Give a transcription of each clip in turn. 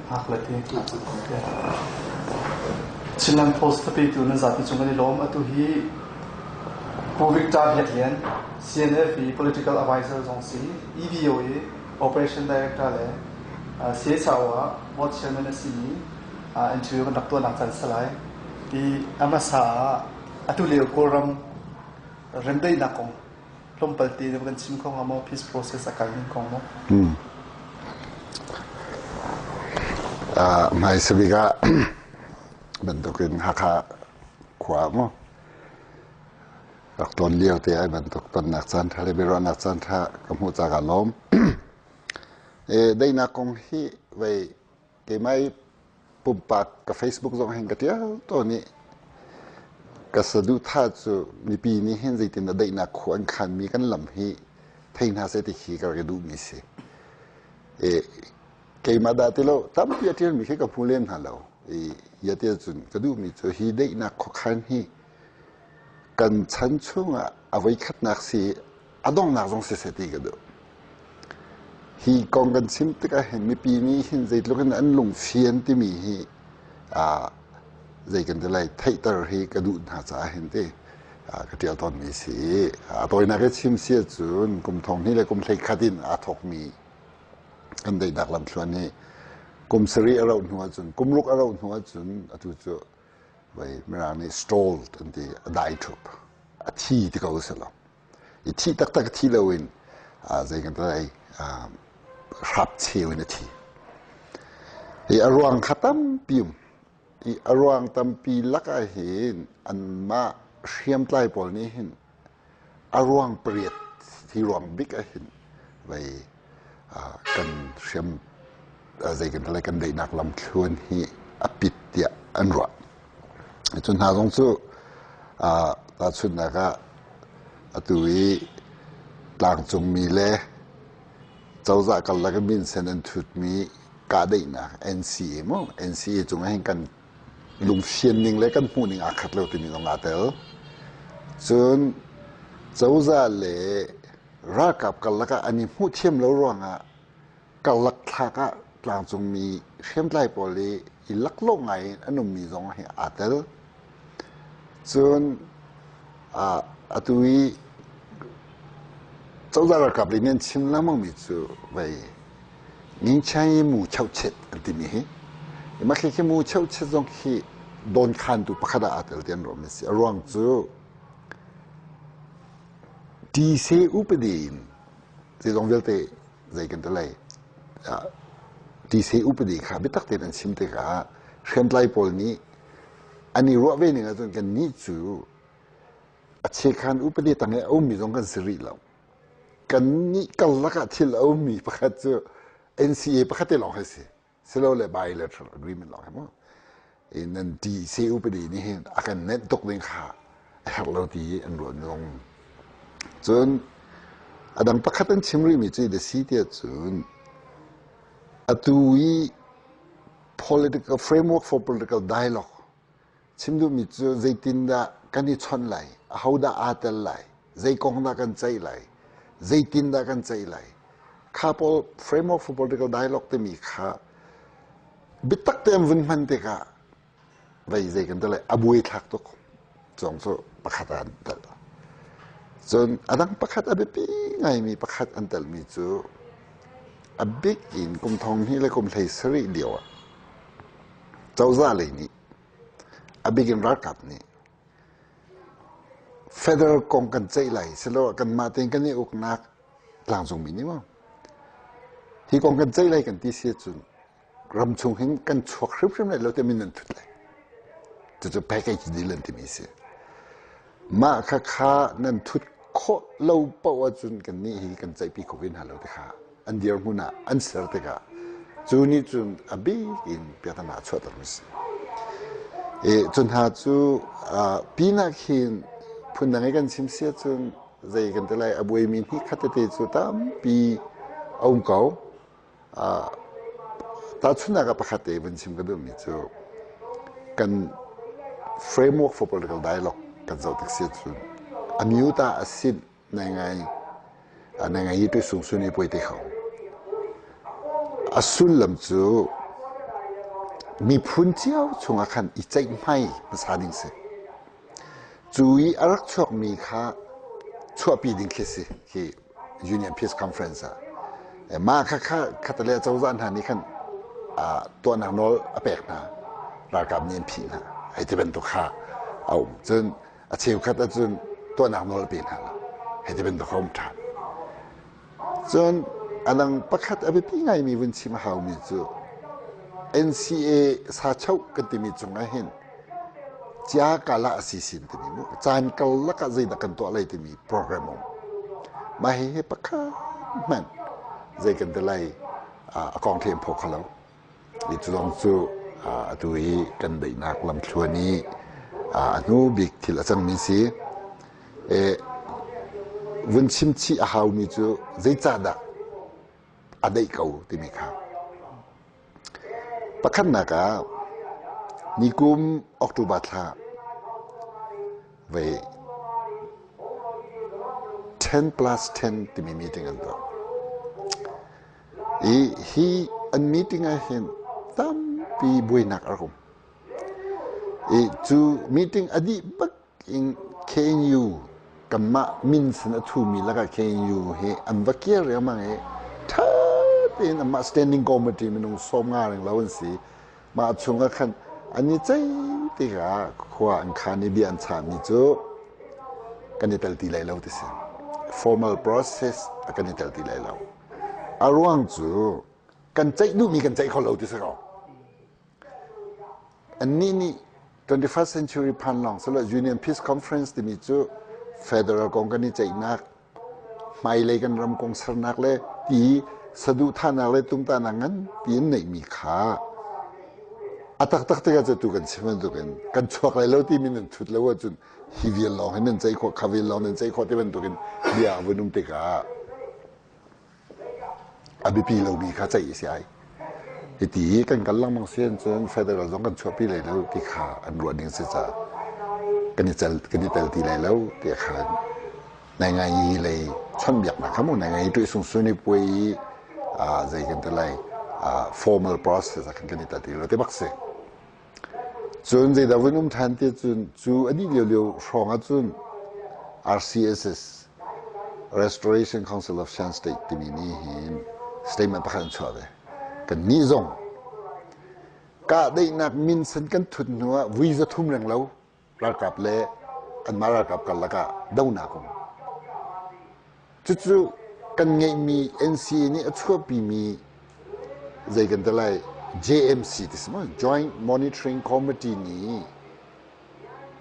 Hngak le ti. Chinland Post thapetu nan zapi cung kan i lawm. Atu hi Pu Victor Biak Lian, CNF i political advisor zong si, EBO i operation director le CHRO ah board chairman a simi interview kan rak tuahnak caan si lai. I a hmasa ah atu lio Kawlram remdaihnak kong tlawmpal te na kan chim kho hnga maw? Peace process a kal ning kong maw? Hmaisa bik ah bantukin Hakha khua maw rak tlawn lio te ai bantuk tonnak caan ṭha le biaruahnak caan ṭha ka hmuh ca kaa lawm. E, daihnak kong hi vei keimah i pumpak ka Facebook zong hin ka ṭial tawn i ka saduhthah cu mipi nih hin zeitin dah daihnak khua an khanmi kan lam hi thei hna seh ti khi ka rak i duhmi si. E, keimah dah ti lo tampi a ṭialmi khi ka hmu lem hna lo. I ia ti ahcun ka duhmi cu hi daihnak khuakhan hi kan chan chungah a voikhatnak si a donghnak zong siseh ti ka duh. Hi kong kan chim tikah hin mipi nih hin zeitluk in an lungfian timi hi zei kan ti lai theihter hi ka duh hna caah hin ti ka ṭial tawnmi si. A tawinak i chim si ahcun kum thong hnih le kum 11 in aa thawkmi kan daihnak lamthluan hi kum sarih a rauh hnu ahcun kum ruk a rauh hnu ahcun atu cu vai Mirang nih stalled an ti a dai ṭhup a thi ti ko si lo. I thi taktak thi loin zei kan ti hrap cheu in a thi. I a ruang kha tampi um. I a ruang tampi lakah hin anmah hriamtlai pawl nih hin a ruang pariat hi ruang bik ah hin vei kan hriam zei kan ti lai kan daihnak lamthluan hi a pit tiah an ruah. Cu hna zong cu tahchunhnak ah atu i tlangcungmi le cozah karlak i minsen an thutmi kahdaihnak NCA mu NCA cungah hin kan lungfian ning le kan hmuh ning aa khat lo timi zong aa tel. Cun cozah le ralkap karlak ah an i hmuh thiam lo ruangah karlak thlak ah tlangcungmi hriamtlai pawl i i laklawh ngai in an ummi zong hi aa tel. Cun atu i cozah ralkap lei nih an chim lengmangmi cu vei Ngingchai mu cheuchet an timi hi mah khi mu cheuchet zong khi dawnkhantu pakhat ah aa tel ti an ruahmi a si. A ruang cu Tise upadi in zeizong vialte zei kan ti lai tise upadi kha biatak tein an chim tikah hriamtlai pawl nih an i ruah ve ning ahcun kannih cu a chekhan upadi tang i a ummi zong kan si rih lo. Kannih karlak ah thil a ummi pakhat cu NCA pakhat te lawng hi a si. Silole bilateral agreement lawng hi mu. Nan tise upadi nih hin a kan nenh tuk ding kha a herh lo ti an ruah zong. Cun a dang pakhat an chim rihmi cu the si tiah cun atu i political framework for political dialogue chim duhmi cu zeitindah kan i chawnh lai, ahodah aa tel lai, zei kong dah kan ceih lai, zeitindah kan ceih lai. Kha pawl framework for political dialogue timi kha biatak te an vun hman tikah vei zei kan ti lai a buai thlak tuk cong cu pakhat ah an tel. Cun a dang pakhat a biapi ngaimi pakhat an telmi cu a bik in kum thong hnih le kum hlei sarih lio ah cozah lei nih a bik in ralkap nih federal kong kan ceih lai siloah kanmah tein kan i uknak tlangcungmi nih maw hi kong kan ceih lai kan ti si ahcun ram chung hin kan chuak hrimhrim lai lo tiah min an thut lai. Cucu package deal an timi si. Mah kha kha nan thut khawh lo paoh ahcun kannih hi kan ceihpi kho ve hna lo ti kha an dirhmun ah an ser tikah cu nih cun a bik in biaknak a chuahter mi si. E, cu hna cu pinak hin phundang i kan chim si ahcun zei kan ti lai a buaimi hnih khat tete cu tampi a um ko. Tahchunhnak ah pakhat te vun chim ka duhmi cu kan framework for political dialogue kan zoh tik si ahcun a mute ah a sin nai ngai nai ngai i sung sun i puai te kho. A sullam cu Miphun cio chungah khan i ceihmai hmasa ding si. Cu i a rak chuakmi kha chuahpi ding khi si khi Union Peace Conference ah. Mah kha kha khatale cozah hna nih khan tuahnak nawl a pek hna. Ralkap nih an phih hna. Hei ti bantuk kha a um. Cun a cheukhat ahcun tuahnak nawl a pe hna lo. Hei ti bantuk a um ṭhan. Cun a dang pakhat a biapi ngaimi vun chim a haumi cu NCA sachoh kan timi cungah hin cia kala a si sin timi mu caan karlak ah zeidah kan tuah lai timi program um. Mah hihi pakhat hmanh zei kan ti lai a kong ṭhem phaw kho lo. Hi cu zong cu atu i kan daihnak lamthluan i a hnu bik thil a cangmi si. Vun chim chih a haumi cu zeicahdah a daih ko timi kha. Pakhatnak ah nikum October thla vei 10 plus 10 timi meeting an tuah. I hi an meeting ah hin tampi buainak a rak um. I cu meeting a dih bak in KNU kanmah min sin a thumi lakah KNU hi an va kir riangmang i ṭha tein anmah standing committee minung 50 reng lo an si. Mah chungah khan an i ceih tikah khua an khan i bia an chahmi cu kan i tel ti lai lo ti si. Formal process a kan i tel ti lai lo. A ruang cu kan ceih duhmi kan ceih kho lo ti si ko. Annih nih 21st century phan lawng silo Union Peace Conference timi cu federal kong kan i ceihnak, hmailei kan ram kong sernak le ti saduhthahnak le tumtahnak nganpi in neihmi kha a taktak tikah cu tu kan chim bantukin kan chuak lai lo timi nan thut lo ahcun hi vial lawng hi nan ceih khawh kha vial lawng nan ceih khawh ti bantukin bia a vun um tikah a biapi lomi kha ceih a si ai. Hiti i kan kal lengmang si cun federal zong kan chuahpi lai lo ti kha an ruah ding si caah kan i tel kan i tel ti lai lo ti khan nai ngai lei chawnhbiaknak kha mu nai ngai tuih sung suni puai i zei kan ti lai formal process ah khan kan i tel ti lo ti bak si. Cun zeidah vun um ṭhan ti cun cu a dih lio hrawng ahcun RCSS Restoration Council of Shan State timi nih hin statement pakhat an chuah ve. Kannih zong kahdaihnak minsen kan thut hnu ah vui 300 reng lo ralkap le anmah ralkap karlak ah donak um. Cucu kan ngeihmi NCA nih a chuahpimi zei kan ti lai JMC ti si maw Joint Monitoring Committee nih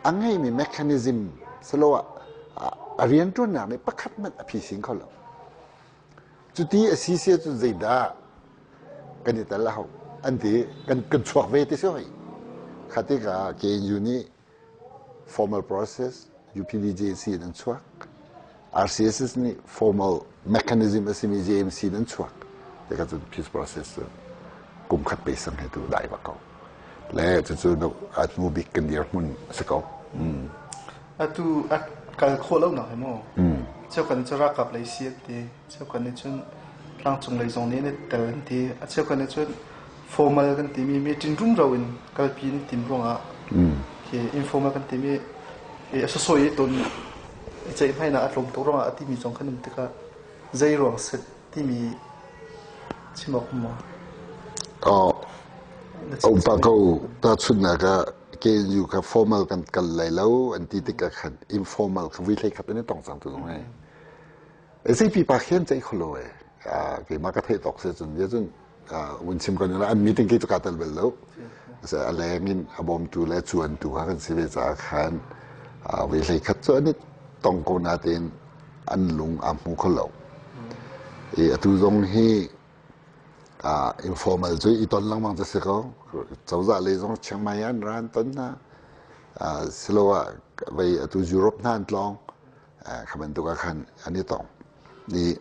a ngeihmi mechanism siloah a rianṭuannak nih pakhat hmanh a phisin kho lo. Cuti a si si ahcun zeidah kan i tel a hau an ti kan kan chuak ve ti si hoi. Kha tikah KNU nih formal process UPDJC in an chuak. RCSS nih formal mechanism a simi JMC in an chuak. Tikah cun peace process cu kum khat pe sang he tu dai bak ko. Le cucu a hnu bik kan dirhmun a si ko. Atu a kal khawh lo nak hi mu. Cheukhat nih cun ralkap lei si an ti. Cheukhat nih cun tlangcung lei zong nih an i tel an ti. A cheukhat nih cun formal kan timi meeting rumro in kalpi an tim ruangah khi informal kan timi a sawsawh i ton i ceihmainak a tlawm tuk ruangah a timi zong kan um tikah zei ruang set timi chim awk maw? Oh, pa ko tahchunhnak ah KNU kha formal kan kal lai lo an ti tikah khan informal kha vui hlei khat an i tong cang tu zong ai. Zeipi pa khen ceih kho lo e. Keimah ka theih tawk si cun bia cun vun chim ko an meeting ki cu kaa tel bal lo. A leng in a bawmtu le cuantu kha kan si ve caah khan voi hlei khat cu an i tong ko natein an lung aa hmu kho lo. I atu zong hi informal cu i ton lengmang cu si ko. Cozah lei zong Chiang Mai an ra an ton hna. Siloah vei atu Europe hna an tlawng. Kha bantuk ah khan an i tong. I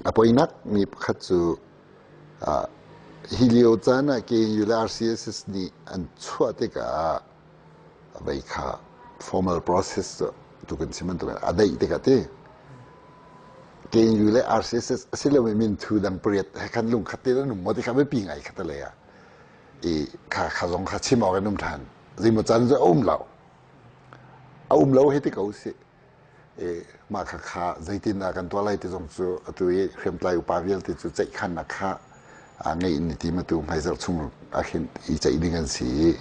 a poinak mi pakhat cu hi lio caan ah KNU le RCSS nih an chuah tikah vei kha formal process cu tu kan chim bantuk a daih tikah ti KNU le RCSS a si lomi minthu dang pariat he khan lungkhat te an um maw ti kha biapi ngai kha te lei ah. I kha kha zong kha chim awk in um ṭhan. Zeimaw caan cu a um lo. A um lo hei ti ko usih. I mah kha kha zeitindah kan tuah lai ti zong cu atu i hriamtlai upa vialte cu ceihkhannak kha ngeih in i tim atu hmaizarh chung ah khin i ceih ding an si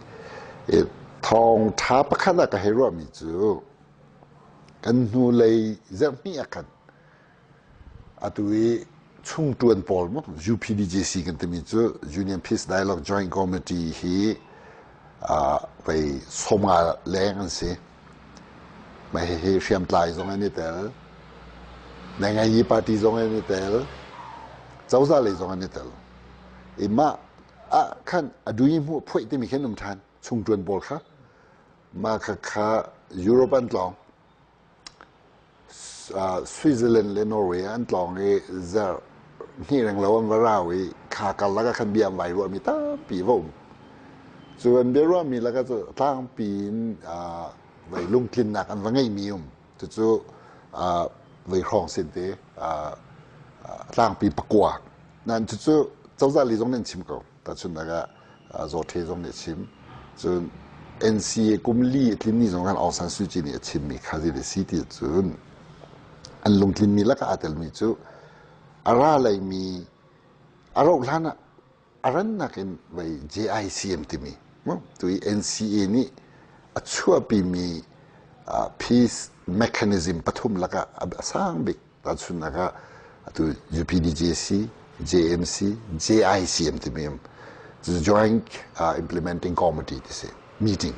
i thawngṭha pakhat ah ka hei ruahmi cu kan hnulei zarhhnih ah khan atu i chungṭuan pawl mu UPDJC kan timi cu Union Peace Dialogue Joint Committee hi vei 50 leng an si. Mah hihi hriamtlai zong an i tel, Nainganyi party zong an i tel, cozah lei zong an i tel. I mah ah khan a dui hmuh phuaih timi khin um ṭhan chungṭuan pawl kha mah kha kha Europe an tlawng. Switzerland le Norway an tlawng i zarh hnih renglo an va rau i kha karlak ah khan bia an vai ruahmi tampi va um. Cu an bia ruahmi lakah cu tlangpi in vei lungtlinnak an va ngeihmi um. Cucu vei hrawng sin te tlangpi pakua. Nain cucu cozah lei zong nih an chim ko. Tahchunhnak ah Zawṭhe zong nih a chim. Cun NCA kum li a tlinmi zong khan Aung San Suu Kyi nih a chimmi kha zei a si ti cun an lungtlinmi lakah aa telmi cu a ra leimi a rauh hlan ah a rannak in vei JICM timi tu i NCA nih a chuahpimi peace mechanism pathum lakah a sang bik Tahchunhnak ah atu UPDJC, JMC, JICM timi um. Joint Implementing Committee ti si. Meeting.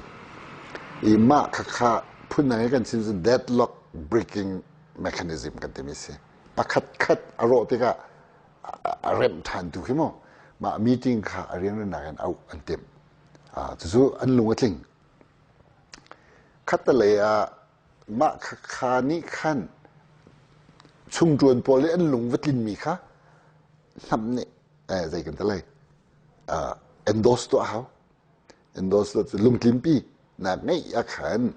I mah khakha phundang i kan chim cu deadlock breaking mechanism kan timi si. Pakhat khat a rawh tikah a remh ṭhan tu khi mu. Mah meeting kha a rianrannak in auh an timh. Cucu an lung a tling. Khattelei ah Mah khakha nih khan chungṭuan pawl i an lung va tlinmi kha hnamh nih zei kan ti lai endorse tuah a hau. Endorse tuah cu lungtlinpi nak ngeih ah khan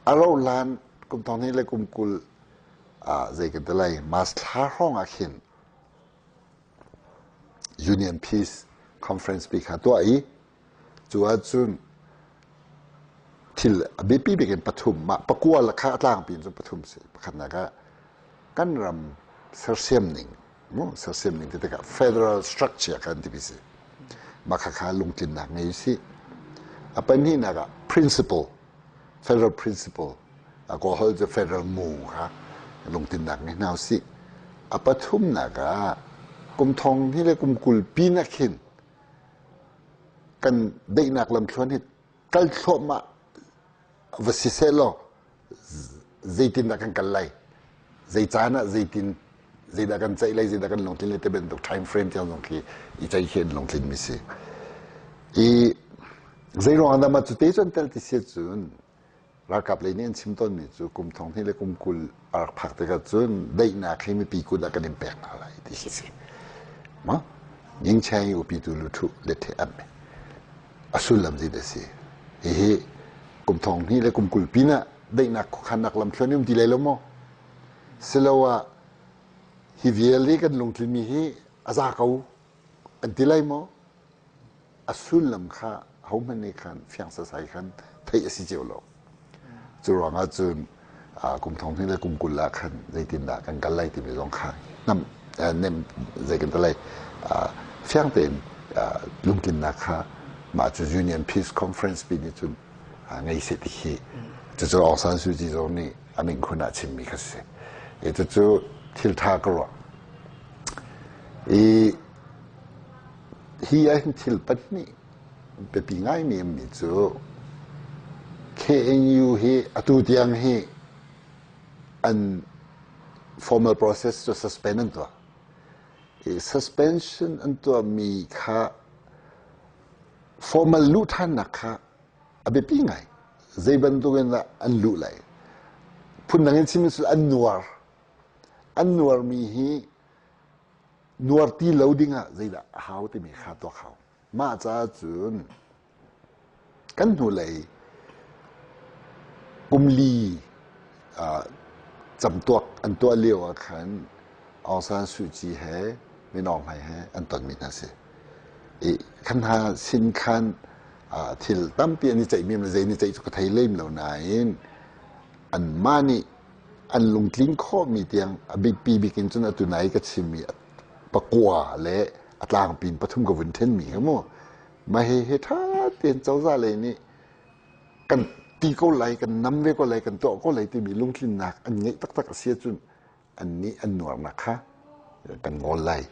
a rauhhlan kum thong hnih le kum 20 zei kan ti lai March thla hrawng ah khin Union Peace Conference pi kha tuah i Cu ahcun thil a biapi bik in pathum mah pakua le kha a tlangpi in cun pathum si. Pakhatnak ah kan ram sersiam ning mu sersiam ning ti tikah federal structure kan timi si. Mah khakha lungtlinnak ngei si. A pahnihnak ah principle federal principle a kawhol cu federal mu kha lungtlinnak ngei hna usih. A pathumnak ah kum thong hi le kum 20 pin ah khin kan daihnak lamthluan hi kal thluahmah va si sehlaw zeitindah kan kal lai zei caan ah zeitin zeidah kan ceih lai zeidah kan lungtlin lai ti bantuk time frame tiang zong khi i ceih khi an lungtlin mi si i zei ruang ah dah mah cu te cu an tel ti si cun Ralkap lei nih an chim tawnmi cu kum thong hnih le kum 20 a rak phak tikah cun daihnak hi mipi kut ah kan in pek hna lai ti khi si. Ma? Nyingcheng i upi tu lu thuh let he am. A sullam zei dah si? Hihi kum thong hnih le kum 20 pin ah daihnak khuakhannak lamthluan um ti lai lo maw? Siloah hi vial i kan lungtlinmi hi a za ko an ti lai maw? A sullam kha hohmanh nih khan fiang sasai khan theih a si cio lo. Cu ruangah cun kum thong hnih le kum 20 ah khan zeitindah kan kal lai timi zong kha nam nem zei kan ti lai fiang tein lungtlinnak kha mah cu Union Peace Conference pi nih cun ngei seh ti khi cucu Aung San Suu Kyi zong nih a minkhun ah chimmi kha si. I cucu thil tha ka ruah. I Hi ahhin thil pahnih biapi ngaimi ummi cu KNU hi atu tiang hi an formal process cu suspend an tuah. I suspension an tuahmi kha formal luh ṭhannak kha a biapi ngai. Zei bantuk in dah an luh lai? Phundang in chim cu an nuar. An nuarmi hi nuar ti lo dingah zeidah a hau timi kha tuak hau. Mah caah cun kan hnulei kum li camtuak an tuah lio ah khan Aung San Suu Kyi he Min Aung Hlaing he an tonmi hna si. I kan hna sin khan thil tampi an i ceihmi le zei ni ceih cu ka thei lem lo nain anmah nih an lungtling khawhmi tiang a biapi bik in cun atu nai ka chimmi pakua le a tlangpi in pathum ka vun ṭhenmi kha mu mah hihi ṭha tein cozah lei nih kan ti ko lai kan nam ve ko lai kan tuah ko lai timi lungtlinnak an ngeih taktak a si ahcun annih an nuarnak kha kan ngawl lai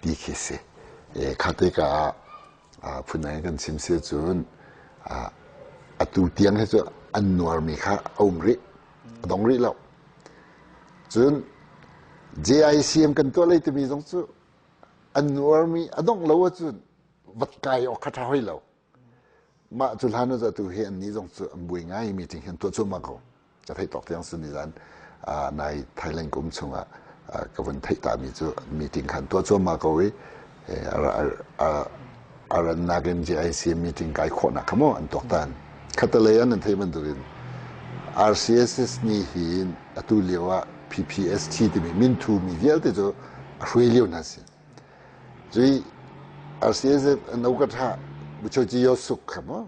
ti khi si. Kha te ka ah phundang kan chim si cun atu tiang hi cu an nuarmi kha a um rih a dong rih lo. Cun JICM kan tuah lei timi zong cu an nuarmi a dongh lo ahcun vat kai awk kha ṭha hoi lo. Mah cu hlan ah atu hi annih zong cu an buai ngai meeting hi an tuah cuahmah ko. Ka theih tawk tiang sun nizan nai Thailand kum chungah ka vun theih ta mi cu meeting khan tuah cuahmah ko i a rannak in JIC meeting kai khawhnak kha maw an tuaktan. Khatalei an an theih bantukin RCSS nih hin atu lio ah PPST timi minthu mi vialte cu a hruai lio hna si. Cui RCSF an okatha buchoci yo suk kha maw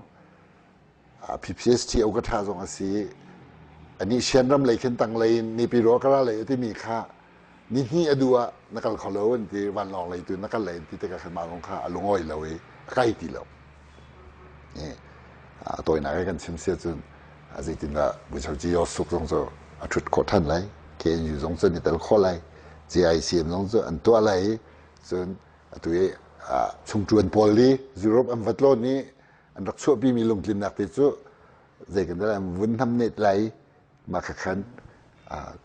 PPST okatha zong a si ani Sian ram lei khin tang lei in nipi ro kara lei timi kha ni hnih a du ah na kal kho lo an ti vanlawng lei tu na kal lei an ti tikah khan mah zong kha a lungawi lo i a kai ti lo. A tawinak kan chim sia cun zeitindah buchoci yo suk zong cu a ṭhut khawh ṭhan lai KNU zong cu an i tel khawh lai JICM zong cu an tuah lai i cun atu i chungṭuan pawl i Europe an va tlawn i an rak chuahpimi lungtlinnak te cu zei kan an vun hnam net lai mah kha khan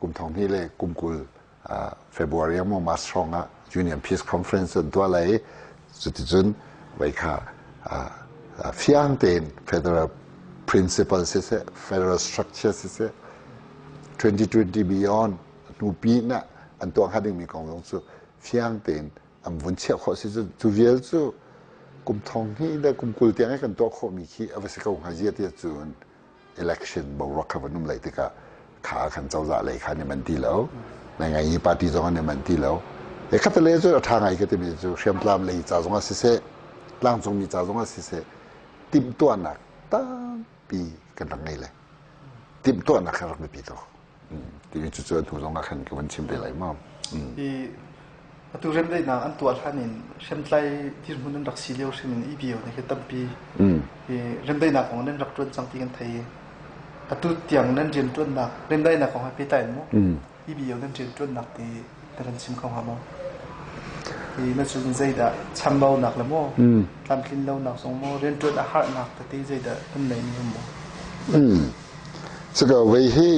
kum thong hnih le kum 20 February maw March hrawng ah Union Peace Conference an tuah lai i cuticun vei kha fiang tein federal principle siseh federal structure siseh 2020 beyond hnupi na an tuah hnga dingmi kong zong cu fiang tein an vun chiah khawh si cu cu vial cu kum thong hnih le kum 20 tiang i kan tuah khawhmi khi a va si ko hnga zia tiah cun election boruak kha van um lei tikah kha khan cozah lei kha an i man ti lo ngai ngai hi party zong an i man ti lo e khat le cu a tha ngai ka timi cu hriamtlam lei ca zong ah siseh tlangcungmi ca zong ah siseh timhtuahnak tampi kan rak ngei le timhtuahnak kha rak biapi tuk timi cu cu hnu zong ah khan ka van chim te lai ma. Hi atu remdaihnak an tuah hlan in hriamtlai dirhmun an rak si lio hrim in EBO nih khi tampi hi remdaihnak kong nan rak ṭuan cang ti kan thei i atu tiang nan rianṭuannak remdaihnak kong he pehtlai in mu EBO nan rianṭuannak ti na kan chim kho hnga maw? Hi na cun zeidah chambaunak le maw tlamtlin lonak zong maw rianṭuan a harnak tete zeidah nan neimi um maw? Cuka vei hi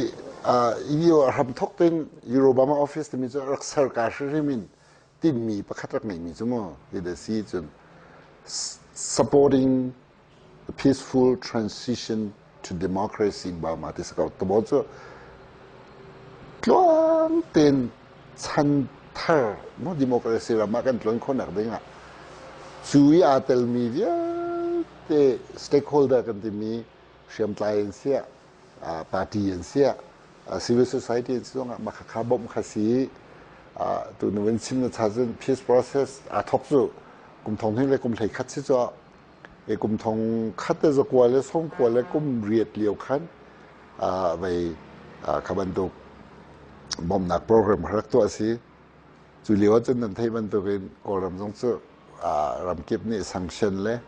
EU a hramthawk tein Obama office timi cu rak ser ka hrimhrim in tinhmi pakhat rak ngeihmi cu mu hi da si cun supporting the peaceful transition to democracy in Burma ti si ko tabo cu tluang tein chan thar mu democracy ram ah kan tluan khawhnak ding ah cu i aa telmi vialte stakeholder kan timi hriamtlai an siah party an siah civil society an si zongah mah khakha bawmh kha si tu na vun chim na cha cun peace process aa thok cu kum thong hnih le kum hlei khat si cu e kum thong khat le zakua le sawmkua le kum riat lio khan vei kha bantuk bawmhnak program rak tuah si cu lio ahcun nan theih bantukin Kawlram zong cu ramkip nih sanction le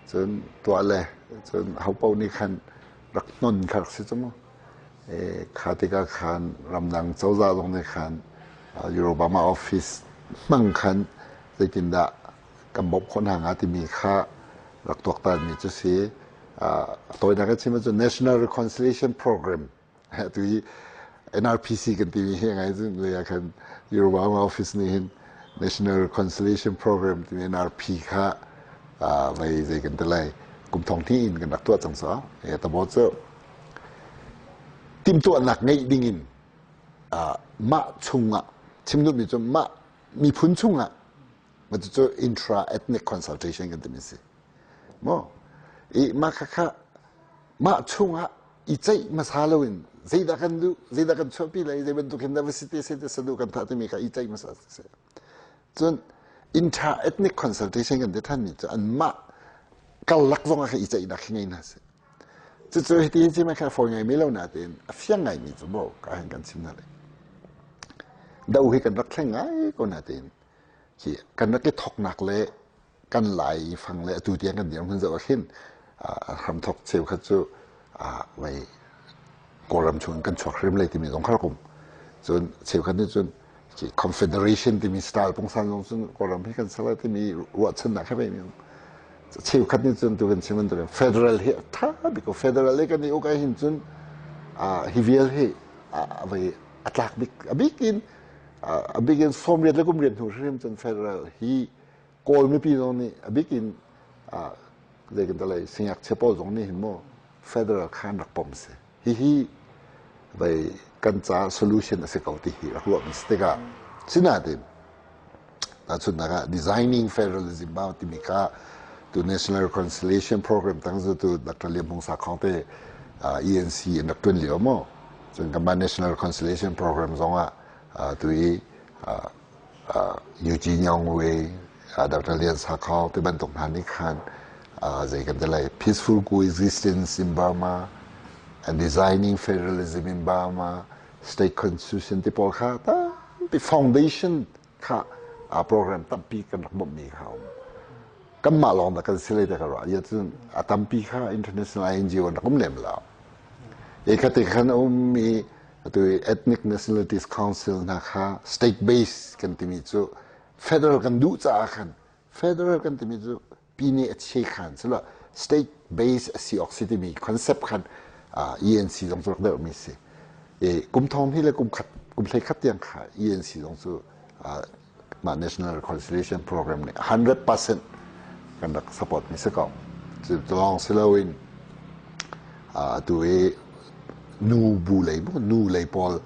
cun tuah le cun hopaoh nih khan rak hnon kha rak si cu mu. Kha tikah khan ramdang cozah zong nih khan Obama office hmang khan zeitindah kan bawmh khawh hna hnga timi kha rak tuaktanmi cu si. A tawinak in chim ahcun National Reconciliation Program Atu hi NRPC kan timi hi ngai cun lei ah khan Obama office nih hin National Reconciliation Program timi NRP kha vei zei kan ti lai kum thong hnih in kan rak tuah cang so. Tabo cu timhtuahnak ngeih ding in mah chungah chim duhmi cu mah miphun chungah mah cucu intra ethnic consultation kan timi si. Maw i mah khakha mah chungah i ceih hmasa loin zeidah kan duh zeidah kan chuahpi lai zei bantuk hin dah va si te se te saduh kan thah timi kha i ceih hmasa siseh cun. Inter-ethnic consultation kan ti thanmi cu anmah karlak zong ah khan i ceihnak khi ngei hna seh. Cucu hiti hin chim kha fawi ngaimi lo nain a fiang ngaimi cu maw ka hin kan chim hna lai. Do hi kan rak thleng ngai ko nain khi kan rak i thoknak le kan lai fang le atu tiang kan dirhmun zoh ah khin hramthok cheukhat cu vei Kawlram chung kan chuak hrim lai timi zong kha rak um. Cun cheukhat nih cun confederation timi style pungsan zong cun Kawlram hi kan ser lai timi ruahchannak he vei mi um. Cheukhat nih cun tu kan chim bantukin federal hi a tha bik ko. Federal hi kan i uk ahhin cun hi vial hi vei a tlak bik a bik in a bik in 80 le kum riat hnu hrim cun federal hi Kawl mipi zong nih a bik in zei kan lei singakchia pawl zong nih hin mu federal khan rak pom si. Hihi vei kan ca solution a si ko ti hi rak ruahmi si tikah sinain tahchunhnak ah designing federalism ba timi kha tu National Reconciliation Program tang zu tu Dr. Lian Hmung Sakhong te ENC in rak tuan lio mu cun kanmah National Reconciliation Program zong ah tu i Eugene Yongwei, Dr. Lian Sakhong ti bantuk hna nih khan zei kan ti lai peaceful coexistence in Burma and designing federalism in Burma state constitution ti pawl kha tampi foundation kha program tampi kan rak bawmhmi kha um kanmah lawng dah kan si lai te ka ruah ya cun a tampi kha international INGO an rak um lem lo e kha te khan a ummi atu i ethnic nationalities council hna kha state base kan timi cu federal kan duh caah khan federal kan timi cu pine a che khan silo state base a si awk si timi concept khan ENC zong cu rak deuh mi si e kum thong hi le kum khat kum hlei khat tiang kha ENC zong cu mah National Reconciliation Program nih 100% kan rak support mi si ko. Cu lawng si loin atu i nu bu lei nu lei pawl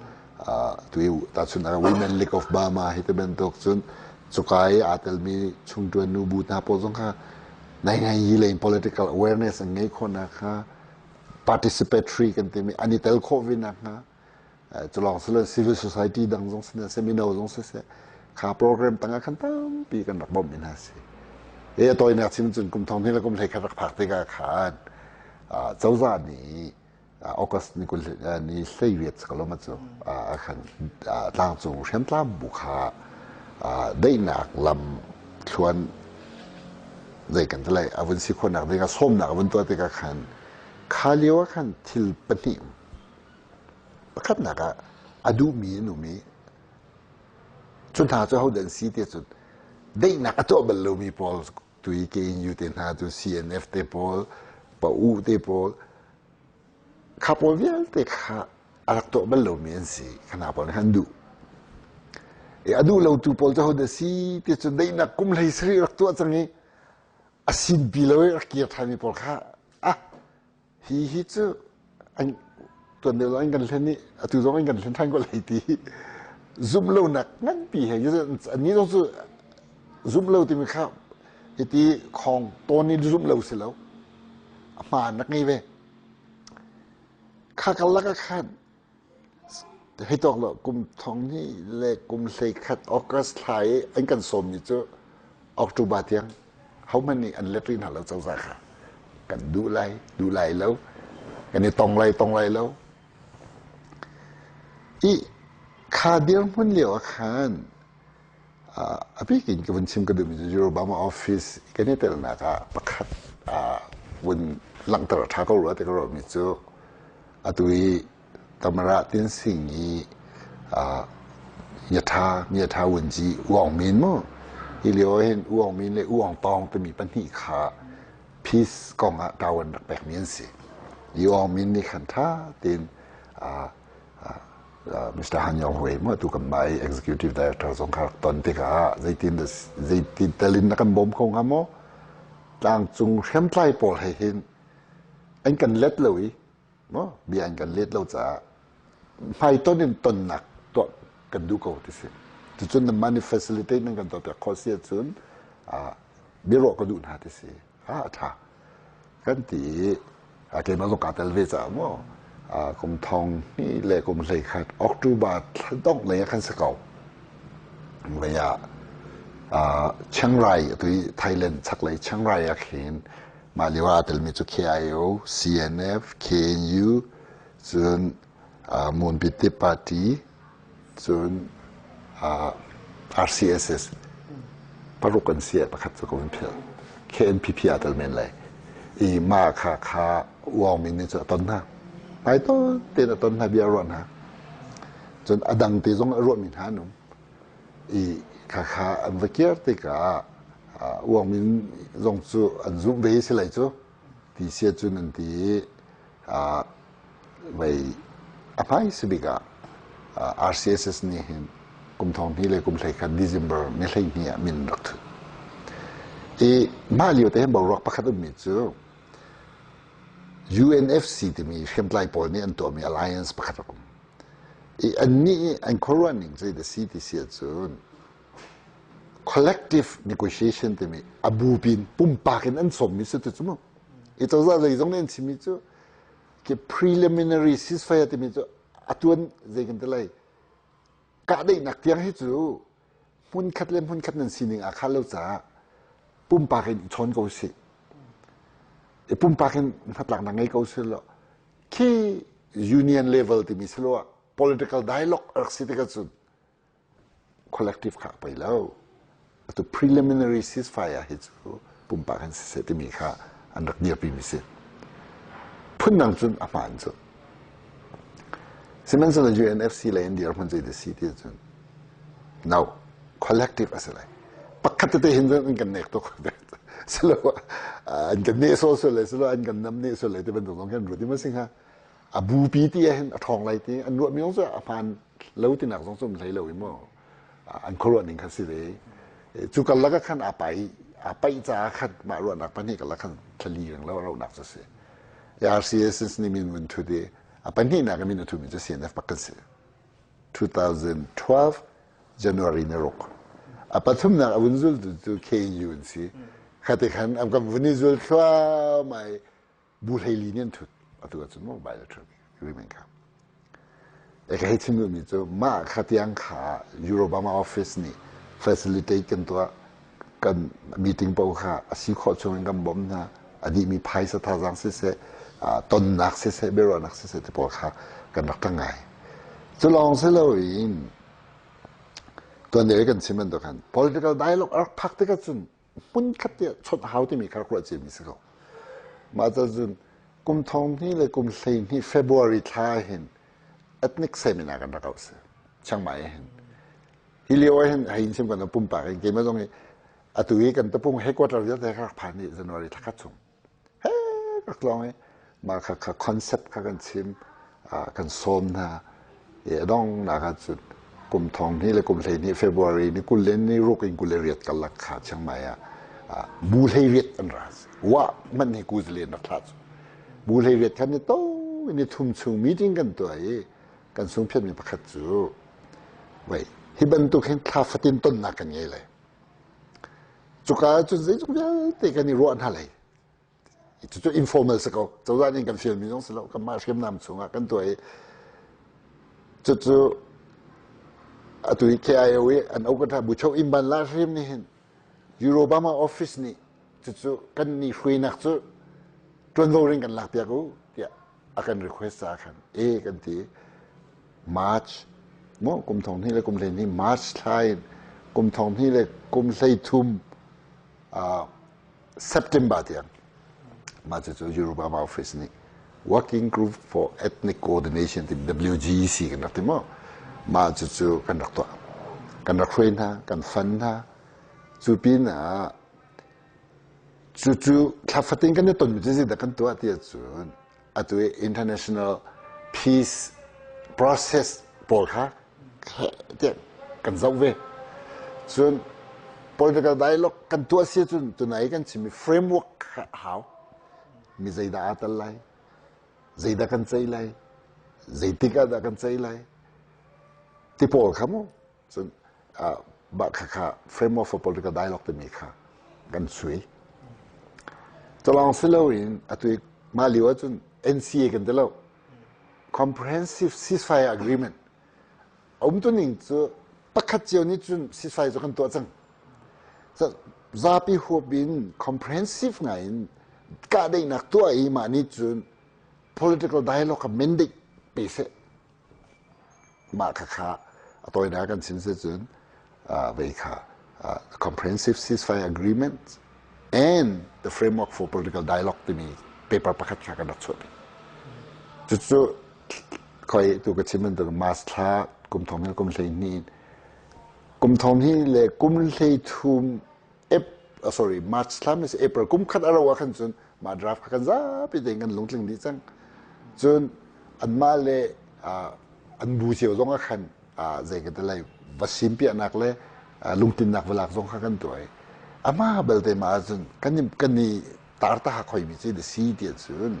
tu i tahchun Women League of Burma hi te bantuk cun cuka i aa telmi chungtuan nu bu hna pawl zong kha nai ngai yi lei political awareness an ngei khawhnak kha participatory kan timi an i tel khawh ve nak hnga Cu lawng si lo civil society dang zong si mino zong siseh kha program tangah khan tampi kan rak bawmh mi hna si. E a tawinak chim cun kum thong hnih le kum hlei khat rak phak tikah khan cozah nih August ni kul ni hleiriat si ko lo ma cu khan tlangcung hriamtlam bu kha daihnak lam thluan zei kan ti lai a vun si khawhnak ding ah sawmnak a vun tuah tikah khan kha lio ah khan thil pahnih Pakhatnak ah a duhmi an um i cu hna cu hodah an si ti cun daihnak a tuah bal lomi pawl tu i KNU te hna cu CNF te pawl, Pa-U te pawl, kha pawl vialte kha a rak tuah bal lomi an si. Kha hna pawl nih an duh. I a duh lotu pawl cu hodah si ti cun daihnak kum hlei sarih rak tuah cang i a sinpi lo i rak kir ṭhanmi pawl kha ah Hi hi cu an tuan deuh an kan hlen i atu zong an kan hlen ṭhan ko lai ti zumh lonak nganpi he annih zong cu zumh lo timi kha hiti khong tawn in zumh lo si lo a hmaan rak ngei ve kha karlak ah khan Hei tawk lo kum thong hnih le kum 11 August thla i an kan sawmmi cu October tiang hohmanh nih an let rih hna lo cozah kha. Kan duh lai, duh lai lo. Kan i tong lai, tong lai lo. I kha dirhmun lio ah khan a bik in ka vun chim ka duhmi cu Obama office kan i telnak ah pakhat vun langhter a ṭha ko rua ti ka ruahmi cu atu i Tamara Tin Sing i Nyatha Nyatha Wunji Uang Min mu hi lio hin Uang Min le Uang Tawng timi pahnih kha peace kong ah ṭawan rak pekmi an si. Uang Min nih khan ṭha tein Mr. Han Yong Hui mu atu kan mah i executive director zong kha rak ton tikah zeitin zeitin telin na kan bawm kho hnga maw tlangcung hriamtlai pawl he hin an kan let lo i maw bia an kan let lo caah hmaiton in tonnak tuah kan duh ko ti si cucun na money facilitate nan kan tuahpiak khawh si ahcun biaruah ka duh hna ti si a ṭha kan ti i keimah zong kaa tel ve caah maw kum thong hnih le kum 11 October thla dongh lei ah khan si ko. Vei ah. Chiang Rai atu i Thailand chaklei Chiang Rai ah khin mah lio ah aa telmi cu KIO, CNF, KNU, cun Munpyitti Party, cun RCSS paruk an si pakhat cu ka vun philh. KNPP aa tel men lai. I mah kha kha Uang Min nih cu a ton hna. Hmaitonh tein a ton hna bia a ruah hna. Cun a dang te zong a ruahmi hna an um. I khakha an va kir tikah Uang Min zong cu an zumh ve si lai cu ti sia cun an ti i vei a hmai si bik ah RCSS nih hin kum thong hnih le kum hlei khat December ni 12 ah min rak thut. I mah lio te hin boruak pakhat ummi cu UNFC timi hriamtlai pawl nih an tuahmi alliance pakhat rak um. I annih an khuaruah ning zei da si ti si ahcun collective negotiation timi a bu pin pumpak in an sawmmi si tu cu mu. I cozah zei zong nih an chimmi cu ke preliminary ceasefire timi cu atuan zei kan ti lai kahdaihnak tiang hi cu hmunkhat le hmunkhat nan sining aa khah lo caah pumpak in i chawn ko sih. I pumpak in hnatlaknak ngei ko sih law khi union level timi si lo ah political dialogue a rak si tikah cun collective kha a poi lo. Atu preliminary ceasefire hi cu pumpak in siseh timi kha an rak dirpi mi si. Phundang cun a hmaan cu. Sihmanhsehlaw UNFC lei in dirhmun zei da si ti cun no collective a si lai. Pakhat tete hin cun an kan nek tuk. Silo an kan neh sawsawh le silo an kan nam neh sual le ti bantuk zong khan ruat i ma sing ha a bupi ti ah hin a ṭhawng lai ti an ruah mi zong cu a hmaan lo tinak zong cu um hlei lo i mu an khuaruah ning kha si ve cu karlak ah khan aa pai aa paih caah khan mah ruahnak pahnih karlak khan thlali reng lo ronak cu si RCSS nih min vun thut i a pahnihnak in min a thumi cu CNF bak kan si 2012 January ni ruk a pathumnak a vun zultu cu KU an si khate khan an kan vun i zul thluahmah i bu hleili nih an thut atu ahcun maw bilateral agreement kha e ka hei chim duhmi cu mah kha tiang kha Eurobama office nih facilitate kan tuah kan meeting paoh kha a si khawh chung in kan bawmh hna a dihmi phaisa thazaang siseh tonnak siseh biaruahnak siseh ti pawl kha kan rak tang ngai cu lawng si loin tuan deuh kan chim bantuk khan political dialogue a rak phak tikah cun hmunkhat te chawnh hau timi kha rak ruah ciami si ko mah cun kum thong hnih le kum 12 February thla hin ethnic seminar kan rak auh si Chiang Mai hin hi lio ah hin hei in chim kan pumpak in keimah zong hi atu i kan tapung headquarter vialte kha rak phan i January thla khat chung he rak tlawng i mah kha kha concept kha kan chim kan sawm hna i a donghnak ah cun kum thong hnih le kum 12 February ni 20 le ni ruk in 28 karlak kha Chiang Mai ah bu 18 an ra wa man hi ku zalen rak thla cu bu 18 khan ni to ni thum chung meeting kan tuah i kan sungphiatmi pakhat cu wei hi bantuk hin thla fatin tonnak kan ngei lai cuka ah cun zeizong vialte kan i ruah hna lai cucu informal si ko cozah nih kan fialmi zong si lo kanmah hriamnam chungah kan tuah i cucu atu i KIO i an okata bucho imban la hrim nih hin Eurobama office nih cucu kan ni hruainak cu ṭuanvo ring kan lak piak u tiah a kan request ca khan e kan ti March mo kum thong hnih le kum 12 March thla in kum thong hnih le kum 13 September tiang mah cu Eurobama office nih Working Group for Ethnic Coordination ti WGEC kan rak ti mo mah cu cu kan rak tuah kan rak hruai hna kan fund hna cu pin ah Cucu thla fatin kan i tonmi cu zeidah kan tuah ti ahcun atu i international peace process pawl kha tiah kan zoh ve. Cun political dialogue kan tuah si ahcun tunai kan chimmi framework kha a hau. Mi zeidah aa tel lai? Zeidah kan ceih lai? Zeitik ah dah kan ceih lai? Ti pawl kha mu Cun mah khakha framework for political dialogue timi kha kan sui. Culawng si loin atu i mah lio ahcun NCA kan ti lo. Comprehensive Ceasefire Agreement. A umtuning cu pakhat cio nih cun ceasefire cu kan tuah cang. Zapi huap in comprehensive ngai in kahdaihnak tuah i mah nih cun political dialogue kha mandate pe seh. Mah khakha a tawinak kan chim si cun vei kha comprehensive ceasefire agreement and the framework for political dialogue timi paper pakhat kha kan rak chuahpi. Cucu khoi tu ka chim bantuk March thla kum thong le kum 12 kum thong hi le kum 13 sorry March thla mi April kum khat a ro ah khan cun mah draft kha kan zapi tein kan lungtling dih cang. Cun anmah le an bu cio zong ah khan zei ka ti lai va simpiahnak le lungtinnak va lak zong kha kan tuah i amah belte mah ahcun kan kan i tar ta khoimi ci da si ti cun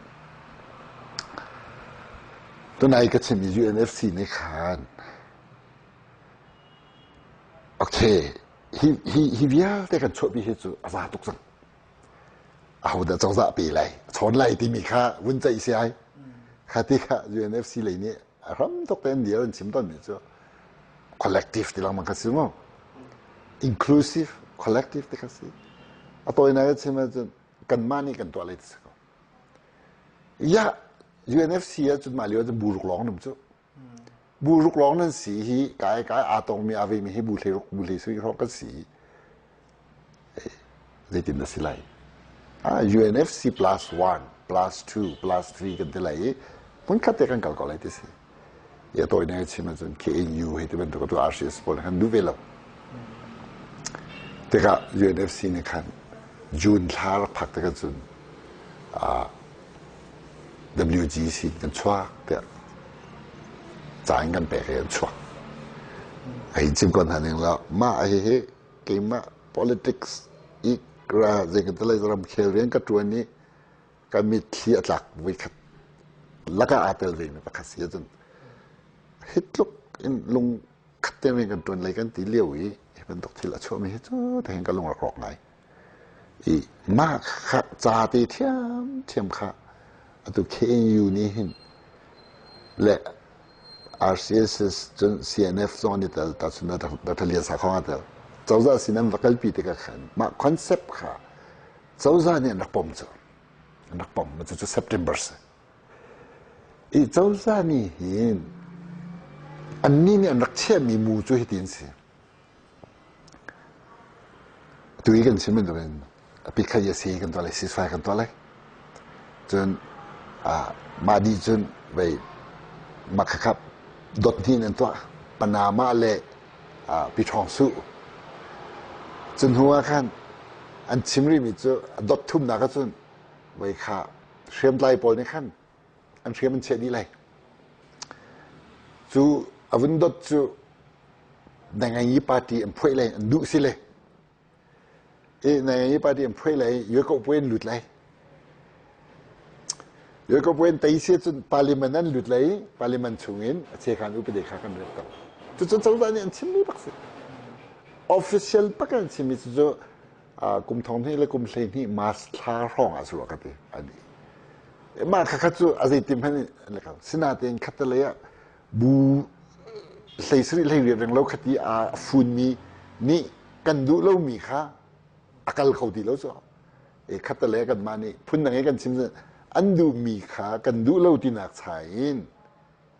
tunai ka chim i UNFC nih khan okay hi hi hi vialte kan chuahpi hi cu a za tuk cang ahodah cozah pe lai chawn lai timi kha vun ceih si ai kha ti kha UNFC lei nih a hram tuk tein dir an chim tawnmi cu collective ti lengmang kha si mu inclusive collective ti kha si a tawinak a chim ahcun kanmah nih kan tuah lai ti si ko ya UNFC ahcun mah lio ahcun bu ruk lawng num cu bu ruk lawng nan si hi kai kai aa tongmi aa vemi hi bu hlei ruk bu hlei sarih hrawng kan si Zeitin na si lai? UNFC plus one, plus two, plus three kan ti lai i hmunkhat te kan kal ko lai ti si. I a tawi ne chim ahcun KNU hei ti bantuk tu RCS pawl khan duh ve lo. Tikah UNFC nih khan June thla rak phak tikah cun WGC kan chuak tiah ca in kan pek i an chuak. Hei chim ko hna ning law mah hihi keimah politics i zei kan ti lai ramkhel rian ka ṭuan i ka mitthli a tlak voikhat lakah aa tel vemi pakhat si ahcun hi tluk in lung khat te rian kan ṭuan lai kan ti lio i hi bantuk thil a chuahmi hi cu tihin ka lung rak rawk ngai. I mah kha ca te ṭhiamṭhiam kha atu KNU nih hin le RCSS cun CNF zong an i tel tahchun Dr. Lian Sakhong aa tel. Cozah sin an va kalpi tikah khan mah concept kha cozah nih an rak pom cu. An rak pom. Cucu September si. I cozah nih hin annih nih an rak chiahmi mu cu hitin si. Atu i kan chim bantukin pikhat i a si kan tuah lai, ceasefire kan tuah lai. Cun mah dih cun vei mah khakha dot hnih in an tuah. Panama le Piṭhawng Su. Cu hnu ah khan an chim rihmi cu dot thumnak ahcun vei kha hriamtlai pawl nih khan an hriam an chiah dih lai. Cu a vun dot cu Nanganyi party an phuai lai an duh si le i Nanganyi party an phuai lai yue ko puai an lut lai yue ko puai an tei si cun parliament an lut lai parliament chungin a chekhan upade kha kan ret ko cucun cozah nih an chimmi bak si official bak an chimmi cu kum thong hnih le kum 12 March thla hrawng ah su ka ti ani mah kha kha cu a zeitim hmanh in sinatein khatalei ah bu 17 18 reng lo khati a funmi nih kan duh lomi kha a kal kho ti lo cu e khatale kanmah nih phundang i kan chim an duhmi kha kan duh lo tinak cha in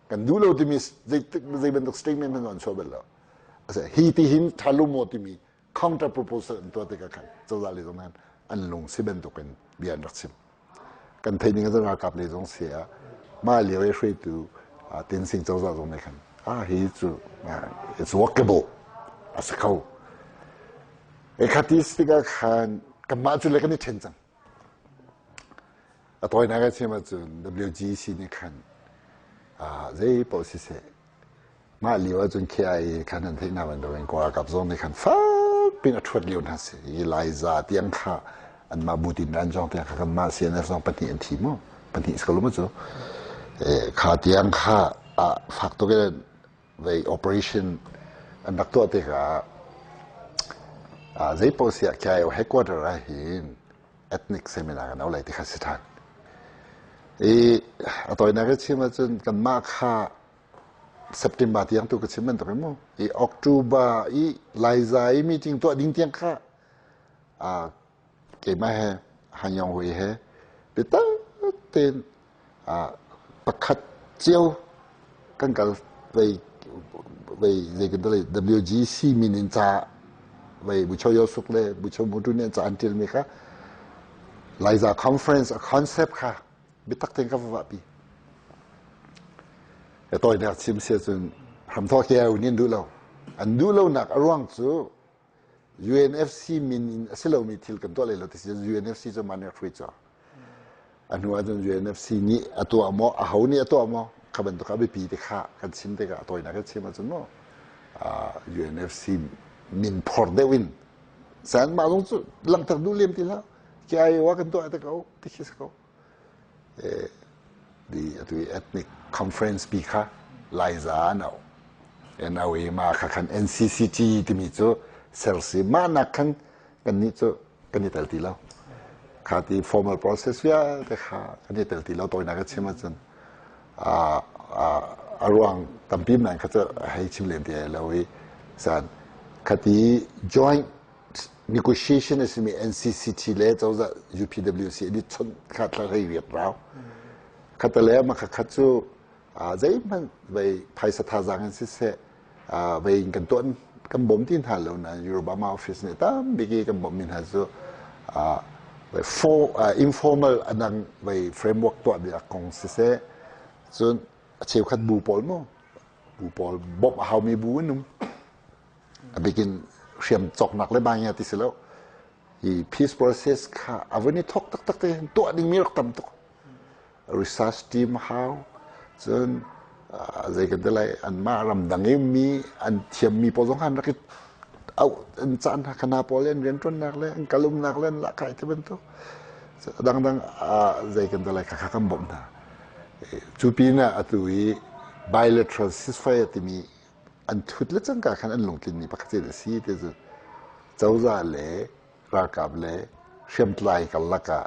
kan duh lo timi zei bantuk statement hmanh an chuah bal lo hi ti hin tha lo maw timi counter proposal an tuah tikah khan cozah lei zong an lung si bantukin bia an rak chim kan theih ning ah ralkap lei zong si ah mah lio i hruaitu Tin Sing cozah zong nih khan ah hi cu it's workable a si kho e khati tikah khan kanmah cu le kan i ṭhen cang a tawinak a chim ahcun WGC nih khan zei paoh siseh Mah lio ahcun KIA khan an theih hna bantukin Kawl ralkap zong nih khan fak piin a ṭhuat lio hna si. Hi Laiza tiang kha anmah butin ran zong tiang kha kanmah CNF zong pahnih an thi mu. Pahnih si ko lo mu cu. Kha tiang kha ah fak tuk in vei operation an rak tuah tikah zei paoh siah KIO headquarter ah hin ethnic seminar kan au lai ti kha si ṭhan. I a tawinak i chim ahcun kanmah kha September tiang tu ka chim bantuk in mu. I October i Laiza i meeting tuah ding tiang kha. Keimah he Han Yong Hui he biatak tein pakhat cio kan kal vei vei zei kan ti WGC min in ca vei Bucho Yosuk le Bucho Mutu nih ca an ṭialmi kha Laiza conference a concept kha biatak tein ka va vahpi. Tawinak chim si ahcun hramthawk KIO nih an duh lo. An duh lonak a ruang cu UNFC min in a si lomi thil kan tuah lei lo ti si UNFC cu mah nih a hruai cang. A hnu ahcun UNFC nih a tuah maw, aho nih a tuah maw, kha bantuk a biapi ti kha kan chim tikah a tawinak kan chim ahcun maw UNFC min phor deuh in san mah zong cu langhter duh lem ti hlah KIO ah kan tuah te ko ti khi si ko. The atu ethnic conference pi kha Laiza an auh. An auh i mah kha khan NCCT timi cu ser si. Mah nak khan kannih cu kan i tel ti lo. Kha ti formal process vialte kha kan i tel ti lo. Tawinak ka chim ahcun a ruang tampi man kha cu hei chim len ti lo i san khati joint negotiation a simi NCCT le cozah UPWC an i chawnh kha thla hlei riat rau. Khatale ma kha khat cu zeihmanh vei phaisa thazaang in siseh vei in kan tuan kan bawm ti hna lo na Obama office nih tambik i kan bawmmi hna cu for informal adang vei framework tuah bia kong siseh cun a cheukhat bu pawl mu bu pawl bawmh a haumi bu an um A bikin hriam cawknak le bang ti si lo. Hi peace process kha a vun i thawk taktak te tuah dingmi rak tam tuk. Research team hau cun zei kan ti lai anmah ramdang i mi an thiammi pawl zong kha an rak i auh an caan hna khana pawl an rianṭuannak le an kalumnak le an lahkhah ti bantuk dangdang zei kan ti lai kha kha kan bawmh hna. Cu pinah atu i bilateral ceasefire timi an thut le cangka khan an lungtlinmi pakhat a si ti cu cozah le ralkap le hriamtlai karlak ah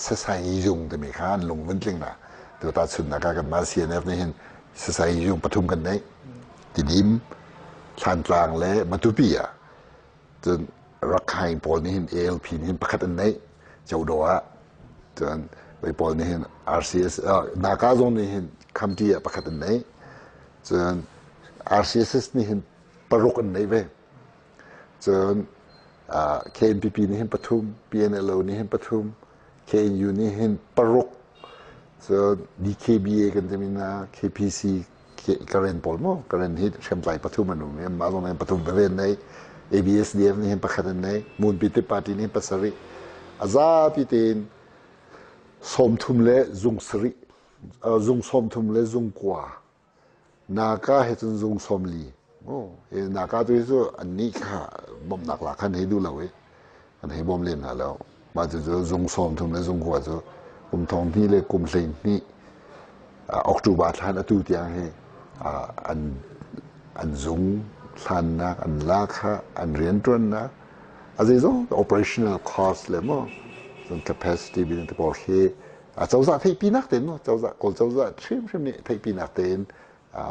sasai zung timi kha an lung vun tling na tu ta chunnak ah kanmah CNF nih hin sasai zung pathum kan neih Tidim Thlantlang le Matupi ah cun Rakhine pawl nih hin ALP nih hin pakhat an neih Codo ah cun wei pawl nih hin RCS Naka zong nih hin Khamti ah pakhat an neih Cun RCSS nih hin paruk an neih ve. Cun KNPP nih hin pathum, PNLO nih hin pathum, KNU nih hin paruk. Cun DKBA kan timi na KPC Karen pawl mu Karen hi hriamtlai pathum an um i anmah zong nih pathum veve an nei. ABSDF nih hin pakhat an nei. Moonpite Party nih hin pasarih. A zapi tein 30 le zung sarih zung 30 le zung kua Naka he cun zung 40. Naka tu hi cu annih kha bawmhnak lak khan hei duh lo i an hei bawm lem hna lo. Mah cucu zung 30 le zung kua cu kum thong hnih le kum 12 October thlan atu tiang hi an an zung hlannak an la kha an rianṭuannak a zeizong operational cost le maw cun capacity building te pawl khi cozah theihpinak tein mu cozah kawl cozah hrimhrim nih theihpinak tein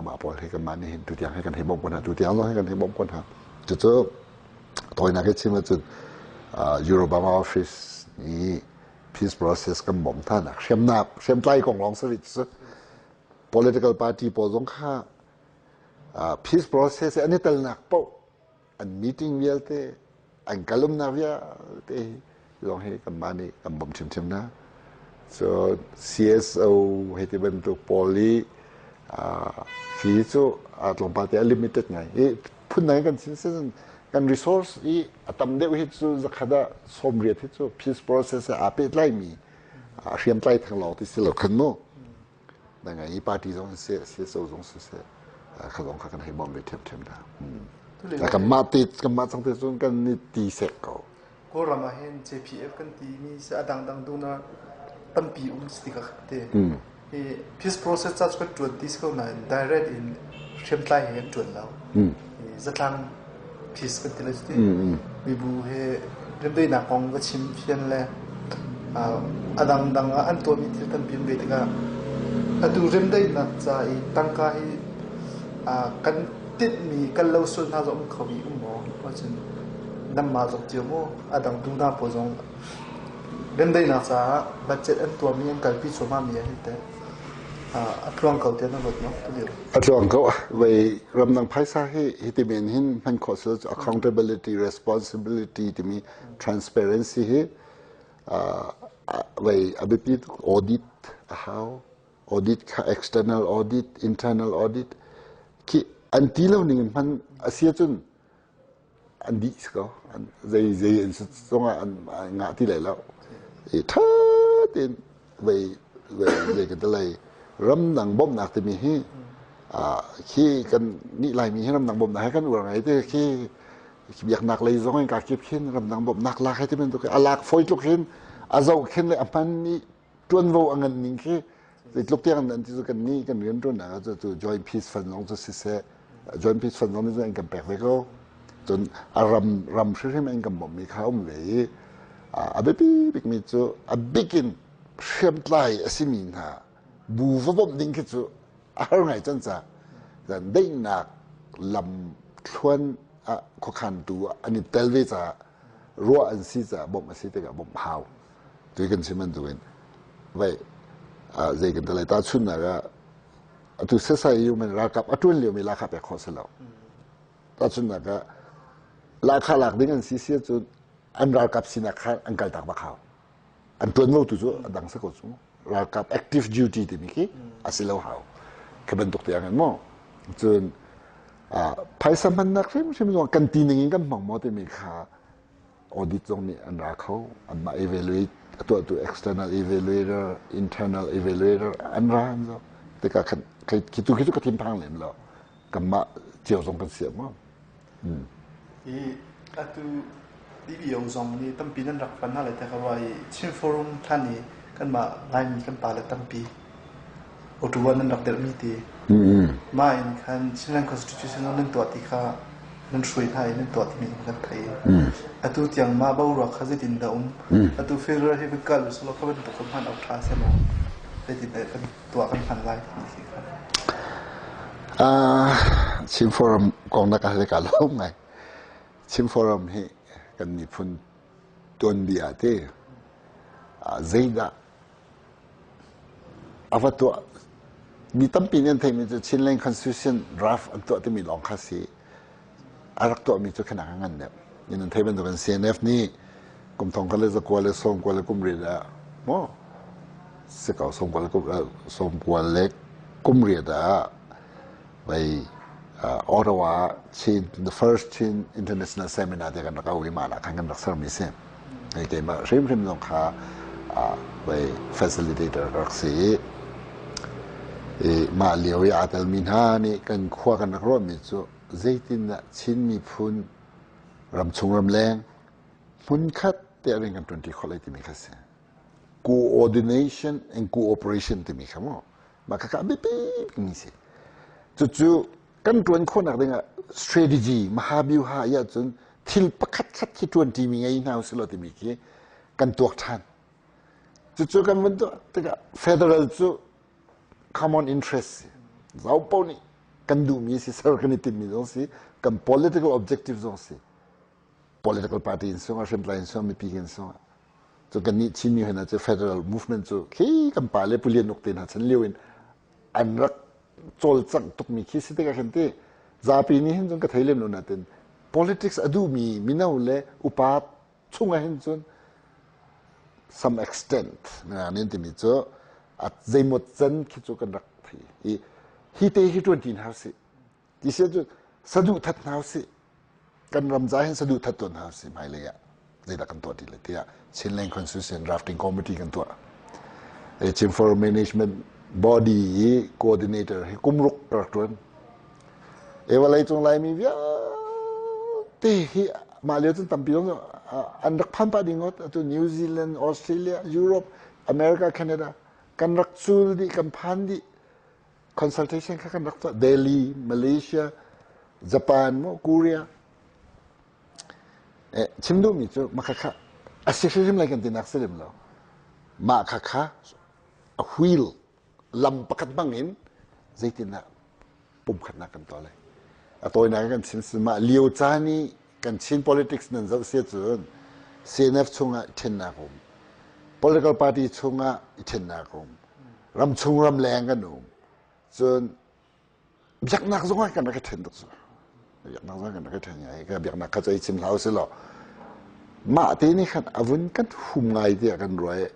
mah pawl hi kanmah nih hin tutiang hi kan hei bawmh ko hna tutiang zong hi kan hei bawmh ko hna cucu tawinak i chim ahcun Eurobama office i peace process kan bawmh hna nak hriamnak hriamtlai kong lawng si rih cu political party pawl zong kha peace process an i telnak paoh an meeting vialte an kalumnak vialte zong hi kanmah nih kan bawmh ṭhimṭhim hna. So CSO hei ti bantuk pawl i hi cu tlawmpal te a limited ngai. Hi phundang kan chim si kan resource i a tam deuh hi cu zakhat ah 80 hi cu peace process aa pehtlaimi hriamtlai theng lawng ti si lo khan mu. Na ngai party zong siseh CSO zong siseh kha zong kha kan hei bawmh ve ṭhiamṭhiam hna. Kanmah te kanmah cang te cun kan ni ti sek ko. Kawlram ah hin JPF kan ti mi a dangdang duna tampi um si ka te. Hi peace process ca cu kan ṭuan ti si ko nain direct in hriamtlai he kan ṭuan lo. Zatlang peace kan ti lai cu ti. Mibu he remdaihnak kong va chim fian le a dangdang ah an tuahmi thil tampi an ve tikah atu remdaihnak ca i tangka hi kan tinhmi kal lo sual hna zong um kho mi um maw? Ahcun. Nanmah zong cio mu a dang tu hna pawl zong remdaihnak caah budget an tuahmi an kalpi cuahmah mi ah hin teh a tluang ko tiah na ruat maw tulio? A tluang ko. Vei ramdang phaisa hi hiti men hin hman khawh si accountability, responsibility timi transparency hi vei a biapi tuk audit a hau. Audit kha external audit, internal audit khi an ti lo ning in hman a si ahcun an dih si ko zei zei an si zongah an ngah ti lai lo i ṭha tein vei vei zei kan ti lai ramdang bawmhnak timi hi khi kan nih laimi hi ramdang bawmhnak he kan uar ngai te khi biaknak lei zong in ka kip khin ramdang bawmhnak lak he ti bantuk a lak fawi tluk hin a zoh khin le a hman i ṭuanvo a ngan ning khi zeitluk tiang an ti cu kan nih kan rian ṭuannak ah cu Joint Peace Fund zong cu siseh Joint Peace Fund zong nih cun an kan pek ve ko cun a ram ram hrimhrim an kan bawmhmi kha um ve i a biapi bikmi cu a bik in hriamtlai a simi hna bu va bawmh ding khi cu a har ngai can ca daihnak lam thluan ah khuakhantu an i tel ve caah ruah an si caah bawmh a si tikah bawmh hau tui kan chim bantukin vai zei kan talai ta chunnak ah atu sesai human ralkap a tuan liomi lakha pek khawh si lo ta chunnak ah lakha lak ding an si si cu an ralkap sinak kha an kal tak bak hau an tuanvo tu cu a dang si ko cu ralkap active duty timi khi a si lo hau khi bantuk tiang in maw cun phaisa hmannak hrimhrim zong kan ti ning in kan hmang maw timi kha audit zong nih an ra kho anmah evaluate a tuahtu external evaluator internal evaluator an ra an zo tikah khan khi tu khi cu ka thinphang lem lo kanmah cio zong kan siam maw I atu DBO zong nih tampi nan rak fan hna lai te ka ruah i Chin Forum than i kanmah Laimi kan pale tampi Ottawa nan rak dirhmi ti. Mah in khan Chinland Constitution nan tuah ti kha nan hruai hna i nan tuah timi kan thei. Atu tiang mah boruak kha zeitin dah um? Atu federal hi van kal usulaw kha bantuk kan hman awk ṭha seh maw? Zeitin dah kan tuah kan hman lai timi khi kha. Chin Forum kong na ka hal ka lawm ngai. Chin Forum hi kan miphun tuanbia te zeidah A va tuah. Mi tampi nih an theihmi cu Chinland Constitution draft an tuah timi lawng kha si. A rak tuahmi cu khanak a ngan deuh. In an theih bantukin CNF nih kum thong khat le zakua le sawmkua le kum riat ah maw si ko sawmkua le kum sawmkua le kum riat ah vei Ottawa Chin the first Chin International Seminar te kan rak au i mah ah khan kan rak sermi si. Hei keimah hrimhrim zong kha vei facilitator ka rak si i i mah lio i aa telmi hna nih kan khua kan rak ruahmi cu zeitindah Chin miphun ramchung ramleng hmunkhat te rian kan ṭuanṭi khawh lai timi kha si. Coordination and cooperation timi kha mu mah khakha a biapi bikmi si. Cucu kan ṭuan khawhnak dingah strategy mahabyuha i ahcun thil pakhat khat khi ṭuanṭimi ngei hna usih law timi khi kan tuak ṭhan. Cucu kan vun tuah tikah federal cu common interest si. Zau paoh nih kan duhmi si, ser kan i timmi zong si, kan political objective zong si. Political party in sungah, hriamtlai in sungah, mipi in sungah. Cu kan nih Chinmi hna cu federal movement cu khi kan pa le Pulian uk te hna chan lio in an rak cawlcangh tukmi khi si tikah khin ti zapi nih hin cun ka thei lem lo natin politics a duhmi mino le upa chungah hin cun some extent nan timi cu a zeimaw can khi cu kan rak thei i hi te hi ṭuan ti hna usih Ti si cu saduhthat hna usih. Kan ram ca hin saduhthat tuan hna usih hmailei ah zeidah kan tuah ti le tiah Chinland Constitution Drafting Committee kan tuah. Chin Foreign Management Body i coordinator hi kum ruk ka rak ṭuan. E vawlei cung Laimi vialte hi mah lio cun tampi zong an rak phan pah ding ngawt. Atu New Zealand, Australia, Europe, America, Canada kan rak cul dih, kan phan dih. Consultation kha kan rak tuah Delhi, Malaysia, Japan, mo Korea. Eh, chim duhmi cu mah kha a si hrimhrim lai kan tinak si lem lo. Mah kha kha a wheel lam pakhat hmang in zeitindah pumkhatnak kan tuah lai. A tawinak kan chim si mah lio caan i Kan Chin politics nan zoh si cun CNF chungah ṭhennak um, political party chungah i ṭhennak um, ramchung ramleng kan um. Cun biaknak zong ah kan rak i ṭhen tuk cu. Biaknak zong kan rak i ṭhen i ka biaknak kha cu i chim hlah usih law mah te nih khan a vun kan hum ngai tiah kan ruah i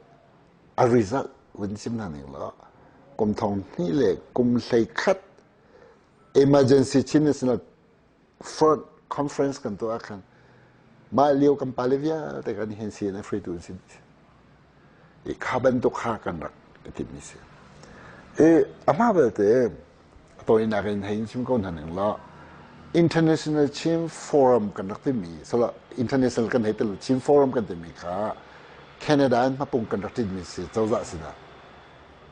a result vun chim hna ning law kum thong hnih le kum hlei khat emergency Chin National Front conference kan tuah khan mah lio kan pale vialte kan hin CNF hruaitu an si i kha bantuk kha kan rak i timmi si. I amah belte a tawinak in hei in chim ko hna ning law International Chin Forum kan rak timi sala international kan hei tel Chin Forum kan timi kha Canada in hmapung kan rak tinmi si cozah sinah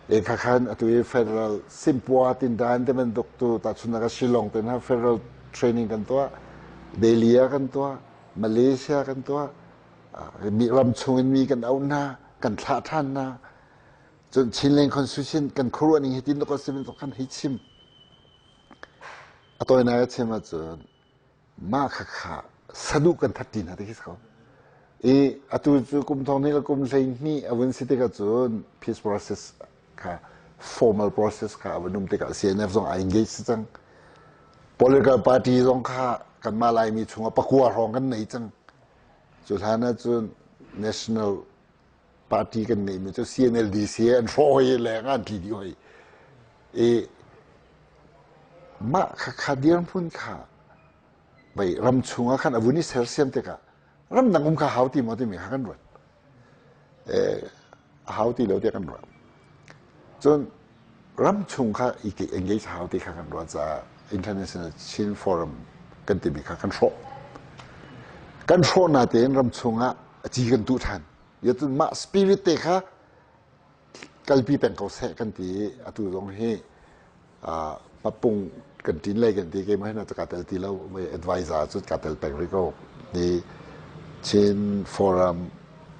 E kha khan atu i federal simpua tindan te bantuk tu tahchunhnak ah Shillong te hna federal training kan tuah, Delhi ah kan tuah, Malaysia kan tuah, mi ram chung in mi kan auh hna, kan thlah ṭhan hna. Cun Chinland Constitution kan khuaruah ning hi tin tuk a si bantuk khan hei chim. A tawinak a chim ahcun mah khakha saduh kan that ti hna ti khi si ko. I atu cu kum thong hnih le kum 12 a vun si tikah cun peace process kha formal process kha a vun um tikah CNF zong a engage si cang. Political party zong kha kanmah Laimi chungah pakua hrawng kan nei cang. Cu hlan ahcun national party kan neihmi cu CNLDC an hrawh hoi le an tli dih hoi. I mah khakha dirhmun kha vei ram chungah khan a vun i sersiam tikah ramdang um kha hau ti maw timi kha kan ruat. A hau ti lo tiah kan ruat. Cun ram chung kha i engage hau ti kha kan ruat caah International Chin Forum kan timi kha kan hrawh. Kan hrawh natein ram chungah a ci kan tuh ṭhan. Yatun mah spirit te kha kalpi peng ko seh kan ti i atu zong hi papung kan ṭin lei kan ti keimah hin ka tel ti lo advisor cu ka tel peng rih ko ni Chin Forum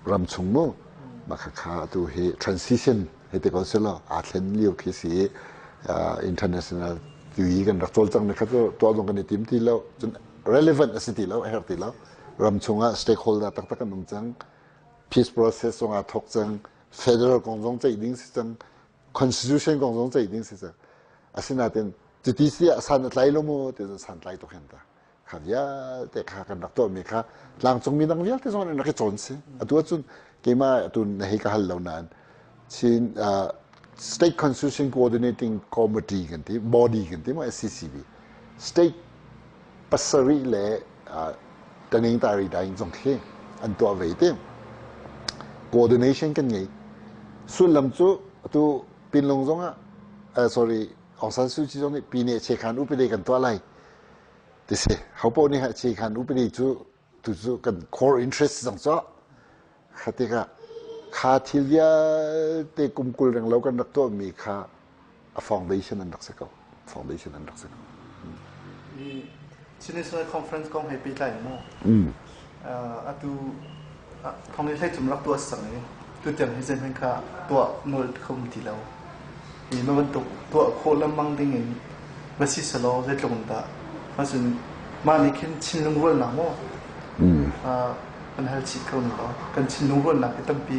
ram chung mu mah kha atu hi transition hei ti ko selaw aa thlen lio khi si i international tui kan rak cawlcang mi kha cu tuah zong kan i tim ti lo cun relevant a si ti lo a herh ti lo ram chungah stakeholder taktak kan um cang peace process zong aa thawk cang federal kong zong ceih ding si cang constitution kong zong ceih ding si cang asinain cuti si ah san a tlai lo mu ti cun san tlai tuk hen ta kha vialte kha kan rak tuahmi kha tlangcung mi dang vialte zong an rak i cawn si atu ahcun keimah atu na hei ka hal lo nain Chin State Constitution Coordinating Committee kan ti body kan ti ma SCCB state pasarih le taning tari daing zong khi an tuah ve te coordination kan ngei sullam cu atu pinlung zong ah sorry Aung San Suu Kyi zong nih pine chekhan upade kan tuah lai ti si hopo nih chekhan upade cu tu cu kan core interest zong cu kha tikah kha thil vialte kum 20 reng lo kan rak tuahmi kha a foundation an rak si ko foundation an rak si ko Chin National Conference kong he pehtlai mu atu thong i hlei cum rak tuah sang i tutiang hi zeihmanh kha tuah nawl kho ti lo Hi na bantuk tuah khawh lengmang ding in va si selaw zeitluk in dah cun mah nih khin thinlung rualnak maw kan hal chih ko ning law kan thinlung rualnak hi tampi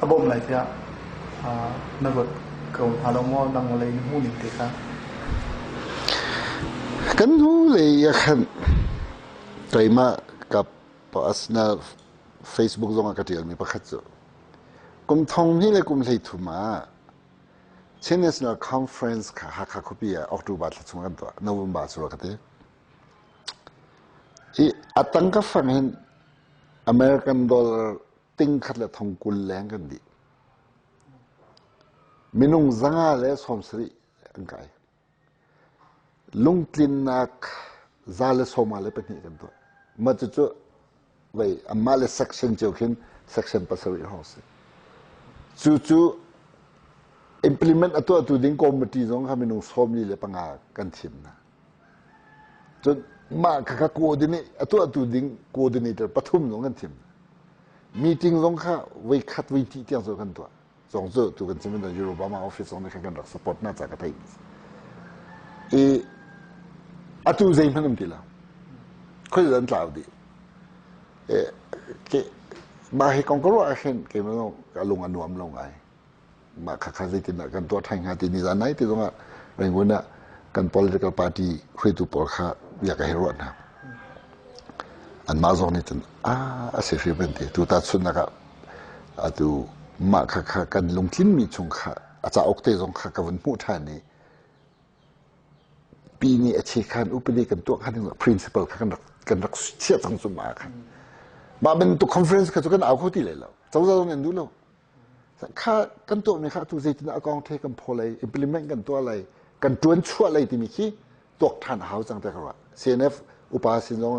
a bawmh lai tiah na ruat ko hnga lo maw nang lei na hmuh ning te kha? Kan hnu lei ah khan keimah ka personal Facebook zong ah ka ṭialmi pakhat cu kum thong hnih le kum 13 ah Chin National Conference kha Hakha khuapi ah October thla chung kan tuah November cu ka ti i a tangka fang hin American dollar ting khat le thong 20 leng kan dih minung 170 an kai Lungtlinnak 122 kan tuah. Mah cucu vei anmah le section cio khin section pasarih hrawng si. Cucu implement a tuahtu ding committee zong kha minung 45 kan thim hna. Cun mah khakha coordinate a tuahtu ding coordinator pathum zong kan thim hna. Meeting zong kha voi khat voi hnih tiang cu kan tuah. Zong cu tu kan chim in Obama office zong nih khan kan rak support na ca ka theih i atu zeihmanh um ti lo. Khoi an tlau dih. Ke mah hi kong ka ruah ah hin keimah zong ka lung a nuam lo ngai. Mah khakha zeitindah kan tuah ṭhan hnga ti ni zan nai ti zongah Rangoon ah kan political party hruaitu pawl kha bia ka hei ruah hna. Anmah zong nih cun a a si hrim an ti. Tuta chunnak ah atu mah khakha kan lungtlinmi chung kha a cauk te zong kha ka vun hmuh ṭhan i pi nih a chekhan upadi kan tuah khan principle kha kan rak kan rak chiah cang cu ma khan. Mah bantuk conference kha cu kan au kho ti lai lo. Cozah zong nih an duh lo. Kha kan tuahmi kha atu zeitin a kong the kan phaw lai, implement kan tuah lai, kan ṭuan chuah lai timi khi tuak ṭhan a hau cang tiah ka ruah. CNF upa sin zong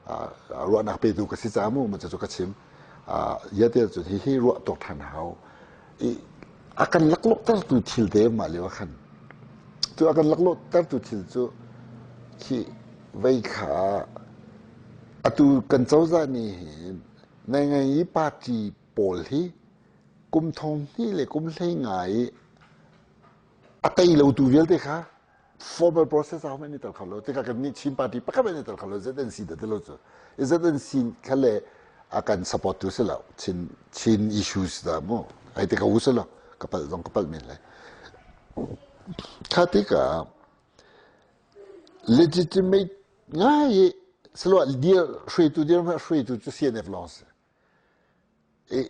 ah ruahnak petu ka si caah mu ma cu ka chim. Ya te cun hihi ruah tuak ṭhan a hau. I a kan laklawhtertu thil te mah lio ah khan cu a kan laklawhtertu thil cu khi vei kha atu kan cozah nih hin ngai ngai i party pawl hi kum thong hnih le kum hlei nga i a tei lotu vialte kha formal process ah hmanh i tel kho lo tikah kan nih Chin party pakhat hmanh i tel kho lo ZNC dah ti lo cu ZNC kha le a kan support tu si lo Chin Chin issues dah mu ai te ka u si lo ka palh zong ka palh men lai kha tikah legitimate ngai i silo dir hruaitu dir hruaitu cu CNF lawng si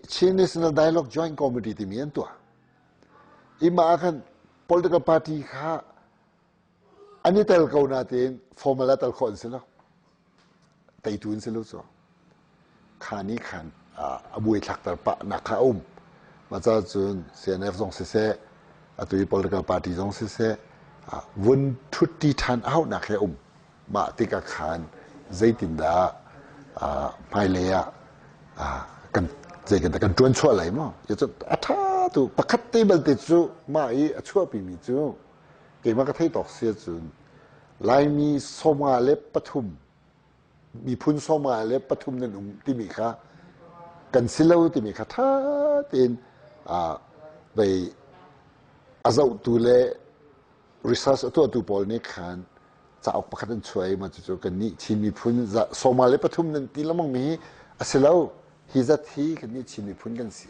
Chin National Dialogue Joint Committee timi an tuah. I mah ah khan political party kha an i tel ko natein formal ah tel khawh an si lo. Teitu an si lo cu. Kha nih khan a buai thlakter pah nak kha a um. Mah ca cun CNF zong siseh, atu i political party zong siseh, vun ṭhutti ṭhan a hauhnak he a um. Mah tikah khan zeitindah hmailei ah kan zeitindah kan ṭuan chuah lai maw? A ṭha tu pakhat te balte cu mah i a chuahpimi cu keimah ka theih tawk si ahcun Laimi 53 miphun 53 nan um timi kha kan si lo timi kha ṭha tein vei a zohtu le research a tuahtu pawl nih khan cauk pakhat an chuah i mah cucu kannih Chin miphun 53 nan ti lengmang mi hi a si lo hi zat hi kannih Chin miphun kan si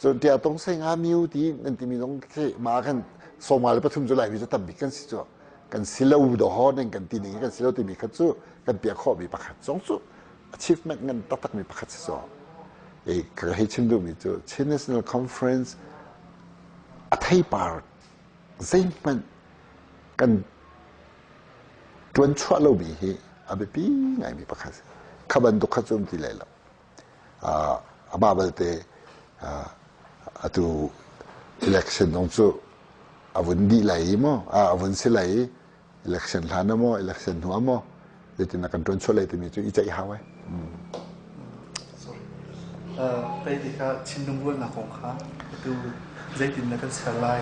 cun tia tong sei nga miu ti nan timi zong khi mah kan 53 cu Laimi cu tam bik kan si cu kan si lo do nan kan ti ning kan si lo timi kha cu kan piah khawh mi pakhat zong cu achievement ngan taktak mi pakhat si so e ka hei chim duhmi cu Chin National Conference a theipar zeihmanh kan ṭuanchuah lomi hi a biapi ngaimi pakhat si. Kha bantuk kha cu um ti lai lo. Amah balte atu election zong cu a vun dih lai i maw, a vun si lai i election hlan ah maw, election hnu ah maw, zeitin kan ṭuanchuah lai timi cu i ceih hau ai. Sorry. Pei ti kha Chin lungrualnak kong kha atu zeitin na kan ser lai?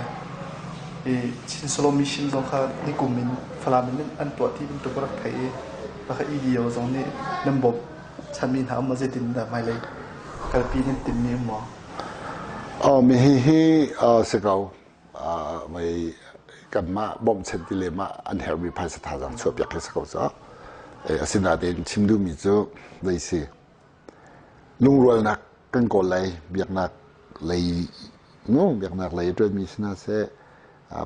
I Chin Shalom Mission zong kha nikum in Falam in an tuah ti bantuk rak theih i baka EDO zong nih nan bawmh chanmi hna um maw zeitin dah hmailei kalpi nan timmi um maw? Oh, mi hi hi si ko. Mei kanmah bawmhchanh ti le mah an herhmi phaisa thazaang chuahpiak hi si ko cu. Asinain chim duhmi cu zei si lungrualnak kan kawl lai biaknak lei nu biaknak lei a ṭuanmi si hna seh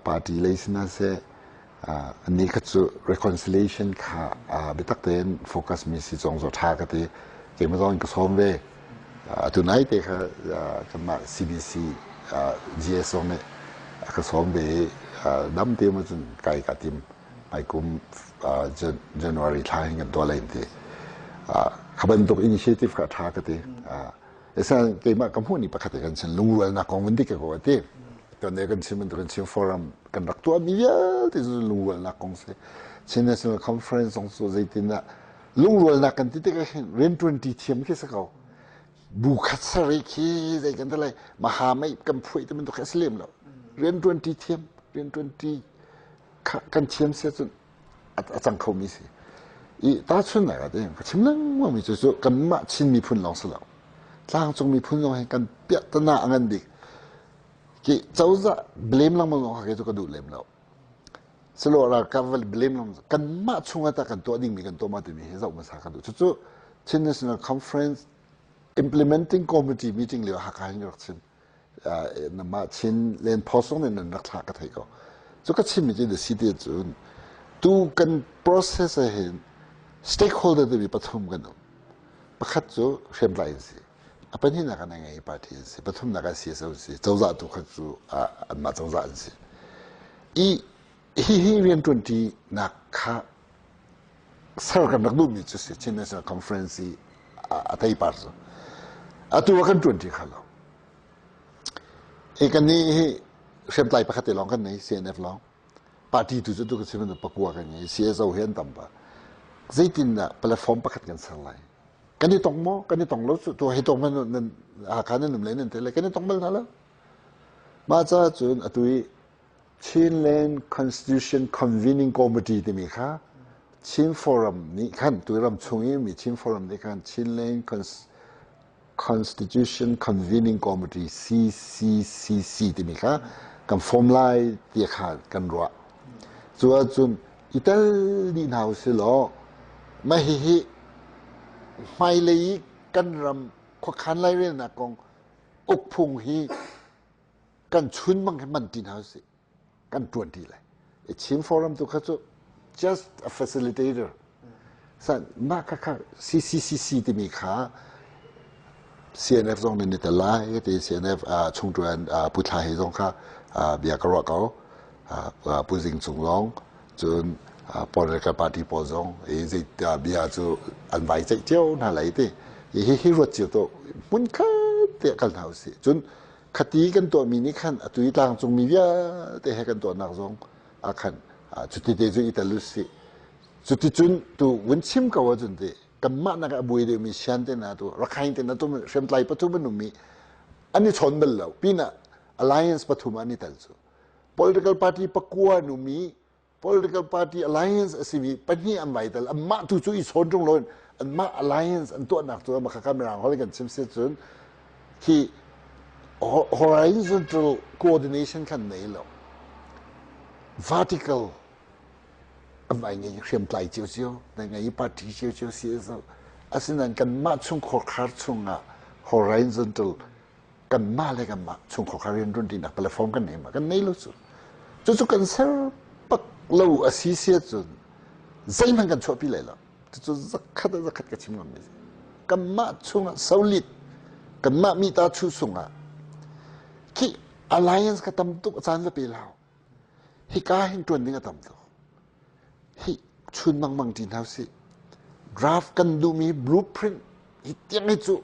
party lei si hna seh annih kha cu reconciliation kha biatak tein focus mi si cong zaw ṭha ka ti keimah zong in ka sawm ve Atu nai te kha kanmah CBC GS zong nih a ka sawm ve i dam te ma cun kai ka tim hmaikum January thla hin kan tuah lai ti. Kha bantuk initiative kha a ṭha ka ti. Esan keimah ka hmuh ni pakhat kan chin lungrualnak kong vun dik ko ti. Kan ne kan chim kan chim forum kan rak tuah mi vialte cu lungrualnak kong si. Chin National Conference zong cu zeitin ah lungrualnak kan ti tikah hin rianṭuanṭi thiam khi si ko bu khat sarih khi zei kan ti lai maha mei kan phuai ti bantuk khi a si lem lo rianṭuanṭi thiam rianṭuanṭi kan thiam sia cun a cang kho mi si i tahchunhnak ah ka chim lengmang mi cu cu kanmah Chin miphun lawng si lo tlangcung miphun zong hi kan piahtana a ngan bik ki cozah blame lengmang zong kha cu ka duh lem lo. Silo ralkap va blame long kanmah chungah tah kan tuah dingmi kan tuah ma timi hi zoh hmasa kan duh. Cucu Chin National Conference Implementing Committee meeting lio Hakha hin rak chim. Namah Chin Len Post zong nih nan rak thlah ka thei ko. Cu ka chimmi cu na si ti cun tu kan process ah hin stakeholder timi pathum kan um. Pakhat cu hriamtlai an si. A pahnihnak ah ngei party an si. Pathumnak ah CSO an si. Cozah tu kha cu anmah cozah an si. I hihi rianṭuanṭinak kha ser kan rak duhmi cu si Chin National Conference i a theipar cu. Atu ah kan ṭuanṭi kha lo. Hi kan nih hi hriamtlai pakhat te lawng kan nei CNF lawng. Party tu cu tu ka chim pakua kan ngei CSO hi an tam pa. Zeitindah platform pakhat kan ser lai? Kan i tong maw? Kan i tong lo cu tu hi tong man nan Hakha nan um le nan te le kan i tong bal hna lo. Mah caah cun atu i Chinland Constitution Convening Committee timi kha Chin Forum nih khan tuiram chung i mi Chin Forum nih khan Chinland Constitution Convening Committee CCCC timi kha kan form lai ti kha kan ruah. Cu ahcun i tel dih hna usih law mah hihi hmailei i kan ram khuakhan lairelnak kong ukphung hi kan chun bang hin man ti hna usih kan tuan ti lai Chin forum tu kha cu just a facilitator san mah kha kha CCCC timi kha CNF zong nih ni tel lai ti CNF chungtuan Pu Thla He zong kha bia ka ruah ko Pu Zing Cung zong cun political party pawl zong i zei bia cu an vai ceih cio hna lai ti hi hi ruat cio to hmun khat te kal hna usih cun Khati kan tuahmi nih khan atu i tlangcungmi vialte he kan tuahnak zong ah khan cuti te cu i tel usih. Cuticun tu vun chim ko ahcun ti kanmah nak a buai deuhmi Shan te hna tu Rakhine te hna tu hriamtlai pathum an ummi an i chawn bal lo pinah alliance pathum an i tel cu political party pakua an um i political party alliance a simi pahnih an vai tel anmah tu cu i chawn ṭung loin anmah alliance an tuahnak cu mah kha mirang holh kan chim si cun khi horizontal coordination khan nei lo vertical an vai ngei hriamtlai cio cio na ngei party cio cio si so asinain kanmah chung khorkhar chungah horizontal kanmah le kanmah chungkhar kha rian ṭuanṭinak platform kan nei ma kan nei lo cu cucu kan ser bak lo a si si ahcun zeihmanh kan chuahpi lai lo cucu zakhat ah zakhat ka chim ngammi si kanmah chungah solid kanmah mi ta chu sungah khi alliance ka tam tuk caan va pe lau hika hin ṭuan ding a tam tuk hi chun mangmang ṭi hna usih. Draft kan duhmi blueprint hi tiang hi cu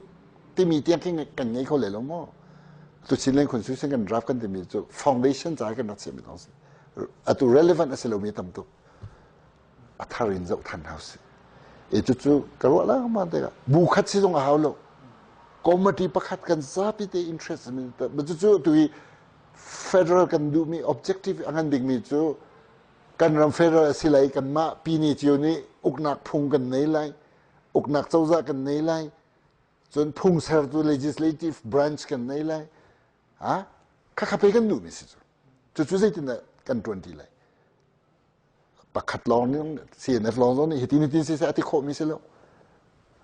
timi tiang khi kan ngei kho le lo maw? Tu Chinland Constitution kan draft kan timi cu foundation ca kan rak chiahmi lawng si. Atu relevant a si lomi tam tuk. A thar in zoh than hau si. E cucu ka ruah lengmang tikah bu khat si zong a hau lo. Committee pakhat kan zapi te interest cucu tu hi federal kan duhmi objective a ngan bikmi cu kan ram federal a si lai kanmah pine cio nih uknak phung kan nei lai uknak cozah kan nei lai cun phung sertu legislative branch kan nei lai ha khakha pe kan duhmi si cu cucu zeitindah kan ṭuanṭi lai pakhat lawng nih CNF lawng zong nih hitin hitin siseh a ti khawhmi si lo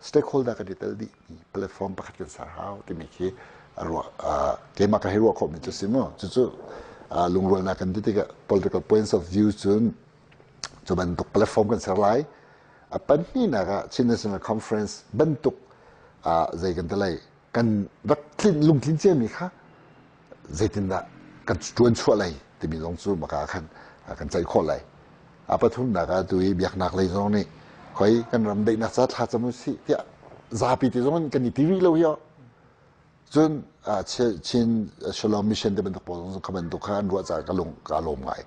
stakeholder kan i tel dih mi platform pakhat kan ser hau timi khi ruah keimah ka hei ruah khawhmi cu si mu cucu lungrualnak kan ti tikah political points of view cun cu bantuk platform kan ser lai a pahnihnak ah Chin National Conference bantuk zei kan ti lai kan rak tlin lungtlin ciami kha zeitindah kan ṭuan chuah lai timi zong cu maka khan kan ceih khawh lai. A pathumnak ah tu i biaknak lei zong nih khoi kan ram daihnak ca thla cam usih tiah zapi te zong in kan i ti rih lo hi cun Chin Shalom Mission te bantuk pawl zong kha bantuk kha an ruah caah ka lung ka lawm ngai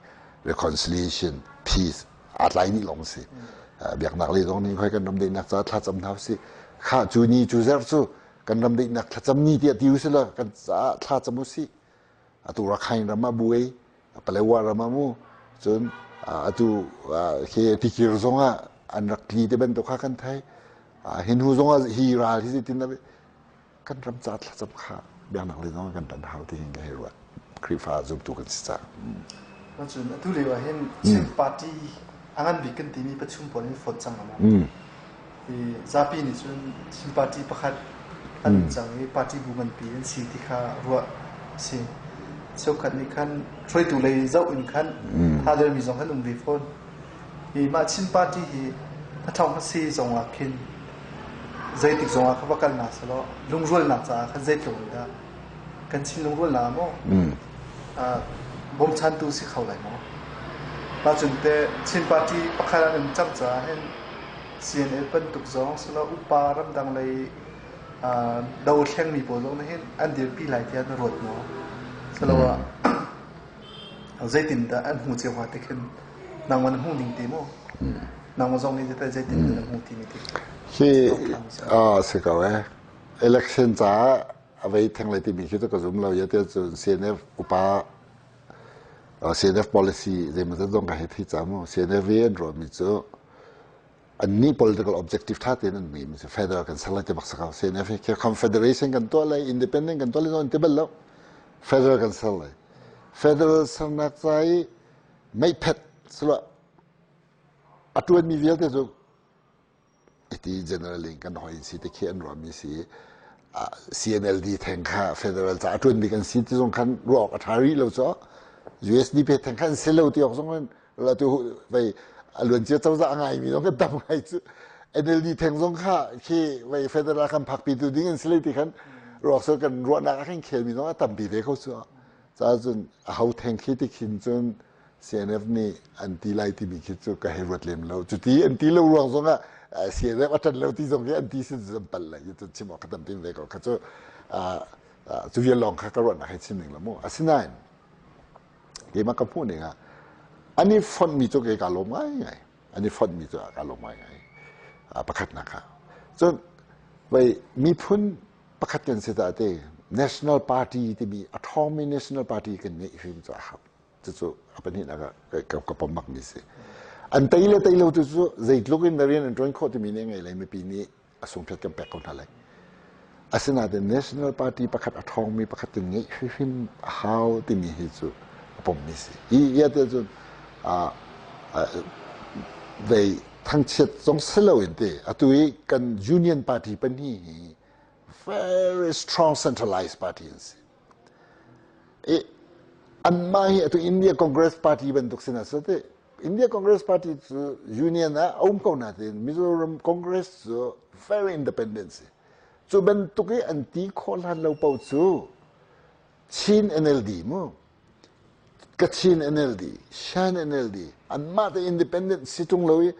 reconciliation peace aa tlai nih lawng si biaknak lei zong nih khoi kan ram daihnak ca thla cam hna usih kha cu ni cu zer cu kan ram daihnak thlacam ni tiah ti usih law kan caah thla cam usih atu Rakhine ram ah buai Palewa ram ah mu cun atu khi tikir zong ah an rak tli te bantuk kha kan thei hin hu zong ah hi ral hi zeitin kan ram ca thlacam kha biaknak lei zong kan tan hau ti hin ka hei ruat Khrihfa zumtu kan si caah. Cun atu lio ah hin Chin party a ngan bik kan timi pathum pawl in fawt cang maw? Hi zapi nih cun Chin party pakhat an cang i party bu nganpi an si ti kha ruah a si. Cheukhat nih khan hruaitu lei zoh in khan thadermi zong kan um ve fawn. Hi mah Chin party hi hnathawng hmasi zong ah khin zeitik zong ah kha va kal hna selaw lungrualnak caah khan zeitluk in dah kan Chin lungrualnak ah maw bawmchantu si kho lai maw? Mah cun teh Chin party pakhat an um cang caah hin CNA bantuk zong silo upa ramdang lei dothlengmi pawl zong nih hin an dirpi lai tiah na ruat maw? Silo ah zeitindah an hmu cio hnga ti khin nangmah na hmuh ning te maw? Nangmah zong nih teh zeitindah na hmuh timi ti? Hi si ko eh. Election caah a vei theng lai timi khi cu ka zum lo. Ya te cun CNF upa CNF policy zeimawzat zong ka hei thei ca mu. CNF i an ruahmi cu annih political objective tha tein an ngeimi cu federal kan ser lai ti bak si ko. CNF hi confederation kan tuah lai, independent kan tuah lai zong an ti bal lo. Federal kan ser lai. Federal sernak ca i meiphet silo a tuanmi vialte cu iti general in kan hoi si te khi an ruahmi si. CNLD theng kha federal ca a tuan bik an si ti zong khan ruah awk a tha rih lo cu. USDP theng kha an si lo ti awk zong in la tu vei a luancia cozah a ngaimi zong kan tam ngai cu. NLD theng zong kha khi vei federal kan phakpi tu ding an si lai ti khan ruak so kan ruahnak ah khan khelmi zong a tampi ve ko cu. Ca cun a ho theng khi ti khin cun CNF nih an ti lai timi khi cu ka hei ruat lem lo. Cuti an ti lo ruang zong ah CNF a ṭan lo ti zong khi an ti sin an pal lai. Cu chim awk ka tam pin ve ko. Kha cu cu vial lawng kha ka ruahnak hei chim ning lo mu. Asinain keimah ka hmuh ning ah an i fonhmi cu kei kaa lawm ngaingai. An i fonhmi cu kaa lawm ngaingai. Pakhatnak kha. Cun vei miphun pakhat kan si ta te National Party timi a ṭhawngmi National Party kan ngeih hrim cu a hau. Cucu a pahnihnak ah ka pom bakmi si. An tei le tei lo tu cu zeitluk in rian an ṭuan khawh timi nih ngei lai mipi nih a sungphiat kan pek ko hna lai. Asinain National Party pakhat a ṭhawngmi pakhat kan ngeih hrimhrim a hau timi hi cu a pommi si. Hi ia te cun vei thangchiat zong si loin te atu i kan Union Party pahnih hi very strong centralized party an si. I anmah hi atu India Congress Party bantuk sin ah te India Congress Party cu union ah a um ko nain Mizoram Congress cu very independent si. Cu bantuk i an ti khawh hlan lo paoh cu Chin NLD mu Kachin NLD, Shan NLD anmah te independent si tung lo i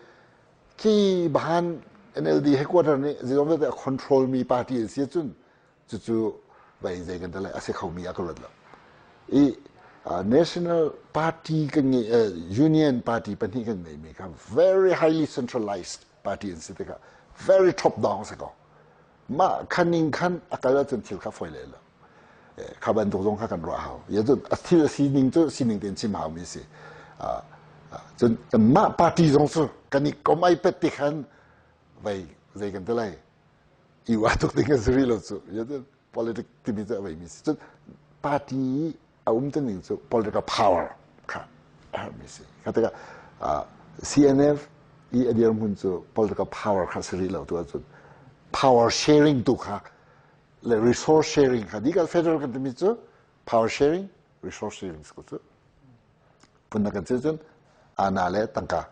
khi bahan NLD headquarter nih zeizong vialte a control mi party an si cun cucu vai zei kan lai a si khomi a ka ruat lo. I national party kan ngei union party pahnih kan ngeimi kha very highly centralized party an si tikah very top down si ko. Mah khaning khan a kal ahcun thil kha foi le lo. Kha bantuk zong kha kan ruah hau. Ya cun a thil a sining cu sining tein chim hau mi si. Cun kanmah party zong cu kan i kom ai pet ti khan vai zei kan ti lai i uah tuk ding a si rih lo cu. Ya cun politic timi cu a veimi si. Cun party a um ning cu political power kha a herhmi si. Kha tikah CNF i a dirhmun cu political power kha si rih lo tu ahcun power sharing tu kha le resource sharing kha dikal federal kan timi cu power sharing resource sharing ko cu phun kan si cun ana le tangka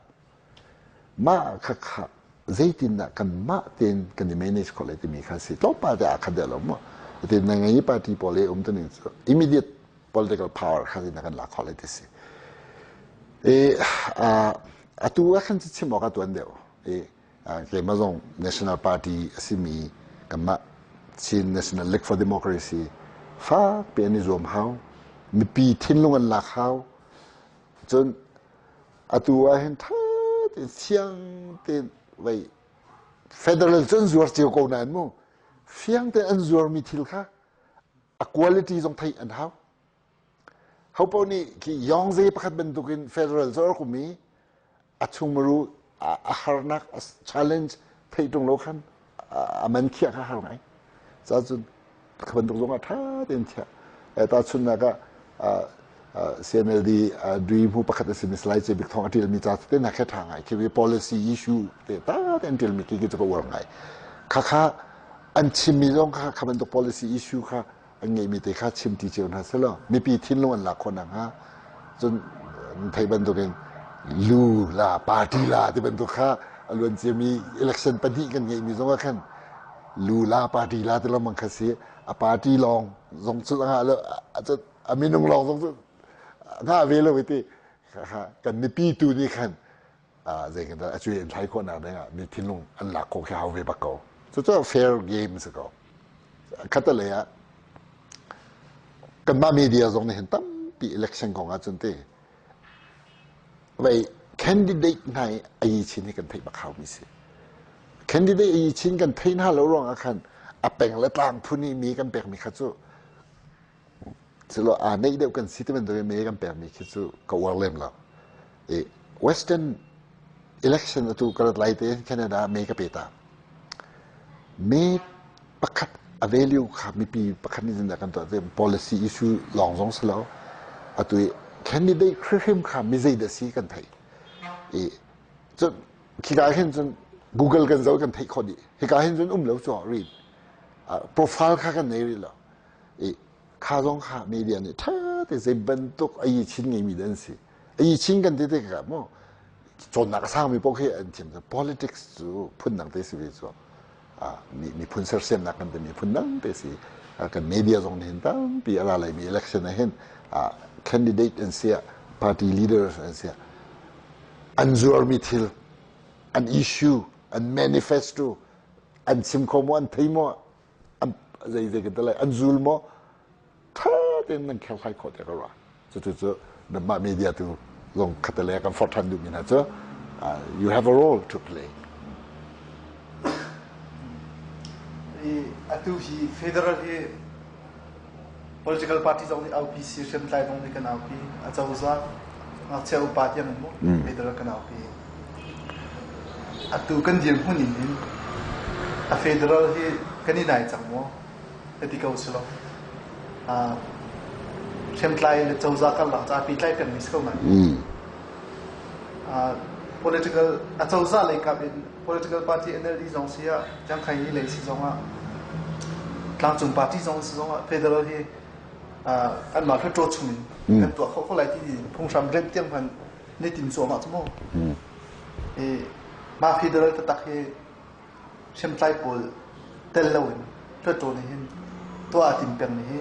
mah kha kha zeitindah kan mah tein kan i manage khawh lai timi kha si tlawmpal te ah khat deuh lo maw ti na ngei party pawl i um tuning cu immediate political power kha na kan lak khawh lai ti si e atu ah khan chim awk a tuan deuh e keimah zong national party a simi kanmah Chin National League for Democracy fakpi an i zuam hau mipi thinlung an lak hau cun atu ah hin tha tein fiang tein vei federal cu an zuar cio ko nain mu fiang tein an zuarmi thil kha a quality zong theih an hau Hopo nih khi Yongze pakhat bantukin federal cu a rak um i a chungmuru a harnak a challenge theih ṭung lo khan a man khiah kha har ngai. Ca cun kha bantuk zong ah ṭha tein thiah. Tahchunhnak ah. CNLD dui mu pakhat a simi Salai Ce Bik Thawng a ṭialmi ca te hna khi ṭha ngai. Khi policy issue te ta te an ṭialmi khi cu ka uar ngai. Khakha an chimmi zong kha kha bantuk policy issue kha an ngeihmi te kha chim ti cio hna selaw mipi thinlung an lak khawh nakhnga cun thei bantukin lu la party la ti bantuk kha a luan ciami election pahnih kan ngeihmi zong ah khan lu la party la ti lengmang kha si a party lawng zong cu a lo a minung lawng zong cu ngah ve lo ti kan mipi tu nih khan zei kan a cuai an thlai khawhnak ding ah mi thinlung an lak khawh khi hau ve bak ko. Cucu fair game si ko. Khatalei ah kanmah media zong nih hin tampi election kong ah cun te vei candidate hna i ayi chin hi kan theih bak hau mi si. Candidate ayi chin kan theih hna lo ruang ah khan a peng le tlang phun i mi kan pek mi kha cu Silo aa neih deuh kan si ti bantuk in me kan pekmi khi cu ka uar lem lo. I Western election atu ka rat lai te Canada me ka pe ta. Me pakhat a value kha mipi pakhat nih zindah kan tuah te policy issue lawng zong si lo. Atu i candidate hrimhrim kha mi zeidah si kan theih. I cun khika hin cun Google kan zoh kan theih khawh dih. Hika hin cun um lo cu read. Profile kha kan nei rih lo. I kha zong kha media nih ṭha te zei bantuk ayi chin ngeimi dah an si. Ayi chin kan ti tikah maw cawnnak a sangmi paoh khi an thiam. Politics cu phundang te si ve cu. Miphun sersiamnak kan timi phundang te si. Kan media zong nih hin tampi a ra laimi election ah hin candidate an si ah party leaders an si ah an zuarmi thil an issue an manifesto an chim kho maw an thei maw an zei zei kan lai an zul maw tha tein nan kherhlai khawh te ka ruah cucu cu nanmah media tu zong khatale kan forh than duhmi hna cu you have a role to play. I atu hi federal hi political party zong nih aupi si hriamtlai zong nih kan aupi acozah ngakchia upa tiang in mu federal kan aupi Atu kan dirhmun in hin a federal hi kan i nai cang maw? Ka ti ko si lo. Hriamtlai le cozah karlak ca pehtlai pengmi si ko nain. Political a cozah lei kap in political party NLD zong si ah Chiangkhai hi lei si zong ah tlangcung party zong si zong ah federal hi anmah hluttaw chung in kan tuah khawh ko lai ti phunghram remh tiang hmanh na tim cuahmah cu mu. I mah federal taktak hi hriamtlai pawl tel loin hluttaw nih hin tuah a tim pengmi hi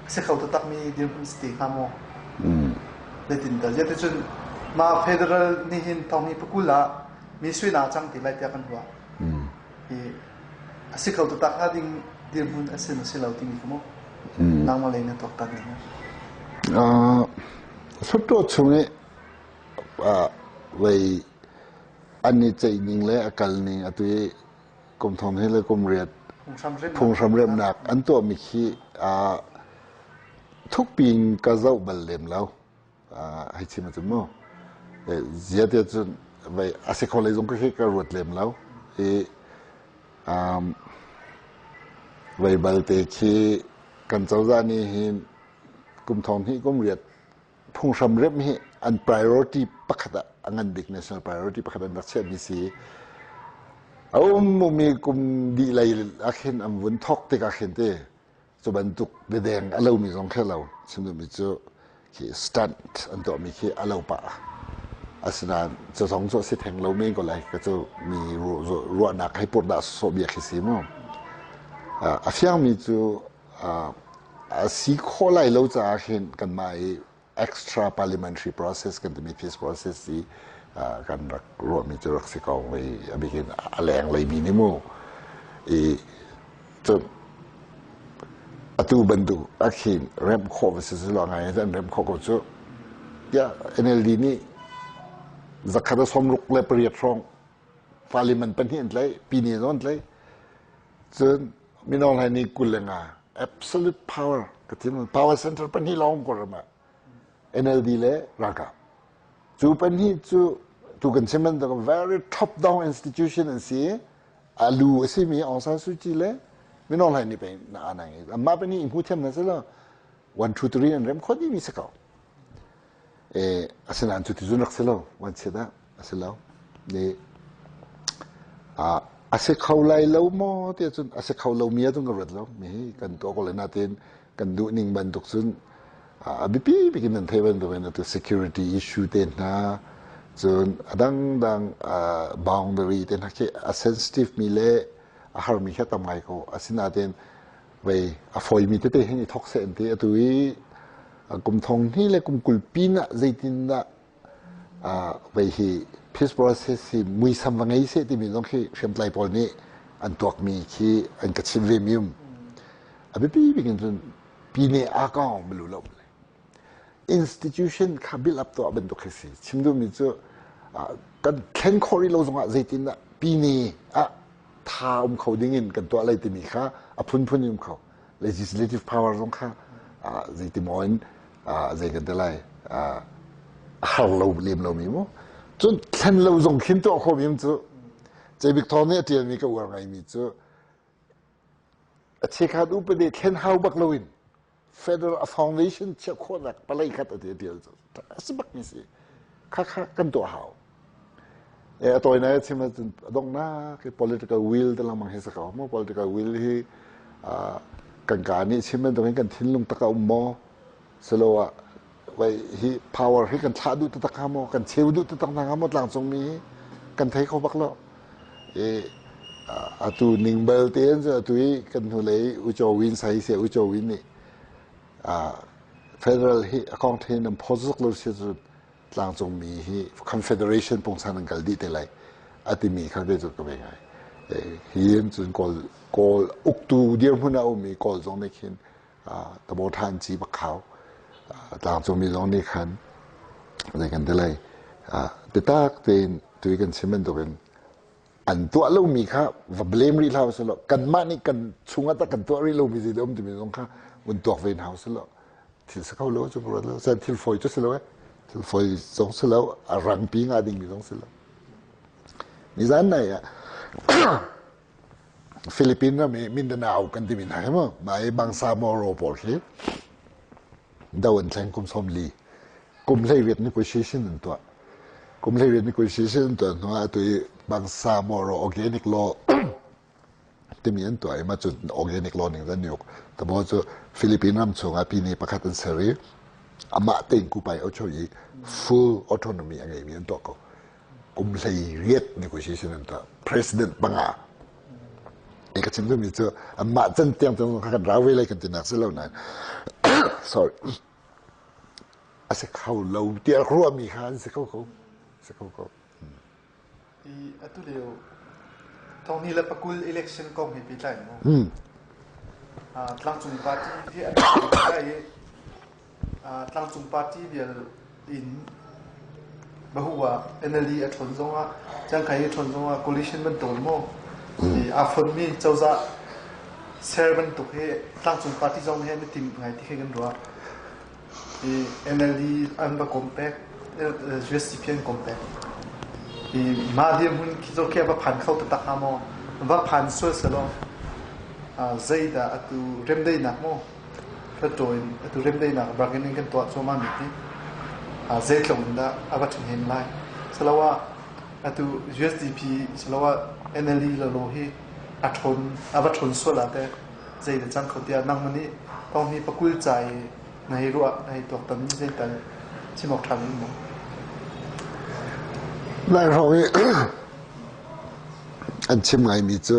a si kho taktakmi dirhmun si te hnga maw? Zeitin dah? Ziah mah federal nih hin thonghni pakul ah mi suina cang ti lai tiah kan ruah. I a si kho taktak hnga ding dirhmun a si maw si lo timi kha mu. Nangmah lei na tuaktan ning. Hluttaw chung i vei an i ceih ning le a kal ning atu i kum thong hi le kum riat phunghram remnak an tuahmi khi thukpi in ka zoh bal lem lo. Hei chim ahcun mu zia te cun vei a si kho lei zong khi ka ruat lem lo. I vei balte khi kan cozah nih hin kum thong hnih kum riat phunghram remh hi an priority pakhat ah a ngan bik national priority pakhat an rak chiahmi si. A um mi kum dih lei ah khin an vun thawk tik ah khin te cu bantuk biadeng a lomi zong khi lo chim duhmi cu khi stunt an tuahmi khi a lo pah. Asinain cu zong cu a si theng lo men ko lai ka cu mi ruahnak hei purh dah sawh bia khi si mu. A fiangmi cu a si khawh lai lo caah khin kanmah i extra parliamentary process kan timi peace process i kan rak ruahmi cu rak si ko i a bikin a leng leimi nih mu i cun atu bantuk a khin remh khawh va si lo ngai an remh khawh ko cu tiah NLD nih zakhat a sawmruk le pariat hrawng parliament pahnih an tlaih pine zong an tlaih cun Mino Hlai nih 25 absolute power ka thim power center pahnih lawng ko ram ah NLD le ralkap cu pahnih cu tu kan chim bantuk very top down institution an si a lu a simi Aung San Suu Kyi le Mino Hlai nih pei na anang i amma pahnih i hmu thiam na si lo 1 2 3 an rem khawh dih mi si ko. Asinain cu ti cun rak si lo. Vanchiat ah a si lo. A si kho lai lo maw tiah cun a si kho lomi ah cun ka ruat lo. Mi hi kan tuah ko lai nain kan duh ning bantuk cun a biapi bik in nan theih bantukin atu security issue te hna cun a dangdang boundary te hna khi a sensitive mi le a harmi khi a tam ngai ko. Asinain vei a fawimi tete hin i thawk seh an ti. Atu i kum thong hnih le kum 20 pin ah zeitindah vei hi peace process hi muisam va ngei seh timi zong khi hriamtlai pawl nih an tuakmi khi an ka chim ve mi um. A biapi bik in cun pine a kong malu lo institution kha build up tuah bantuk khi si. Chim duhmi cu kan thlen khawh rih lo zongah zeitindah pine ah tha um kho ding in kan tuah lai timi kha a phunphun in um kho. Legislative power zong kha zeitimaw in zei kan ti lai a har lo lem lomi mu. Cun thlen lo zong khin tuah khawhmi um cu Cebik Thawng nih a ṭialmi ka uar ngaimi cu a chiakhat upadi thlen hau bak loin federal a foundation chiah khawhnak palei khat a ti a ṭial cu a si bak mi si. Kha kha kan tuah hau. E a tawinak a chim ahcun a donghnak hi political will te lengmang hi si ko mu. Political will hi kan kaa nih chim bantukin kan thinlung tak a um maw? Siloah wei hi power hi kan thlah duh taktak hnga maw? Kan cheu duh taktak hna hnga maw tlangcungmi hi? Kan thei kho bak lo. E atu ning bal te in atu i kan hnulei Ucho Win sai se Ucho Win nih federal hi a kong thein an phaw zuk lo si cun tlangcungmi hi confederation pungsan an kal dih te lai a timi kha ve cu ka ve ngai. Hi in cun kawl kawl uktu dirhmun a ummi kawl zong nih khin tabo than ci bak khau tlangcungmi zong nih khan zei kan ti lai biatak tein tui kan chim bantukin an tuah lomi kha va blame rih hlah usih law kanmah nih kan chungah tak kan tuah rih lomi zei dah um timi zong kha vun tuak ve hna usih law thil si kho lo cu ruat lo thil fawi cu si lo eh thil fawi zong si lo a rangpi nga dingmi zong si lo nizan nai ah Philippine ram i Mindanao kan timi hna hi mu mah i Bangsamoro pawl khi do an thleng kum 40 kum 18 negotiation an tuah kum 18 negotiation an tuah hnu ah atu i Bangsamoro organic law timi an tuah i mah cu organic law ning an uk tabo cu Philippine ram chungah pine pakhat an ser i amah tein kupai ocho i full autonomy a ngeimi an tuah ko kum 18 negotiation an tuah president panga e ka chim duhmi cu anmah can tiang tiang kan rau ve lai kan ti nak si lo nain sorry a si kho lo tiah ruahmi kha an si kho ko si kho ko I atu lio thong ni le pakul election kong he pehtlai mu tlangcung party hi an i tlangcung party vial in bahu ah NLD a ṭhawn zongah Cangkai a ṭhawn zongah coalition bantuk maw aa fonmi cozah ser bantuk hi tlangcung party zong hi an i tim ngai ti khi kan ruah. I NLD an va kom pek USDP an kom pek. I mah dirhmun khi zo khi a va phan kho taktak hnga maw? Va phan sual selaw zeidah atu remdaihnak maw Hluttaw in atu remdaihnak bargaining kan tuah cuahmah mi hi zeitluk in dah a va ṭhahnem lai. Siloah atu USDP siloah NLD lawlaw hi a ṭhawn a va ṭhawn sual ah teh zei dah cang kho tiah nangmah nih tawng hi pakul ca i na hei ruah na hei tuaktan mi zeital chim awk ṭha ding maw? Lai hrawng i an chim ngaimi cu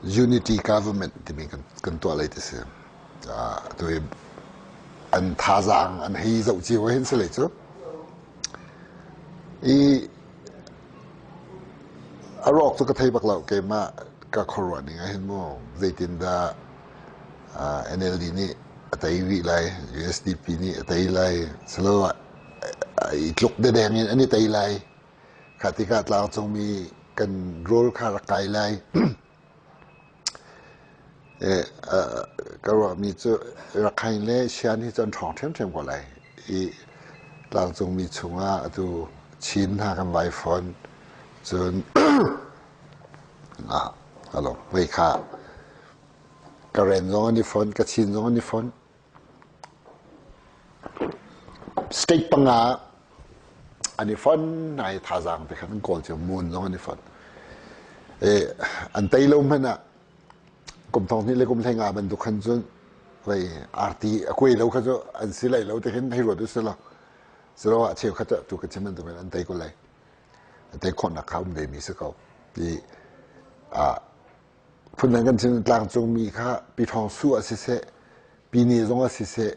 Unity government timi kan tuah lai ti si. Atu hi an thazaang an hei zoh cio hin si lei cu. I a rawk cu ka thei bak lo keimah ka khuaruah ning ah hin mu zeitindah NLD nih a tei rih lai USDP nih a tei lai siloah i tluk dedeng in an i tei lai Kha tikah tlangcungmi kan rawl kha rak kai lai. Ka ruahmi cu Rakhine le Shan hi cu an ṭhawng ṭhiamṭhiam ko lai. I tlangcungmi chungah atu Chin hna kan vai fawn. Cun alo vei kha Karen zong an i fon, Kachin zong an i fon. State panga an i fon hna i thazaang te khan an kawl cio mun zong an i fon. E, an tei lo hmanh ah kum thong hnih le kum hlei nga bantuk khan cun vei arti a kuai lo kha cu an si lai lo te khin hei ruat u si lo. Silo ah cheu khat tu ka chim bantuk in an tei ko lai. An tei khawhnak kha um ve mi si ko. Ti a phundang kan chim tlangcungmi kha pi thawng su ah siseh pi ni zong ah siseh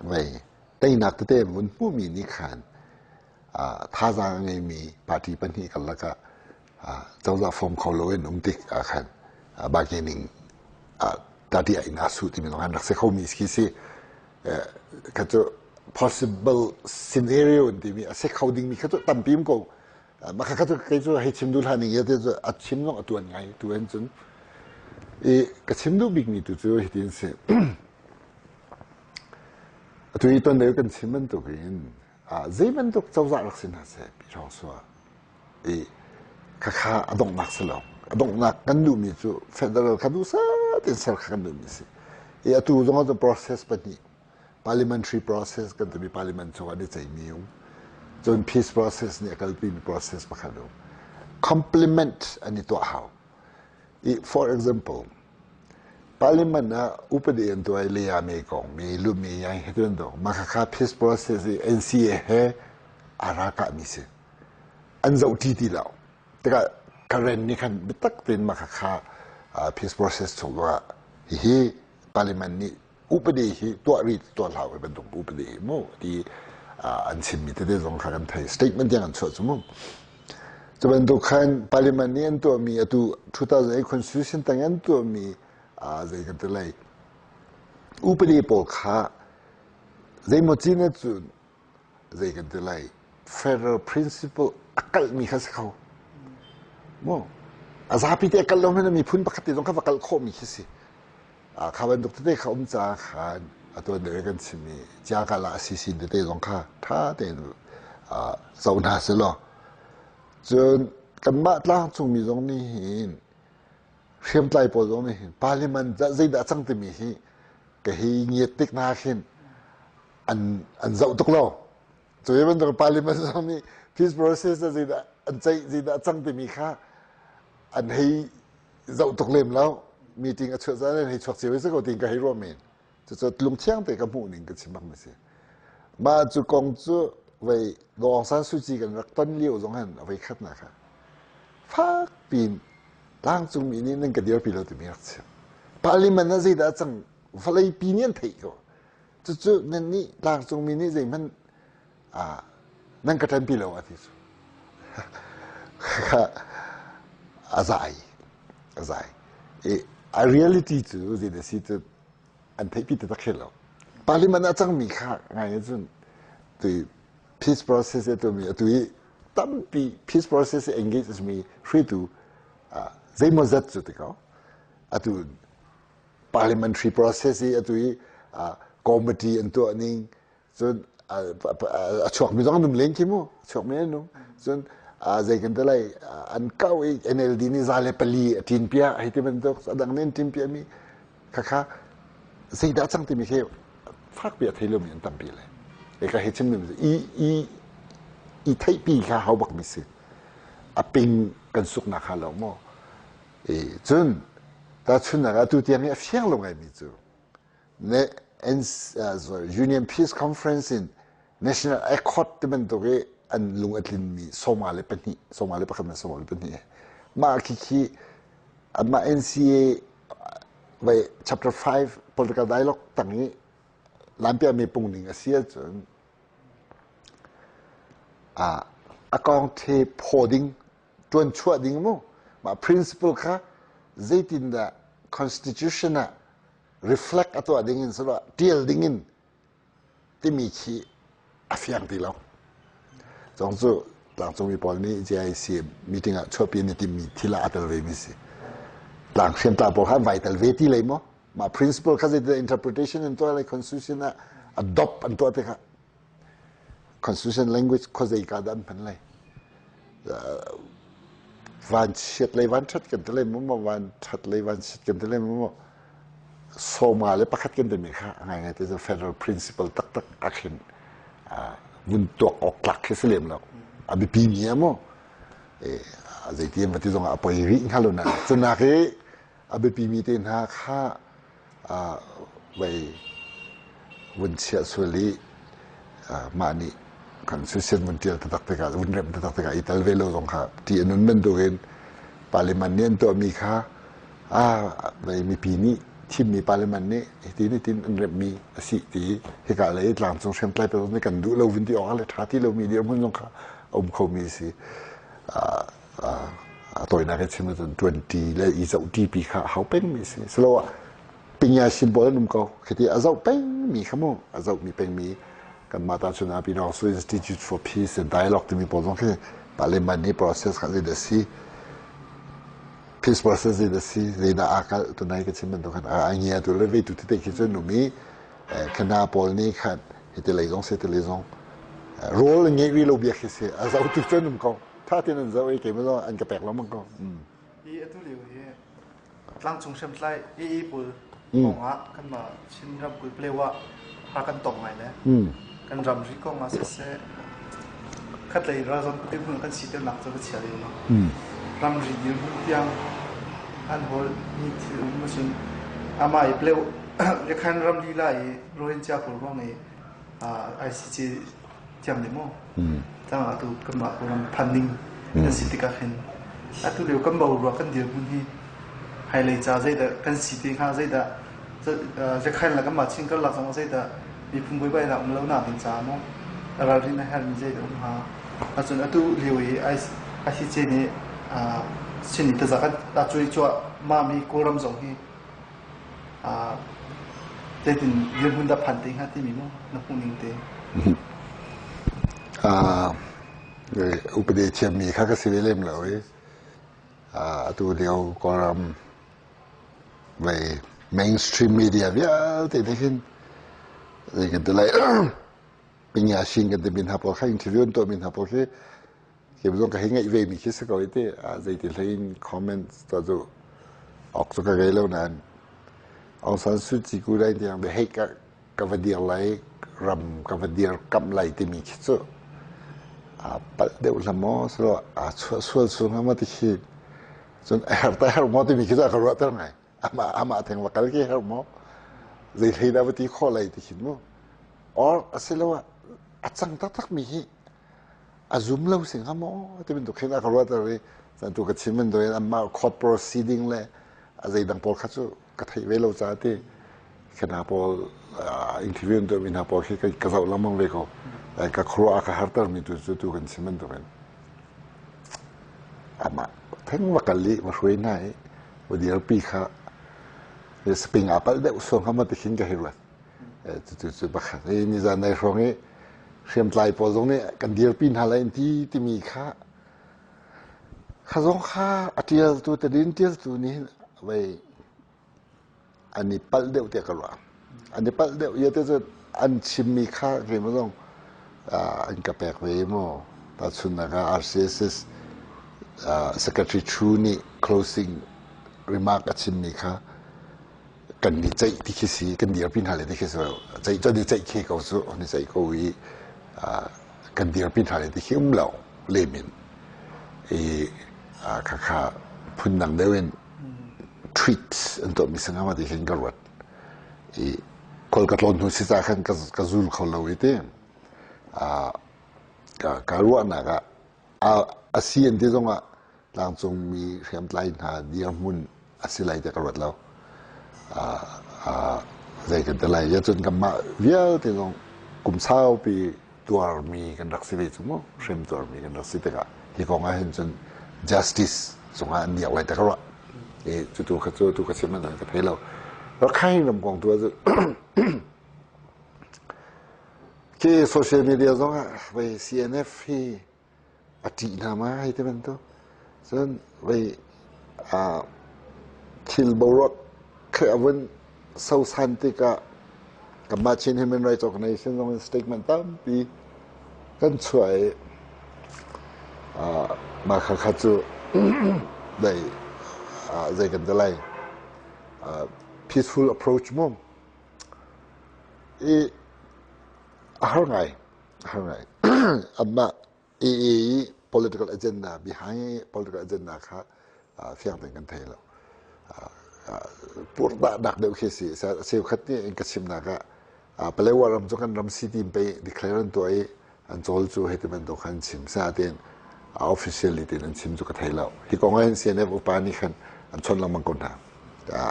vei teinak tete vun hmuhmi nih khan thazaang a ngeimi party pahnih karlak ah cozah form kho loin um tik ah khan bargaining party in aa su timi zong an rak si khomi khi si kha cu possible scenario timi a si kho dingmi kha cu tampi um ko. Mah kha cu kei cu hei chim duh hlah ning te cu a chim zong a tuan ngai tu hen cun i ka chim duh bikmi tu cu hitin si. Atu i ton deuh kan chim bantuk in zei bantuk cozah rak si hna seh pi hrawng sua i khakha a donghnak si lo. A donghnak kan duhmi cu federal kha duh sat in ser kha kan duhmi si. I atu zong ah process pahnih parliamentary process kan timi parliament chung an i ceihmi um. Cun peace process nih a kalpimi process pakhat um. Complement an i tuah hau. I for example, parliament ah upadi an tuah i lea me kong mi lu mi yang he tun do ma kha kha peace process i NCA he a ra ka mi si. An zoh ti ti lo. Tikah Karen nih khan biatak tein ma kha kha peace process chung ah hihi parliament nih upadi hi tuah rih tuah hlah hi bantuk upadi hi mu ti an chimmi tete zong kha kan thei. Statement tiang an chuah cu mu. Cu bantuk khan parliament nih an tuahmi atu 2008 constitution tang an tuahmi zei kan ti lei upadi pawl kha zeimaw cin ahcun zei kan ti lai federal principle a kalhmi kha si kho mu. A zapi te a kalh lo hmanh miphun pakhat te zong kha va kalh khawhmi khi si. Kha bantuk tete kha um caah khan atuan deuh kan chimmi ciakal ah si sin tete zong kha ṭha tein zoh hna selaw cun kanmah tlangcungmi zong nih hin hriamtlai pawl zong nih hin parliament zeidah cang timi hi ka hi ngiat tik hna khin an an zoh tuk lo. Cu bantuk parliament zong nih peace process zeidah an ceih zeidah cang timi kha an hei zoh tuk lem lo. Meeting a chuah caan hei chuak cio i ko tin ka hei ruah men. Cucu lungthiang te ka hmuh ning ka chim bak mi si. Mah cu kong cu vei Daw Aung San Suu Kyi kan rak ton lio zong han a vei khat na kha fak pin tlangcungmi nih nan ka dirpi lo timi rak chim. Parliament ah zeidah cang vawlei pi nih an theih ko. Cucu nan nih tlangcungmi nih zeihmanh nan ka ṭanpi lo a ti cu. A zai. A zai. I a reality cu zei da si cu an theihpi taktak hrih lo. Parliament a cangmi kha ngai ahcun tui peace process a tuahmi atu i tampi peace process engage a simi hruaitu zeimawzat cu ti ko. Atu parliamentary process i atu i committee an tuah ning cun a chuakmi zong an um len khi mu. A chuakmi an um. Cun zei kan ti lai an kau i NLD nih 104 a ṭin piah hei ti bantuk a dang nih an ṭin piahmi khakha zeidah cang timi khi fakpi a thei lomi an tampi le e ka hei chim ning i i i theihpi kha hau bakmi si. A ping kan suknak kha lo maw. E cun tahchunhnak ah atu tiang i a fiang lo ngaimi cu ne Union Peace Conference in National Accord ti bantuk i an lung a tlinmi 54 41 le 42 mah khi khi anmah NCA vai chapter 5 political dialogue tang i lampiami pung ning a si ahcun a kong the phaw ding ṭuanchuah ding mu. Mah principle kha zeitindah constitution ah reflect a tuah ding in silo ṭial ding in timi khi a fiang ti lo. Cong cu tlangcungmi pawl nih JIC meeting ah chuahpi an i timmi thil ah a tel ve mi si. Tlang hriamtlai pawl kha an vai tel ve ti lei maw? Mah principle kha zeitindah interpretation an tuah lai constitution ah adopt an tuah tikah constitution language khuazei ka dah an hman lai. Van chiat lei van ṭhat kan ti lei maw van ṭhat lei van chiat kan ti lei maw sawma le pakhat kan timi kha a ngaingai te cu federal principle taktak a khin. vun tuak awk tlak khi si lem lo. A biapi mi a mu. Zeiti an va ti zongah a poi rih hnga lo na. Cunak i a biapi mi te hna kha vei vun chiah sual i mah nih kan susian vun ṭial taktak tikah vun remh taktak tikah i tel ve lo zong kha ṭih a nun bantukin parliament nih an tuahmi kha vei mipi nih thimmi parliament nih hitin hitin an remhmi a si ti hika lei tlangcung hriamtlai pa nih kan duh lo vun ti awk le ṭha ti lomi dirhmun zong kha a um khomi a si. A tawinak in chim ahcun ṭuanṭi le i zohṭi kha a hau pengmi a si. Siloah pinya sin pawl an um ko. Khiti a zoh pengmi kha mu, a zohmi pengmi kanmah ta chun ah Pinoso Institute for Peace and Dialogue timi pawl zong khi parliament nih process kha zeidah si, peace process zeidah si, zeidah aa kalh tunai ka chim bantuk khan a ngiatu le veitu tete khi cu an um i khana pawl nih khan hiti lei zong si, hiti lei zong rawl an ngeih rih lo bia khi si, a zohtu cu an um ko. Tha tein an zoh i keimah zong an ka pek lengmang ko. Hi atu lio hi tlangcung hriamtlai AA pawl kongah kanmah Chin ramkulh Palewa ha kan tong ngai le kan ramri kong ah siseh khatlei ralzam dirhmun kan siternak cu va chia lio lo. Ramri dirhmun tiang an hawl mi thil um ahcun amah i Palewa Yakhan ram lila i Rohingya pawl ruang i ICC thiam ne maw? Tang atu kanmah Kawlram phan ning kan si tikah khin atu lio kan boruak kan dirhmun hi hailei ca zeidah kan si te hnga zeidah zakhain la kanmah Chin karlak zong zeidah miphun buaibainak um lo nak ding caah maw ralrin a herhmi zeidah um hnga ahcun atu lio i ICC nih Chin i taza kan cuai cuahmah mi Kawlram zong hi Zeitin dirhmun dah phan te hnga timi mu na hmuh ning te. Upadi thiammi kha ka si ve lem lo i atu lio Kawlram vei mainstream media vialte nih hin zei kan ti lai pinyasin kan timi hna pawl kha interview an tuahmi hna pawl khi Khi zong ka hei ngaih ve mi khi si ko i ti zeiti hlei in comments to cu awk cu ka ngei lo nain Aung San Suu Kyi ku lai tiang the hei ka ka va dir lai ram ka va dir kamh lai timi khi cu aa palh deuh hlah maw silo aa chuah sual sual hnga maw ti khi cun a herh ta herh maw timi khi cu a ka ruahter ngai amah amah theng va kal khi herh maw zei hlei dah va ti khawh lai ti khin mu or asiloah a cang taktak mi hi a zum lo si hnga maw ti bantuk khin a ka ruat i tu ka chim bantuk in anmah court proceeding le a zeidang pawl kha cu ka theih ve lo caah ti khana pawl interview an tuahmi hna pawl khi ka zoh lengmang ve ko ka khuaruah a ka harter mi tu cu tu kan chim bantuk in amah theng va kal i va hruai hna i va dirpi kha sping aa palh deuh suang kha ma ti khin ka hei ruat Cucu cu pakhat hi nizan nai hrawng i hriamtlai pawl zong nih kan dirpi hna lai an ti timi kha kha zong kha a ṭialtu tadin ṭialtu nih vei an i palh deuh tiah ka ruah. An i palh deuh ia te cu an chimmi kha keimah zong an ka pek ve mu. Tahchunhnak ah RCSS Secretary Chu nih closing remark a chimmi kha kan i ceih ti khi si kan dirpi hna le ti khi si ceih cu an i ceih khi ko cu an i ceih ko i kan dirpi hna le ti khi um lo lem in i khakha phundang deuh in tweet an tuahmi si hnga ma ti khin ka ruat i kol ka tlawn hnu si ca khan ka zul kho lo i ti ka ruahnak ah a si an ti zongah tlangcungmi hriamtlai hna dirhmun a si lai tiah ka ruat lo. Zei kan ti lai, cun kanmah vialte zong kum saupi tuarmi kan rak si ve cu mu, hrim tuarmi kan rak si tikah hi kong ah hin cun justice cungah an diak lai tiah ka ruah. I cutu kha cu tu ka chim an ka thei lo. Rakhine ram kong tu ah cun khi social media zong ah vei CNF hi a ṭih hna ma hei ti bantuk. Cun vei thil boruak khi a vun sosan tikah kanmah Chin Human Rights Organization zong in statement tampi kan chuah i mah khakha cu dei zei kan ti lai peaceful approach mu i a har ngai a har ngai. Anmah AA i political agenda behind political agenda kha fiang tein kan thei lo. Purtahnak deuh khi si. Cheukhat nih in ka chimnak ah Palewa ram cu kan ram si ti pei declare an tuah i an cawl cu hei ti bantuk khan chim. Sinain officially tiin an chim cu ka thei lo. Hi kong ah hin CNF upa nih khan an chawnh lengmang ko hna.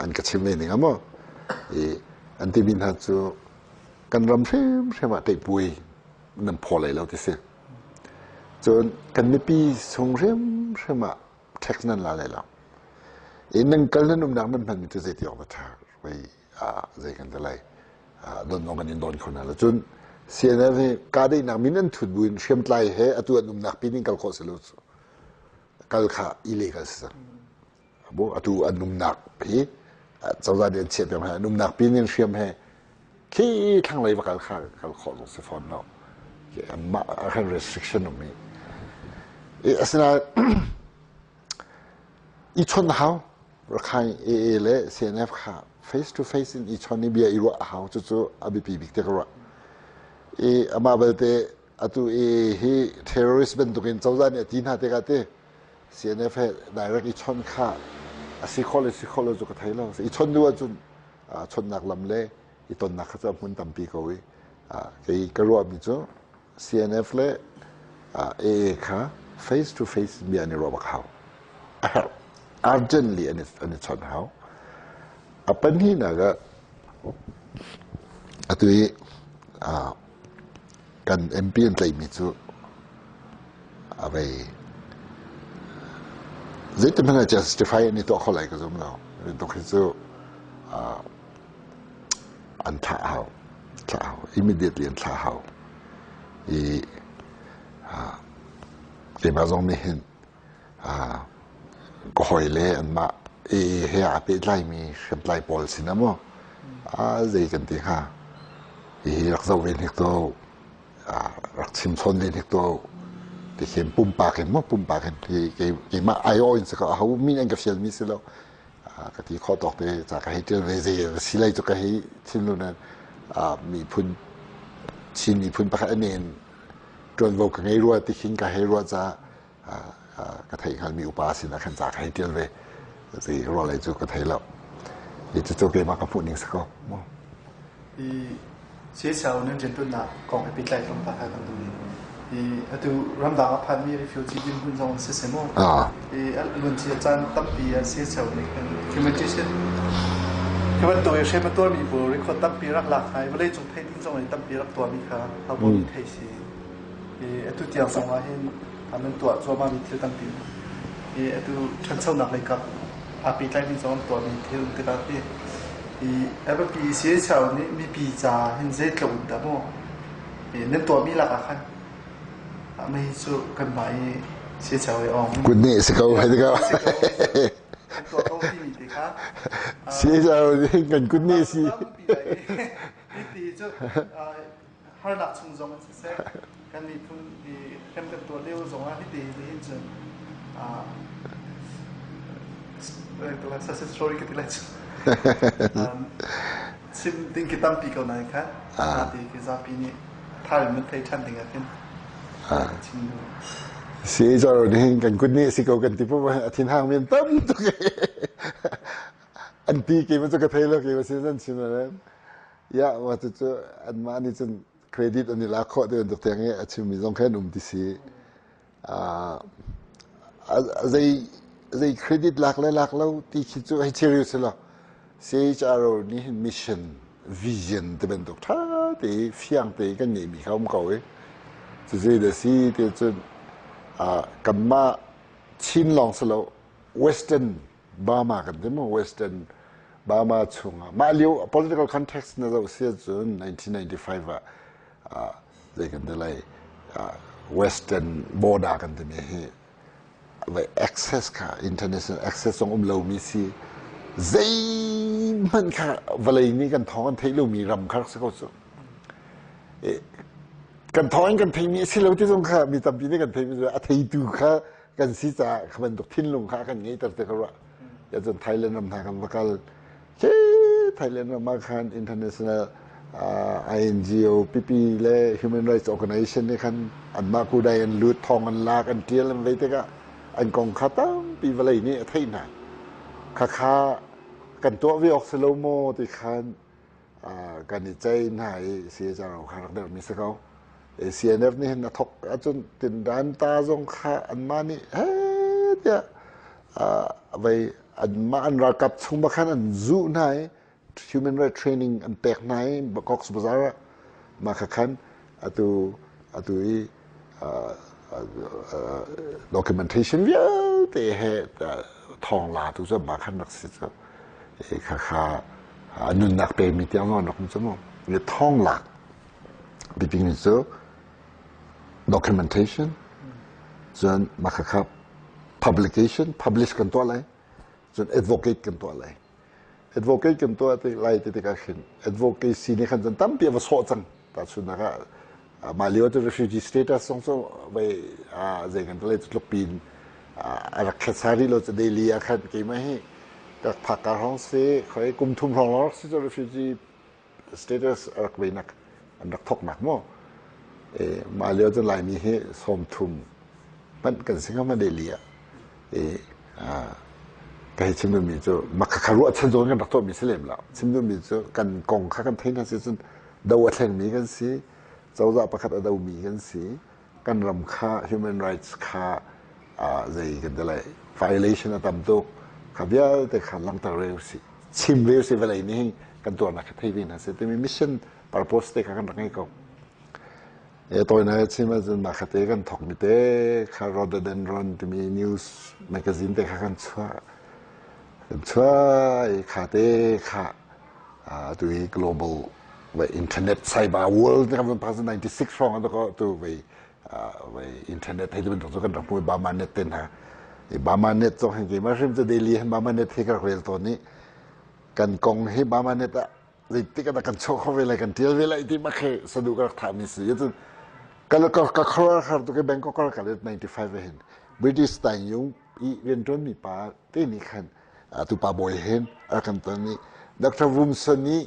An ka chim ve ning a maw? I an timi hna cu kan ram hrimhrim ah teihpui nan phaw lai lo ti si. Cun kan mipi chung hrimhrim ah tax nan la lai lo. I nan kal nan umnak nan hmanmi cu zeiti awk va ṭha wei zei kan ti lai don zong kan in don kho hna lo. Cun CNF hi kahdaihnak min an thut buin hriamtlai he atu an umnak pin in kal khawh si lo cu. Kal kha illegal si cang. Atu an umnak hi cozah nih an chiah piak hna an umnak pin in hriam he khi thlanglei va kal kha kal khawh zong si fawn lo. Anmah khan restriction um i asinain i chawnh hau Rakhine AA le CNF kha face to face in i chawnh i bia i ruah a hau cucu a biapi bik te ka ruah. I amah belte atu AA hi terrorist bantukin cozah nih a ti hna tikah ti CNF he direct i chawnh kha a si khawh le si khawh lo cu ka thei lo. I chawnh duh ahcun chawnhnak lam le i tonnak kha cu a hmun tampi ko i kei ka ruahmi cu CNF le AA kha face to face bia an i ruah bak hau. A herh. Urgently an i chawnh hau. A pahnihnak ah atu i kan MP an tlaihmi cu a vei zeitin hmanh ah justify an i tuah kho lai ka zum lo. Tuk hi cu an thlah hau. Thlah hau. Immediately an thlah hau. I keimah zong nih hin ka hawi le anmah AA he aa pehtlaimi hriamtlai pawl sin ah maw zei kan ti hnga hihi rak zoh ve hnik tuah u rak chim chawn ve hnik tuah u ti khin pumpak in maw pumpak in keimah aiawh in si ko aho min an ka fialmi si lo ka ti khawh tawk te ca ka hei ṭial ve zei si lei cu ka hei chim lo nain miphun Chin miphun pakhat a men ṭuanvo ka ngei rua ti khin ka hei ruah caah ka theih hngalmi upa sinah khan ca ka hei ṭial ve. Zei ruah lei cu ka thei lo. Hi cucu keimah ka hmuh ning si ko. Hi CSL nan rianṭuannak kong he pehtlai tlawmpal kha kan duh i hi atu ramdang a phanmi refugee dirhmun zong an si seh maw? Hi a luancia caan tampi ah CSL nih khan humanitarian hi bantuk i hrem a tuarmi pawl record tampi rak lak hna i vawleicung theih ding zong i tampi rak tuahmi kha hopaoh nih theih si. Hi atu tiang zong ah hin nan tuah cuahmahmi thil tampi um. Hi atu ṭhanchonak lei kap aa pehtlaimi zong an tuahmi thil um tikah hi hi a biapi CHR nih mipi ca hin zeitluk in dah maw nan tuahmi lakah khan mei cu kanmah i CHR i ong Kutneh si ko hei ko. Kan tuah ko timi te kha CHR nih kan kutneh si. Mipi cu harnak chung zong in siseh kan miphun i hrem kan tuah lio zong ah hiti hin cun success story ka ti lai cu chim ding ki tampi ko nain khan ti ki zapi nih thar in thei ṭhan ding ah khin chim duh Si caro nih kan kut nih si ko kan ti pu a thin hang men tam tuk an ti ke ma chu ka thei lo ke ma sin san chim Ya, mah cucu anmah nih cun credit an i lak khawh ti bantuk tiang i a chimmi zong khan um ti si. Zei zei credit lak le lak lo ti khi cu hei serious si lo. CHRO nih hin mission, vision ti bantuk ṭha te fiang te kan ngeihmi kha um ko i cucu da si ti cun kanmah Chin lawng si lo Western Burma kan ti maw Western Burma chungah mah lio political context na zoh si ahcun 1995 ah zei kan ti lai Western border kan timi hi access kha international access zong um lomi si zeihmanh kha vawlei nih kan thawng an theih lomi ram kha rak si ko cu kan thawng in kan theihmi a si lo ti zong kha mi tampi nih kan theihmi a theitu kha kan si caah kha bantuk thinlung kha kan ngeihter te ka ruah ya cun Thailand ram hna kan va kal khi Thailand ram ah khan international INGO pipi le human rights organization nih khan anmah kudai an lut thong an lak an ṭial an vei tikah an kong kha tampi vawlei nih a theih hna. Khakha kan tuah ve awk si lo maw ti khan kan i cei hna i CHRO kha rak dermi si ko. CNF nih hin a thok ahcun tindan ta zong kha anmah nih he tiah vei anmah an ralkap chung bakhan an zuh hna i human rights training an pek hna i Cox Bazar ah mah kha khan atu atu i documentation vialte he thawng la tu cu mah khan rak si cu kha kha nunnak pemi tiang zong an rak um cu mu thawng lak biapimi cu documentation cun mah kha kha publication publish kan tuah lai cun advocate kan tuah lai advocate kan tuah ti lai ti tikah khin advocacy nih khan cun tampi a va sawh cang tahchunhnak ah mah lio cu refugee status zong cu vei zei kan lai tluk pin a rak khetsa rih lo cu daily ah khan keimah hi ka rak phak ka hrawng si khoi kum thum hrawng lawng rak si cu refugee status a rak veinak an rak thawknak maw e mah lio cu Laimi hi 30 hmanh kan si ngam Delhi ah e ka hei chim duhmi cu makha ruah chan zawn kan rak tuahmi si lem lo chim duhmi cu kan kong kha kan thei hna si cun do a thlengmi kan si cozah pakhat a domi kan si kan ram kha human rights kha zei kan ti lai violation a tam tuk kha vialte kha langhter ve usih chim ve usih vawlei nih hin kan tuarnak kha thei ve hna seh timi mission purpose te kha kan rak ngei ko e toina chim ahcun mah kha te kan thok mi te kha rhododendron timi news magazine te kha kan chuah kan chuah i kha te kha atu hi global vai internet cyber world kan van phak 96 hrawng an ko tu vai vai internet hei bantuk cu kan rak hmu Bama net ten ha i Bama net zong hin keimah hrim cu daily hin Bama net hi ka rak rel tawn i kan kong hi Bama net ah zeitik ah kan chuah kho ve lai kan tial ve lai ti mak he sadu ka rak thah mi si cun ka ka ka khuaruahhar tu ke Bangkok ka kal 95 hin British Taing i riantuan mi pa te nih khan tu pa bawi hen a kan ton i Dr. Vumson nih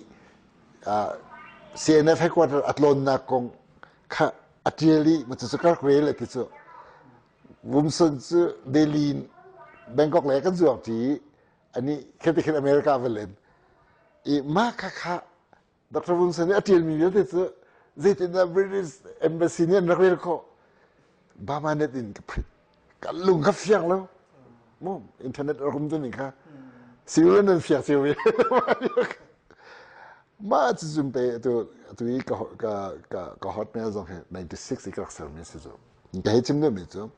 CNF headquarter a tlawnnak kong kha a ṭial i ma cu ka rak rel ti cu Vumson cu Delhi in Bangkok lei kan zuang ṭi i ani kheti khin America va len i mah kha kha Dr. Vumson nih a ṭialmi vialte cu zeitindah British Embassy nih an rak rel khawh Bama net in ka print ka lung ka fiang lo mu internet a rum tu nih kha siu nan fiak cio ve mah cu zum pe atu atu i ka ka ka ka hotmail zong hi 96 i ka rak sermi si cu ka hei chim duhmi cu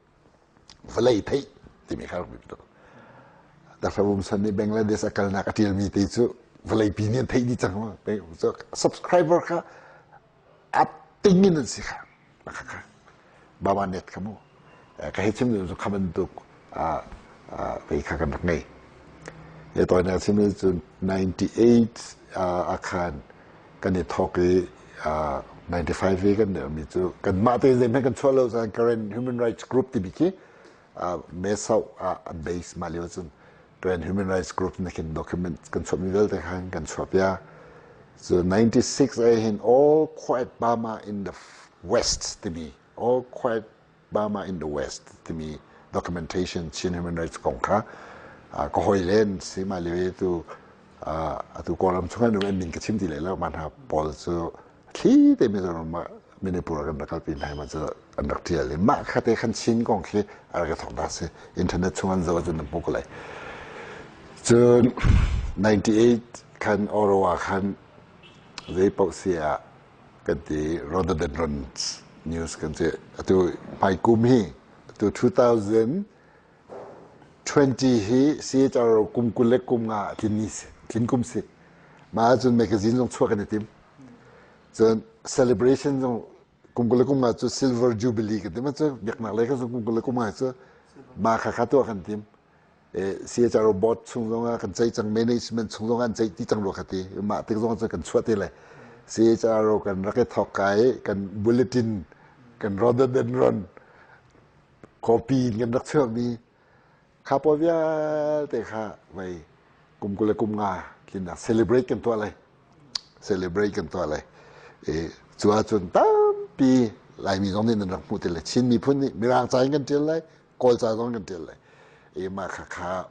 vawlei theih timi kha rak biapi tuk Dr. Wumsan nih Bangladesh a kalnak a ṭialmi te cu vawlei pi nih an theih dih cang subscriber kha a ting in an si kha kha Baba net kha mu ka hei chim cu kha bantuk vei kha kan rak ngei e toi na chim cu 98 a khan kan i thawk i 95 i kan mi cu kan mah te zeihmanh kan chuah lo caan Karen Human Rights Group timi khi Mesau ah an base mah lio cun Karen Human Rights Group na khin document kan chuahmi vialte khan kan chuah pia so 96 ai hin all quiet Burma in the West timi all quiet Burma in the West timi documentation Chin Human Rights kong kha ka hoi len si ma le tu atu Kawlram chung an min ka chim ti lai lo ma hna pawl cu thli te Mizoram ah Manipur kan rak kalpi hna ma cu an rak tial i mah kha te khan Chin kong khi a rak thok da si internet chung an zoh ahcun na hmu ko lai cun 98 khan Orowa khan zei paoh si ah kan ti rhododendron news kan ti atu hmai kum hi atu 2020 hi CHR kum 20 le kum nga tlin ni si tlin kum si mah ahcun magazine zong chuah kan i tim cun celebration zong kum 20 le kum nga cu silver jubilee kan tim cu biaknak lei kan kum 20 le kum nga cu mah kha kha tuah kan tim CHRO board chung zongah kan ceih cang management chung zongah an ceih ti cang rua kha ti mah tik zong cun kan chuah te le CHRO kan rak i thawk ka i kan bulletin kan rhododendron copy in kan rak chuahmi kha pawl vialte kha vei kum 25 tlinnak celebrate kan tuah lai. Celebrate kan tuah lai. I cu ahcun tampi Laimi zong nih nan rak hmuh te lai. Chin miphun nih Mirang ca in kan ṭial lai, Kawl ca zong kan ṭial lai. I mah khakha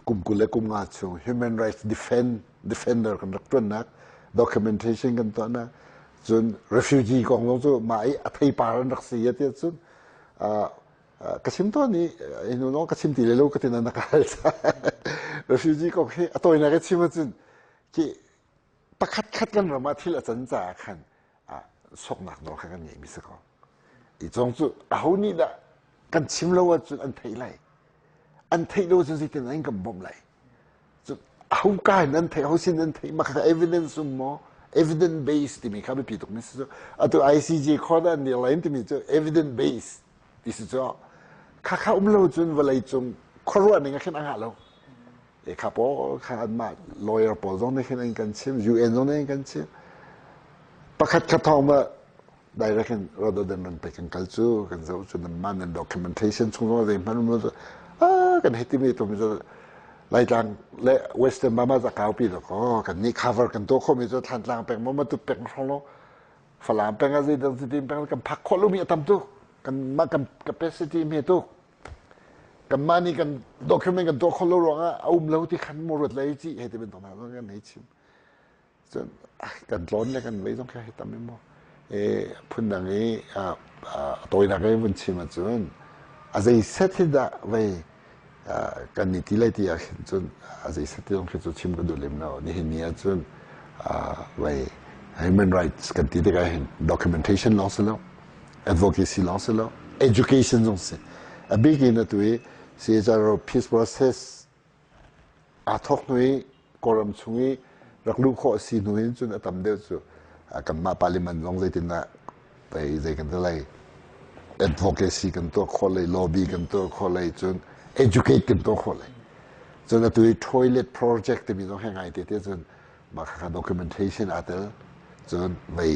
kum 20 le kum nga chung human rights defender kan rak ṭuannak documentation kan tuahnak cun refugee kong zong cu mah i a theipar an rak si ya tiah cun ka chim tawn i hnu lawng ka chim ti le lo ka ti na ka hal refugee kong hi a tawinak i chim ahcun khi pakhat khat kan ram ah thil a can caah khan soknak nawl kha kan ngeihmi si ko i cong cu aho nih dah kan chim lo ahcun an theih lai an theih lo cun zeitin an kan bawmh lai cu aho ka in an theih ho sin an theih mah kha evidence um maw evidence base timi kha biapi tuk mi si cu atu ICJ court an dir lai timi cu evidence base ti si cu kha kha um lo cun vawlei cung khuaruah ning ah khin a ngah lo e kha pawl kha anmah lawyer pawl zong nih khin an kan chim UN zong nih an kan chim pakhat kha thawng ma direct in rather than ran pe kan kal cu kan zoh cu nan man nan documentation chung zong zei hman um ah kan hei timi to mi Laitlang le Western Mama za kau pi lo ko kan ni cover kan to kho mi cu Thlantlang peng mo ma tu peng hrong lo Falam peng a zei dang sitin peng kan phak khawh lo mi a tam tuk kan mah kan capacity me tuk kanmah nih kan document kan tuah kho lo ruangah a um lo ti khan mu ruat lai ci hei ti bantuk hna zong kan hei chim cun kan tlawn le kan vei zong kha hei tam i mu e phundang i a tawinak i vun chim ahcun a zei set hi dah vei kan ni ti lai ti ah khin cun a zei set ti zong khi cu chim ka duh lem lo nihin ni ahcun vei human rights kan ti tikah hin documentation lawng si lo advocacy lawng si lo education zong si a bik in atu i CHRO peace process aa thawk hnu i Kawlram chung i rak luh khawh si hnu hin cun a tam deuh cu kanmah parliament zong zeitindah pei zei kan ti lai advocacy kan tuah khawh lei lobby kan tuah khawh lei cun educate kan tuah khawh lei cun atu i toilet project timi zong he ngai te te cun mah khakha documentation aa tel cun vei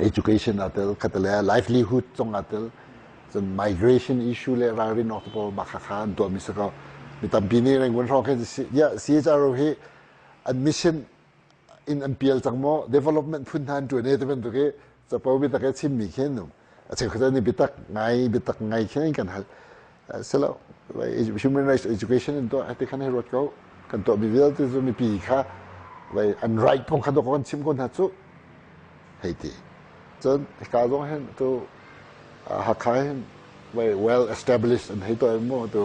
education aa tel khatale livelihood zong aa tel cun migration issue le ralrin awk te pawl mah khakha an tuahmi si ko mi tampi nih Rangoon hrawng khin ya CHRO hi an mission in an pial cang maw development phun hna an tuan e te bantuk i capo biatak e chimmi khin um a cheukhat nih biatak ngai biatak ngai khin kan hal silo human rights education in tuah ti khan hei ruat ko kan tuah mi vialte cu mipi kha vai an right kong kha kan chim ko hna cu hei ti cun hika zong hin tu Hakha hin vai well established an hei tuah mu tu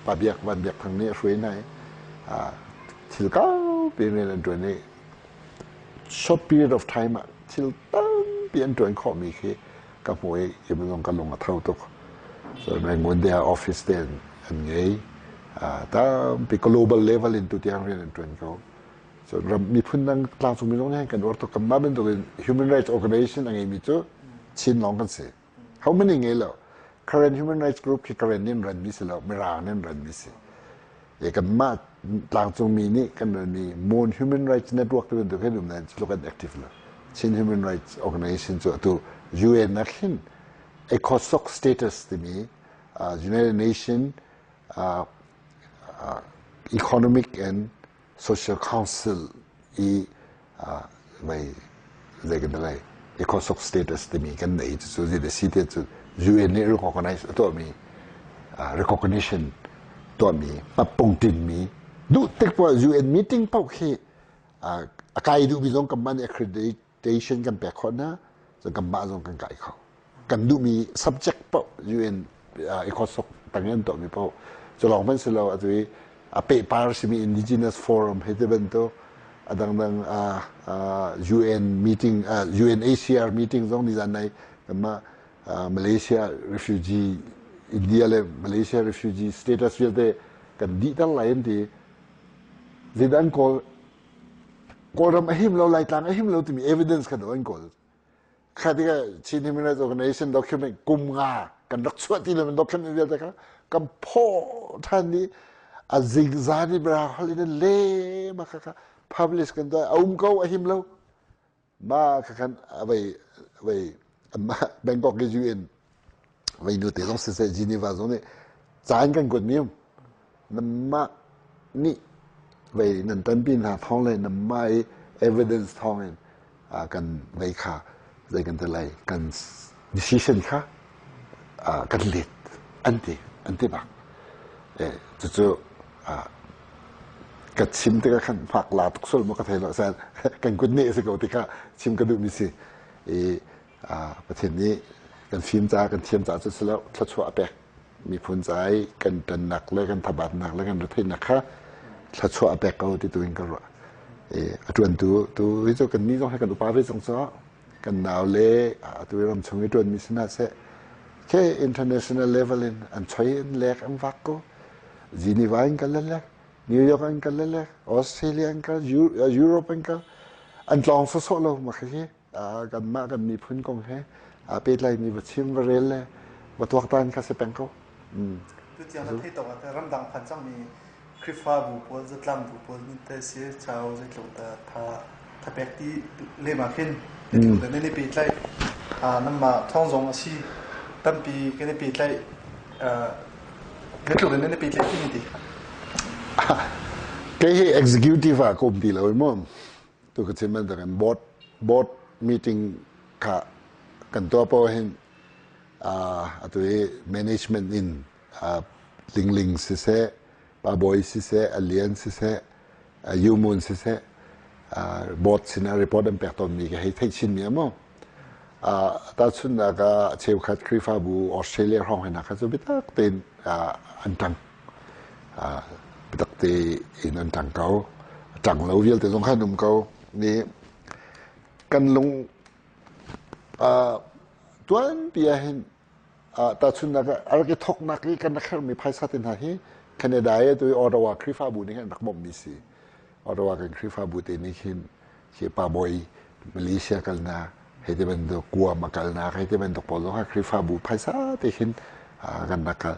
pa biak van biak thang nih a hruai hna i thil kaupi rian an tuan i short period of time ah thil tampi an tuan khawhmi khi ka hmu i hi zong ka lung a tho tuk. So Rangoon te ah office te an ngei. Tampi global level in tutiang rian an tuan ko. So ram miphun dang tlangcung mi zong nih kan uar tuk kanmah bantukin human rights organization a ngeimi cu Chin lawng kan si. How many ngei lo? Karen Human Rights Group khi Karen nih an ranmi si lo, Mirang nih an ranmi si. E kanmah tlangcungmi nih kan ranmi Mon Human Rights Network ti bantuk hin um nain cu kan active lo. Chin Human Rights Organization cu atu UN ah khin ECOSOC status timi United Nation Economic and Social Council i vei zei kan lei ECOSOC status timi kan nei cu zei si te cu UN nih recognize a tuahmi recognition tuahmi hmapungtin mi duh tik poah UN meeting paoh khi a kai duhmi zong kan mah nih accreditation kan pek khawh hna cun kanmah zong kan kai kho kan duhmi subject paoh UN ECOSOC tang in tuahmi paoh cu lawng hmanh si lo atu i a pehpar simi indigenous forum he ti bantuk a dangdang UN meeting UNHCR meeting zong nizan nai kanmah Malaysia refugee India le Malaysia refugee status vialte kan dihter lai an ti zeidah an kawl Kawlram a him lo Laitlang a him lo timi evidence kha an kawl kha tikah Chin Human Rights Organization document kum nga kan rak chuah ti lo document vialte kha kan phaw than i a zingzan i bra hol in le ma kha kha publish kan tuah a um ko a him lo ma kha khan vei vei Bangkok i UN vei nu te zong siseh Geneva zong nih caan kan kuat mi um nanmah nih vei nan tanpi hna thawng le nanmah i Evidence thawng in kan vei kha zei kan ti lai kan decision kha kan let an ti an ti bak. Cucu ka chim tikah khan fak la tuk sul maw ka thei lo san kan kut nih si ko tikah chim ka duhmi si i Pathian nih kan fim caah kan thiam caah cu si lo thluachuah a pek miphun ca i kan ṭannak le kan thabatnak le kan retheihnak kha thluachuah a pek ko ti tu in ka ruah. A ṭuantu tu hi cu kan nih zong hi kan upa ve cang caah kan nau le atu i ram chung i ṭuanmi si hna seh ke international level in an choi in lek an vak ko Geneva in kal le lek New York in kal le lek Australia in kal Europe in kal an tlawng sawsawh lo ma khi kanmah kan miphun kong he aa pehtlaimi va chim va rel le va tuaktan kha si peng ko. Tutiang na theih tawk ah ramdang phan cangmi Khrihfabu pawl zatlang bu pawl nih te si chau zeitluk dah tha thapek ti lem ah khin zeitluk dah nan i pehtlaih nanmah thawng zong a si tampi kan i pehtlaih zeitluk dah nan i pehtlaih timi ti kha. Kei hi executive ah ka um ti lo i mu. Tu ka chim bantukin board board meeting kha kan tuah paoh hin atu hi management in Lingling siseh, Pa Bawi siseh, A Lian siseh, Yu Mun siseh, board sinah report an pek tawnmi ka hei theih chinmi a mu. Tahchunhnak ah cheukhat Khrihfabu Australia hrawng hi kha cu biatak tein an ṭang. Biatak tein an ṭang ko. Ṭang lo vialte zong kha an um ko. Ni kan lung tuanpi ah hin tahchunhnak ah a rak i thawknak i kan rak herhmi phaisa te hna hi Canada i atu i Ottawa Khrihfabu nih khin an rak bawmhmi si. Ottawa kan Khrihfabu te nih khin khi Pa Bawi Malaysia kalnak hei ti bantuk Guam a kalnak hei ti bantuk pawl zong kha Khrihfabu phaisa te khin kan rak kal.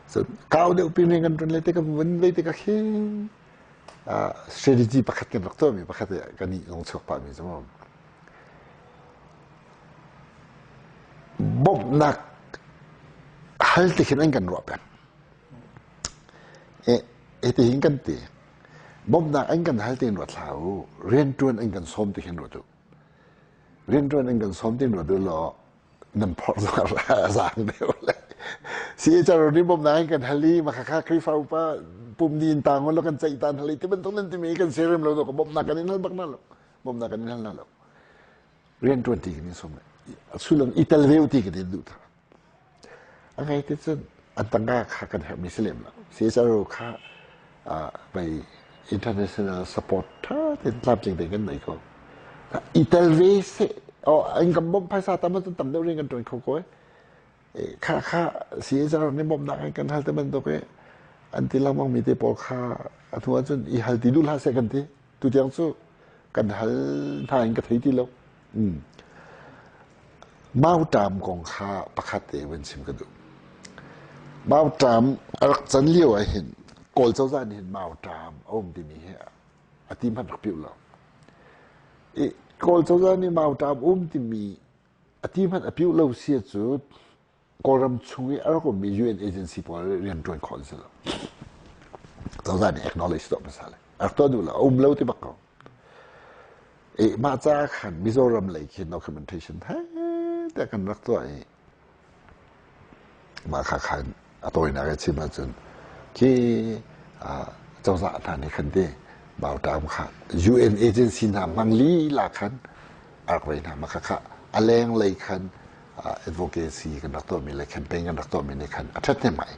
So kau deuh pin kan ṭun le te kan vun vei tikah khin strategy pakhat kan rak tuahmi pakhat kan nih zong chuak pahmi cu mu. Bawmhnak hal ti khin an kan ruah peng. Hitihin kan ti. Bawmhnak an kan hal tiin ruat hlah u. Rianṭuan an kan sawm ti khin ruat u. Rianṭuan an kan sawm tiin ruat u law nan phorh zong a zaang deuh le. CHR nih bawmhnak an kan hal i makhakha Khrihfa upa pum ni in taang lo kan ceih tan hal i ti bantuk nan timi kan siarem lo ka bawmhnak kan in hal bak na lo. Bawmhnak kan in hal na lo. Rianṭuan ti kan in sawm. Sullam i tel ve u ti kan in duh. A ngai ti cun an tangka kha kan herhmi si lem lo. CSRO kha mei international support ṭha tein tlamtling tein kan nei ko. I tel ve seh, oh, an kan bawmh phaisa tam ahcun tam deuh rian kan ṭuan kho ko eh. Kha kha CSRO nih bawmhnak an kan hal te bantuk i an ti lengmang mi te pawl kha a hnu ahcun i hal ti duh hlah seh kan ti. Tutiang cu kan hal hna in ka thei ti lo. Mauṭam kong kha pakhat te van chim ka duh. Mauṭam a rak can lio ah hin Kawl cozah nih hin mauṭam a um timi hi a ti hmanh rak piuh lo. I Kawl cozah nih mauṭam um timi a ti hmanh a piuh lo si cu Kawlram chung i a rak ummi UN agency pawl rianṭuan khawh an si lo. Cozah nih acknowledge tuah hmasa le a rak tuah duh lo, a um lo ti bak ko. E, mah caah khan Mizoram lei khi documentation he te kan rak tuah i mah kha khan a tawinak i chim ahcun khi cozah hna nih khan ti Bautam kha UN agency hna hmang lila khan a rak vei hna mah kha kha a leng lei khan advocacy kan rak tuahmi le campaign kan rak tuahmi nih khan a ṭhathnem ngai.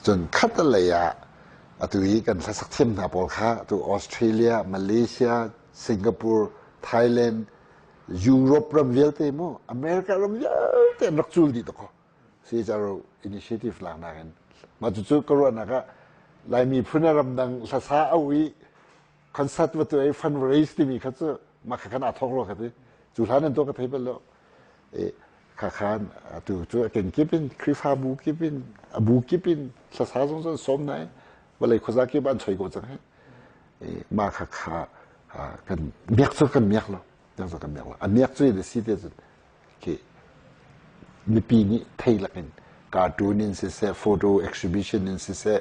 Cun khat lei ah atu i kan hlasak thiam hna pawl kha atu Australia, Malaysia, Singapore, Thailand, Europe ram vialte mu America ram vialte an rak cul dih ko. CHRO initiative laknak in mah cucu ka ruahnak ah Laimi phun a ramdang hlasa au i concert va tuah i fundraise timi kha cu mah kha kan aa thawk rua ka ti. Cu hlan an tuah ka thei bal lo. E kha khan atu cu a kenkip in Khrihfabu kip in a bu kip in hlasa zong cu an sawm hna i vawlei khuaza kip an choi ko cang hi. E mah kha kha kan miak cu kan miak lo. Miak cu kan miak lo. A miak cu in si te cun khi mipi nih thei lakin cartoon in siseh, photo exhibition in siseh,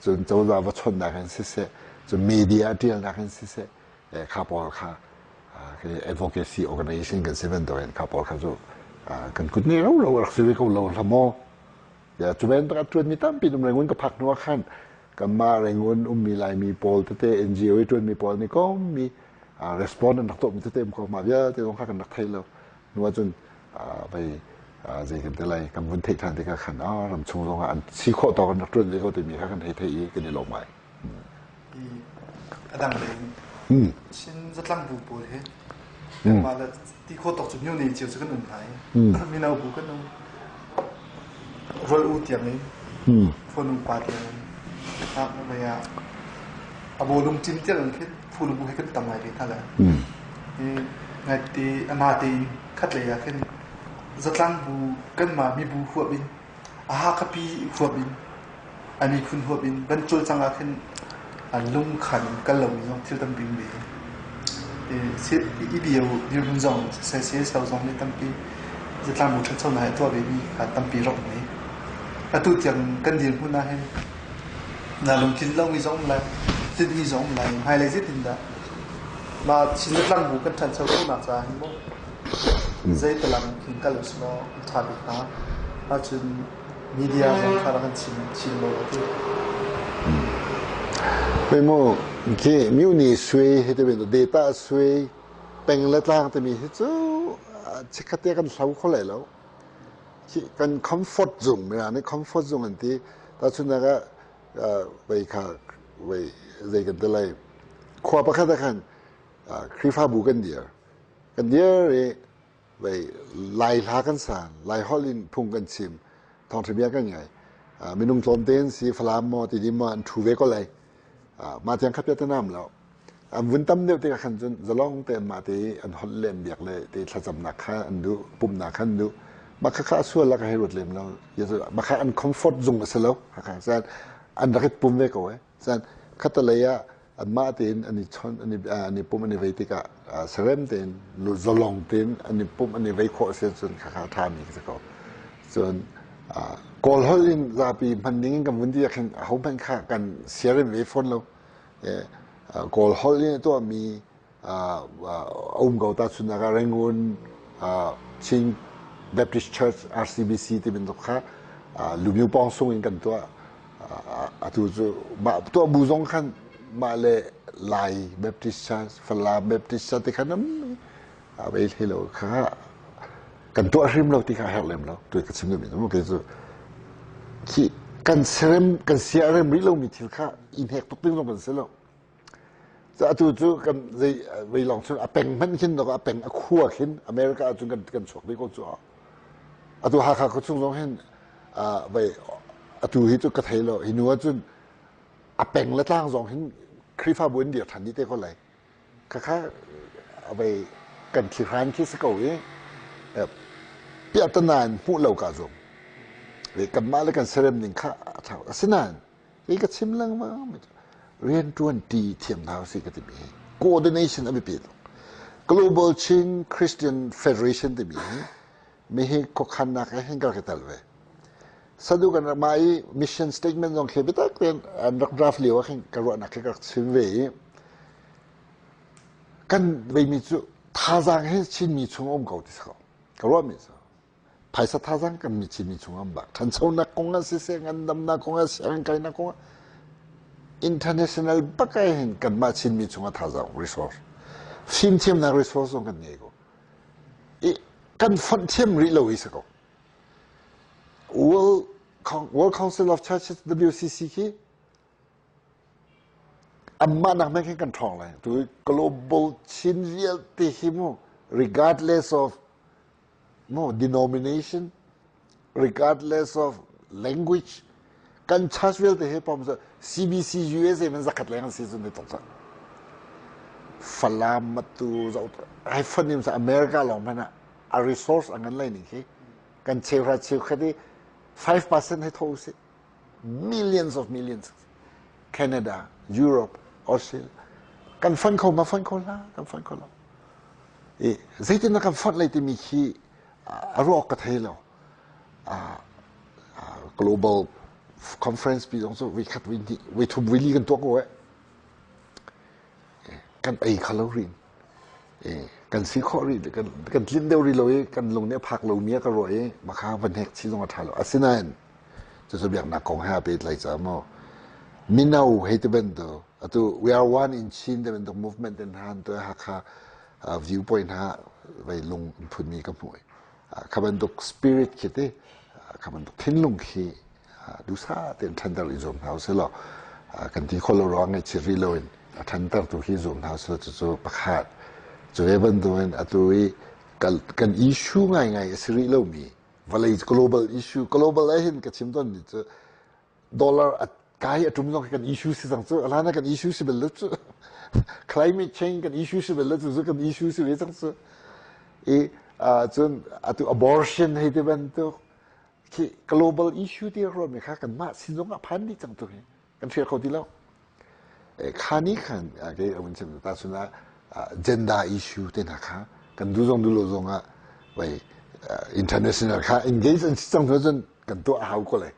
cun cozah va chawnhnak in siseh, cun media ṭialnak in siseh. Kha pawl kha advocacy organization kan si bantukin kha pawl kha cu kan kut nih ro ro rak si ve ko lo hlah maw? Ya cu bantuk a ṭuanmi tampi um Rangoon ka phak hnu ah khan kanmah Rangoon ummi Laimi pawl tete NGO i ṭuanmi pawl nih kommi respond an rak tuahmi tete um ko mah vialte zong kha kan rak thei lo. Hnu ahcun vei zei kan ti lai kan vun theih ṭhan tikah khan ramchung zong ah an si khawh tawk an rak ṭuan ve ko timi kha kan hei theih i kan i lawm ngai. A dang in Chin zatlang bu pawl hi kanmah le ti khawh tawk cu myo ne cio cu kan um hna i mino bu kan um rual u tiang in phone upa tiang in mei ah a bawlung cin tiang in khin phul bu he kan tam ngai ve hna le ngai te a na tein khat lei ah khin zatlang bu kanmah mibu huap in A Hakhapi huap in a miphun huap in van cawlcang ah khin lungkhan in kal lomi zong thil tampi um ve. I bio dirhmun zong siseh CSO zong nih tampi zatlang bu ṭhanchonak hi a tuah vemi kha tampi rak um i atu tiang kan dirhmun ah hin na lungtlin lomi zong um lai, tlinmi zong um lai, hmailei zeitindah mah Chin zatlang bu kan ṭhancho khawhnak caah hin maw Zeitalang hin kal usih law a ṭha bik hnga. Ahcun media zong kha rak kan chim chin law ti. Hei mu khi muni sui hi te bin data sui peng le tlang timi hi cu chikkhat te kan hlo kho lai lo. Khi kan comfort zung mira nih comfort zung an ti. Tahchunhnak ah vei kha vei zei kan ti lai khua pakhat ah khan Khrihfabu kan dir. Kan dir i vei Lai hla kan san, Lai holh in phung kan chim, thawngṭha bia kan ngai. Minung tlawmte an si, Falam maw, Tidim maw an ṭhu ve ko lai. Mah tiang kha piat nam lo. An vun tam deuh tikah khan cun zalong te anmah te i an holh le an biak le te thlacamnak kha an duh, pumhnak kha an duh. Mah kha kha a sual la ka hei ruat lem lo. Mah kha an comfort zung a si lo. Kha an rak i pum ve ko eh. Cun khattelei ah anmah tein an i chawnh, an i, an i pumh, an i vei tikah serem tein, zalong tein an i pumh, an i vei khawh si cun khakha a ṭhami si ko. Cun Kawl holh in zapi hman ding in kan vun ti ah khin ahohmanh kha kan siarem ve fawn lo. Kawl holh in a tuahmi a um ko tahchunhnak ah Rangoon Chin Baptist Church RCBC ti bantuk kha Lumyu pawng sung in kan tuah atu cu mah tuah bu zong khan mah le Lai Baptist Church Falam Baptist Church ti khan um a vei hlei lo kha kan tuah hrim lo ti kha herh lem lo tu ka chim duhmi cu kei cu khi kan serem kan siarem rih lomi thil kha i hnek tuk ding zong kan si lo Atu cu kan zei vei lawng cun a peng hmanh khin a peng a khua khin America ahcun kan kan chuak dih ko cu. Atu Hakha khua chung zong hin vei atu hi cu ka thei lo. Hi nu ahcun a peng le tlang zong hin Khrihfabu in dir ṭhan dih te ko lai. Khakha vei kan thlihran khi si ko i piahtana in hmuh lo ka zum. Kanmah le kan serem ning kha a ṭha. Asinain Hi ka chim lengmang rianṭuan ṭi thiam hna usih ka timi hi coordination a biapi tuk. Global Chin Christian Federation timi hi mihi khuakhannak ah hin ka rak i tel ve. Sadu kan rak mah i mission statement zong khi biatak tein an rak draft lio ah khin ka ruahnak khi ka rak chim ve i kan veimi cu thazaang hi Chinmi chung um ko ti si ko. Ka ruahmi cu. Phaisa thazaang kan mi Chinmi chung an bak. Ṭhanchonak kong ah siseh, ngandamnak kong ah, sianginn kainak kong ah international bak ah hin kanmah Chinmi chung ah thazaang resource fimthiamnak resource zong kan ngei ko. I kan fonh thiam rih lo hi si ko. World, World Council of Churches WCC khi Anmah nak hmanh khin kan ṭhawng lai. Tu global Chin vialte hi mu regardless of mu denomination, regardless of language, kan church vialte hi pom CBC USA man zakhat leng an si cun ni tok cang. Falam matu zo ai fanim sa America lawng hmanh ah a resource a ngan lai ning khi kan cheuhra cheukhat i 5% hi tho usih. Millions of millions. Canada, Europe, Australia. Kan fund kho ma fund kho la, kan fund kho lo. I zeitin na kan fund lai timi khi a ruak ka thei lo. Global conference pi zong cu voi khat voi hnih voi thum voi li kan tuah ko eh. Kan ei kho lo rih. Kan si khawh rih kan tlin deuh rih lo i kan lung nih a phak lomi a ka ruah i makha van hek chih zong a ṭha lo. Asinain cucu biaknak kong he aa pehtlai caah maw mino hei ti bantuk atu we are one in Chin ti bantuk movement in han tu Hakha viewpoint ha vei lung phunmi ka hmuh. Kha bantuk spirit khi ti kha bantuk thinlung khi duhsah tein ṭhanter i zuam hna usih law kan ti khawh lo ruang ngaihchih rih loin a ṭhantertu hi zuam hna usih law cucu pakhat. Cu ve bantukin atu i kan issue ngaingai a si rih lomi vawlei global issue global ah hin ka chim tawnmi cu dollar a kai a ṭum zong khi kan issue si cang cu a hlan ah kan issue si bal lo cu climate change kan issue si bal lo cu kan issue si ve cang cu i cun atu abortion hei ti bantuk khi global issue ti ruahmi kha kanmah sin zong ah phan dih cang tu hi kan hrial kho ti lo. Kha ni khan kei a vun chim ta chun ah gender issue te hna kha kan du zong du lo zong ah wei international kha engage an si cang cun kan tuah a hau ko lai.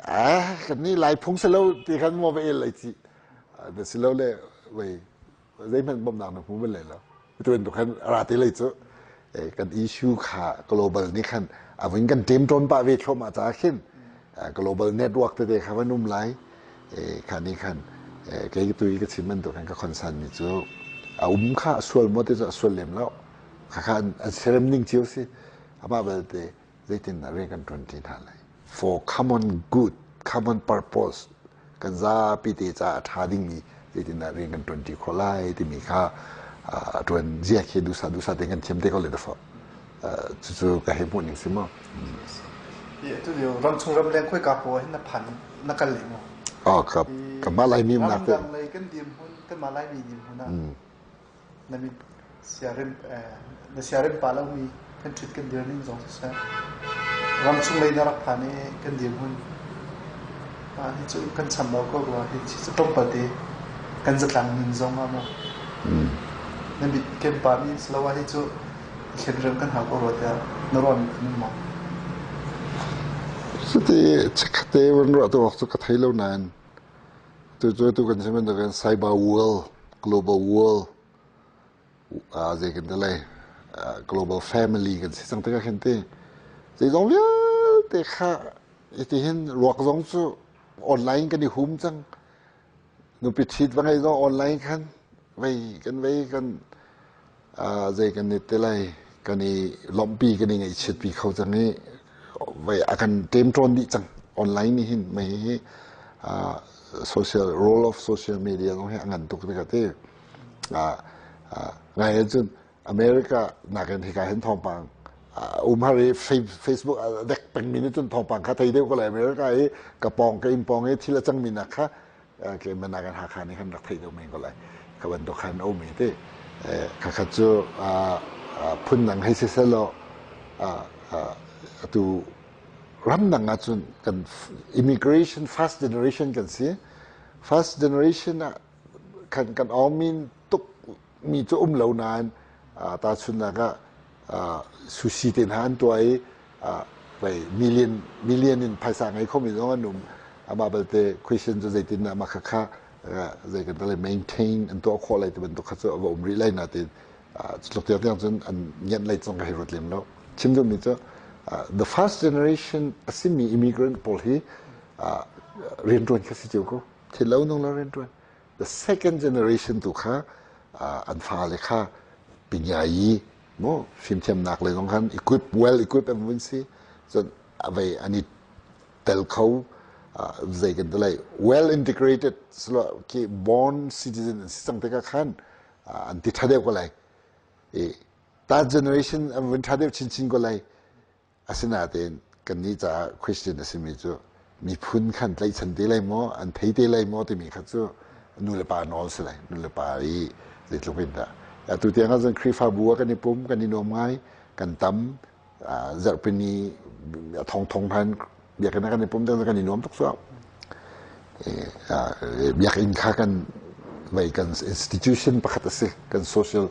Ah kan ni lai phung se lo ti khan mo va el lai ci. Da si lo le wei zeihmanh bawmhnak na hmu bal lai lo. Tu khan ra te lei cu kan issue kha global nih khan a vun kan ṭemṭawn pah ve thluahmah caah khin global network tete kha van um lai kha nih khan kei tu i ka chim bantuk khan ka concern mi cu a um kha a sual maw ti cu a sual lem lo kha kha an serem ning cio si amah belte zeitindah rian kan ṭuan ṭi hna lai for common good common purpose kan zapi te caah a ṭha dingmi zeitindah rian kan ṭuan ṭi khawh lai timi kha a ṭuan zia khi dusa dusa te kan thiam te ko le dafo cucu ka hei hmuh ning si maw Tu lio ramchung ramleng khoi ka po hin na phan na kal le maw Oh ka ka ma lai mi nak te ramdang lei kan dirhmun kan ma lai mi dirhmun ah Na mit siarem na siarem pa lomi kan ṭhut kan dir ning zong siseh, ramchung lei na rak phan i kan dirhmun hi cu kan chambau ko rua hi cu tlawmpal te kan zatlang nun zong ah maw na mit kem pa mi siloah hi cu thlenrem kan hau ko rua tiah na ruahmi phun um maw? Cuti chikkhatte van ruah tu awk cu ka thei lo nain Tucu tu kan chim bantukin cyber world, global world, zei kan ti lai, global family kan si cang tikah khin ti zeizong vialte kha itihin ruak zong cu online kan i hum cang. Nupi ṭhit va ngei zong online khan vei kan vei kan zei kan i ti lai kan i lawmhpi kan i ngaihchiatpi kho cang i vei a kan ṭemṭawn dih cang online nih hin mei hi social role of social media zong hi a ngan tuk tikah ti ngai ahcun America nakin hika hin thawngpang um har i Facebook a dek pengmi nih cun thawngpang kha thei deuh ko lai America i ka pawng ka inn pawng i thil a cangmi nak kha keimah nakin Hakha nih khan rak theih deuh men ko lai ka bantuk khan a um i ti khakhat cu phundang hei si selaw atu ramdang ahcun kan immigration first generation kan si first generation ah kan kan awmin tuk mi cu um lo nain tahchunhnak ah sushi te hna an tuah i vei million million in phaisa ngei khomi zong an um amah belte question cu zeitin mah khakha zei kan tale maintain an tuah khawh lai ti bantuk kha cu a va um rih lai natin cutluk tiang tiang cun an ngenh lei zong ka hei ruat lem lo chim duhmi cu the first generation a simi immigrant pawl hi rianṭuan kha si cio ko thil lo nung lo rianṭuan the second generation tu kha an fale kha pinyayi maw fimthiamnak lei zong khan equip well equip an vun si cun vei an i tel kho zei kan ti lai well integrated khi born citizen an si cang tikah khan an ti ṭha deuh ko lai i that generation an vun ṭha deuh chinchin ko lai Asinain kannih caah Christian a simi cu miphun khan tlaihchan te lai maw, an thei te lai maw timi kha cu nu le pa nawl si lai. Nu le pa i zeitluk in dah. Atu tiang ahcun Khrihfabu ah kan i pum, kan i nuam ngai, kan tam, zarhpini a thongthong hman biakinn ah kan i pum tiang kan i nuam tuk suau. Biakinn kha kan vei kan institution pakhat a si, kan social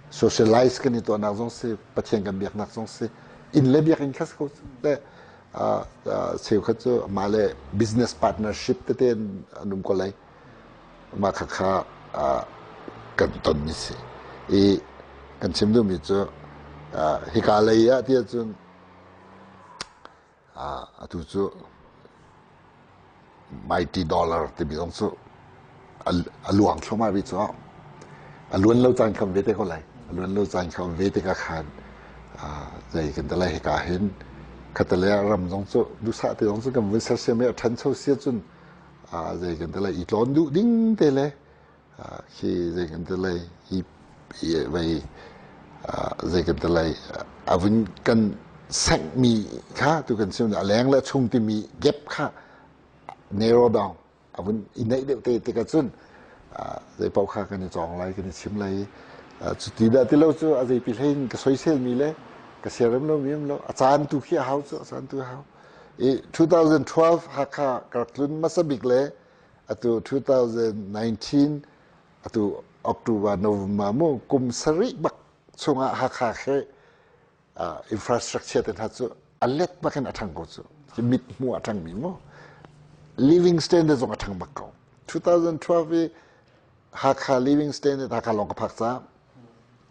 socialize kan i tuahnak zong si, Pathian kan biaknak zong si, inn le biakinn kha si ko le cheukhat cu mah le business partnership tete an um ko lai. Mah kha kha kan tonmi si. I kan chim duhmi cu hika lei ah tiah cun atu cu mighty dollar timi zong cu a luang thluahmah rih cu a luan lo caan kha ve te ko lai. A luan lo caan kha ve tikah khan zei kan ti lai hika hin khattelei ah ram zong cu duhsah te zong cu kan vun sersiam i a ṭhancho si ahcun zei kan ti lai i tlawn duh ding te le khi zei kan ti lai i vei zei kan ti lai a vun kan senghmi kha tu kan chim a leng le chung timi gap kha narrow down a vun i neih deuh te tikah cun zei paoh kha kan i cawng lai kan i chim lai cuti dah ti lo cu a zeipi hlei in ka soiselmi le ka siarem lomi um lo a caan tu khi a hau cu a caan tu a hau i 2012 Hakha ka rak tlun hmasa bik le atu 2019 atu October November mu kum sarih bak chungah Hakha khi infrastructure te hna cu a let bak in a ṭhang ko cu mit hmu a ṭhangmi mu living standard zong a ṭhang bak ko 2012 i Hakha living standard Hakha lawng ka phak ca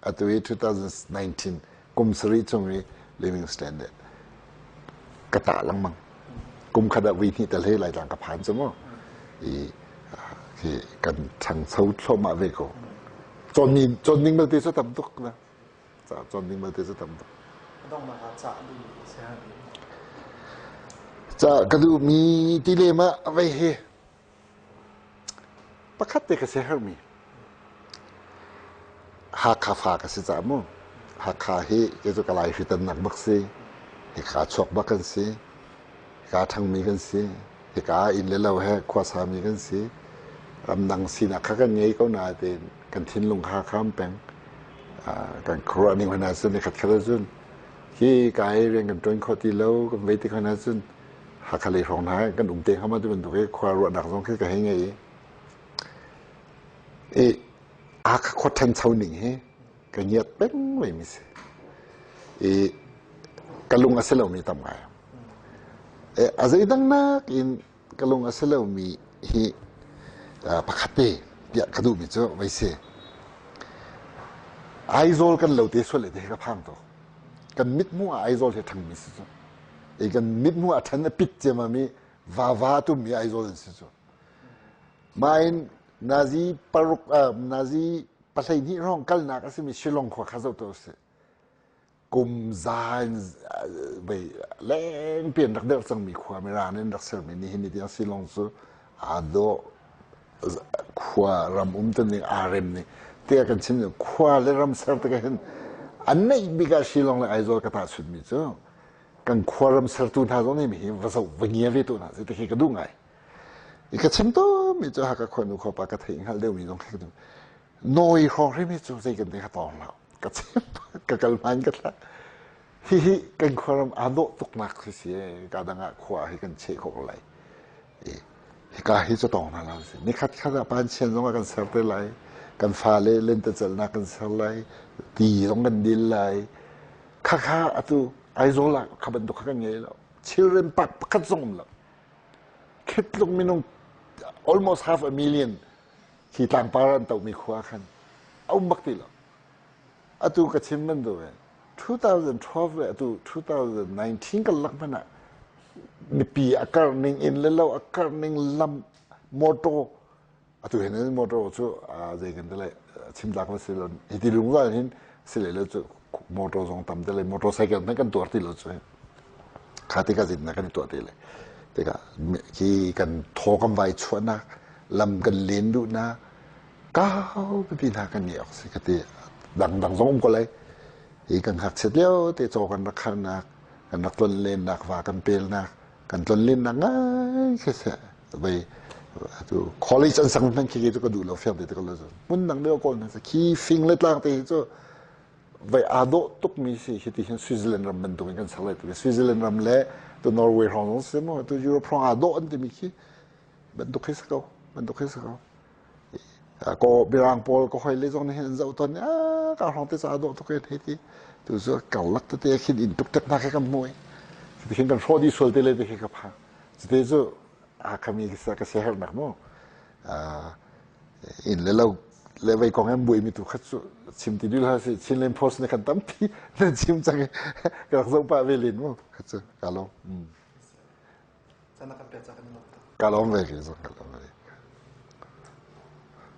atu i 2019 kum sarih chung i living standard ka tah lengmang kum khat ah vui hnih tal he Laitlang ka phan cu mu i khi kan ṭhangcho thluahmah ve ko cawn ni cawn ning belte cu tam tuk na ca cawn ding belte cu tam tuk. Donghnak ah cah duhmi si. Ca ka duhmi ti lem ah vei hi pakhat te ka siaherhmi Hakha fa ka si ca mu. Hakha hi kei cu ka lai hritannak bak si. Hika chuak bak kan si. Hika ṭhangmi kan si. Hika inn le lo he khuasami kan si. Ramdang sinak kha kan ngei ko nain kan thinlung kha kham peng. Kan khuaruah ning hmanh ahcun nikhat khat ahcun hi ka hi rian kan ṭuan khawh ti lo kan vei ti hmanh ahcun Hakha lei hrawng hna kan um te hnga ma ti bantuk hi khua ruahnak zong khi ka hei ngei i i Hakha khua ṭhancho ning hi ka ngiat peng veimi si. I ka lung a si lomi tam ngai. A zeidang nakin ka lung a si lomi hi pakhat te tiah ka duhmi cu vei si. Aizawl kan lo te sual le te hi ka phang tuk. Kan mithmuh ah Aizawl hi ṭhangmi si cu. I kan mithmuh ah ṭhan a pit ciammam i vava a tummi Aizawl an si cu. Mah in nazi paruk nazi 12 hrawng kalnak a simi Shillong khua kha zoh tuah usih. Kum za in vei lengpi an rak derh cangmi khua Mirang in rak sermi nihin ni tiang Shillong cu aa dawh khua ram um ning aa rem ning tiah kan chim khua le ram ser tikah hin an neih bik ah Shillong le Aizawl ka tahchunmi cu kan khua ram sertu hna zong nih hi va zoh va ngia ve tu hna si ti khi ka duh ngai. I ka chim tawnmi cu Hakha khuanu khuapa ka theih hngalh deuhmi zong khi nawi hrawng hrim hi cu zei kan ti kha tawng lo ka chim ka kal hmaan ka thlah hihi kan khuaram aa dawh tuknak khi si ka dang ah khua hi kan cheh khawh lai hika hi cu tawng hna lo si nikhat khat ah panchian zong ah kan ser te lai kan fale lentecelhnak kan ser lai ti zong kan dil lai khakha atu Aizawl ah kha bantuk kha kan ngei lo children park pakhat zong um lo Khitluk minung almost half a million hi tlangpar an tohmi khua khan a um bak ti lo. Atu ka chim bantuk in 2012 le atu 2019 kan lak hmanh ah mipi a karh ning inn le lo a karh ning lam motor atu hin motor cu zei kan ti lai chim tlak va si lo hi ti lungzal hin si le lo cu motor zong tam te le motorcycle hmanh kan tuar ti lo cu kha ti ka zin na kan i tuah ti le tikah khi kan thaw kan vai chuahnak lam kan len duhnak kau pipi hna kan ngeih awk si ka ti dangdang zong um ko lai hi kan ngakchiat lio te caw kan rak kharnak kan rak tlon lennak va kan pelnak kan tlon lennak ngai khi seh vei atu college an sang hman khi cu ka duh lo fiang te ka lo hmun dang deuh kawl hna khi fing le tlang te hi cu vei aa dawh tuk mi si hi ti hin Switzerland ram bantuk in kan sak lai tu Switzerland ram le tu Norway hrawng zong si mu tu Europe hrawng aa dawh an timi khi bantuk khi si ko bantuk khi si ko ko birang pawl ko hoi le zong nih hin an zoh ton a ka hrawng te ca dawh tuk in hei ti tu cu karlak tete khin in tuk tek hna kha kan hmu i khin kan hrawh dih sual te le te khi ka phang Cuti cu Hakha mi ka siaherhnak mu. Inn le lo Le vei kong an buaimi tu kha cu chim ti dil ha si Chinland Post ne khan tampi nan chim cang i ka rak zoh pah ve len mu kha cu ka lawm. Cana kan pek ca kan i lawm. Ka lawm ve ke zong ka lawm ve.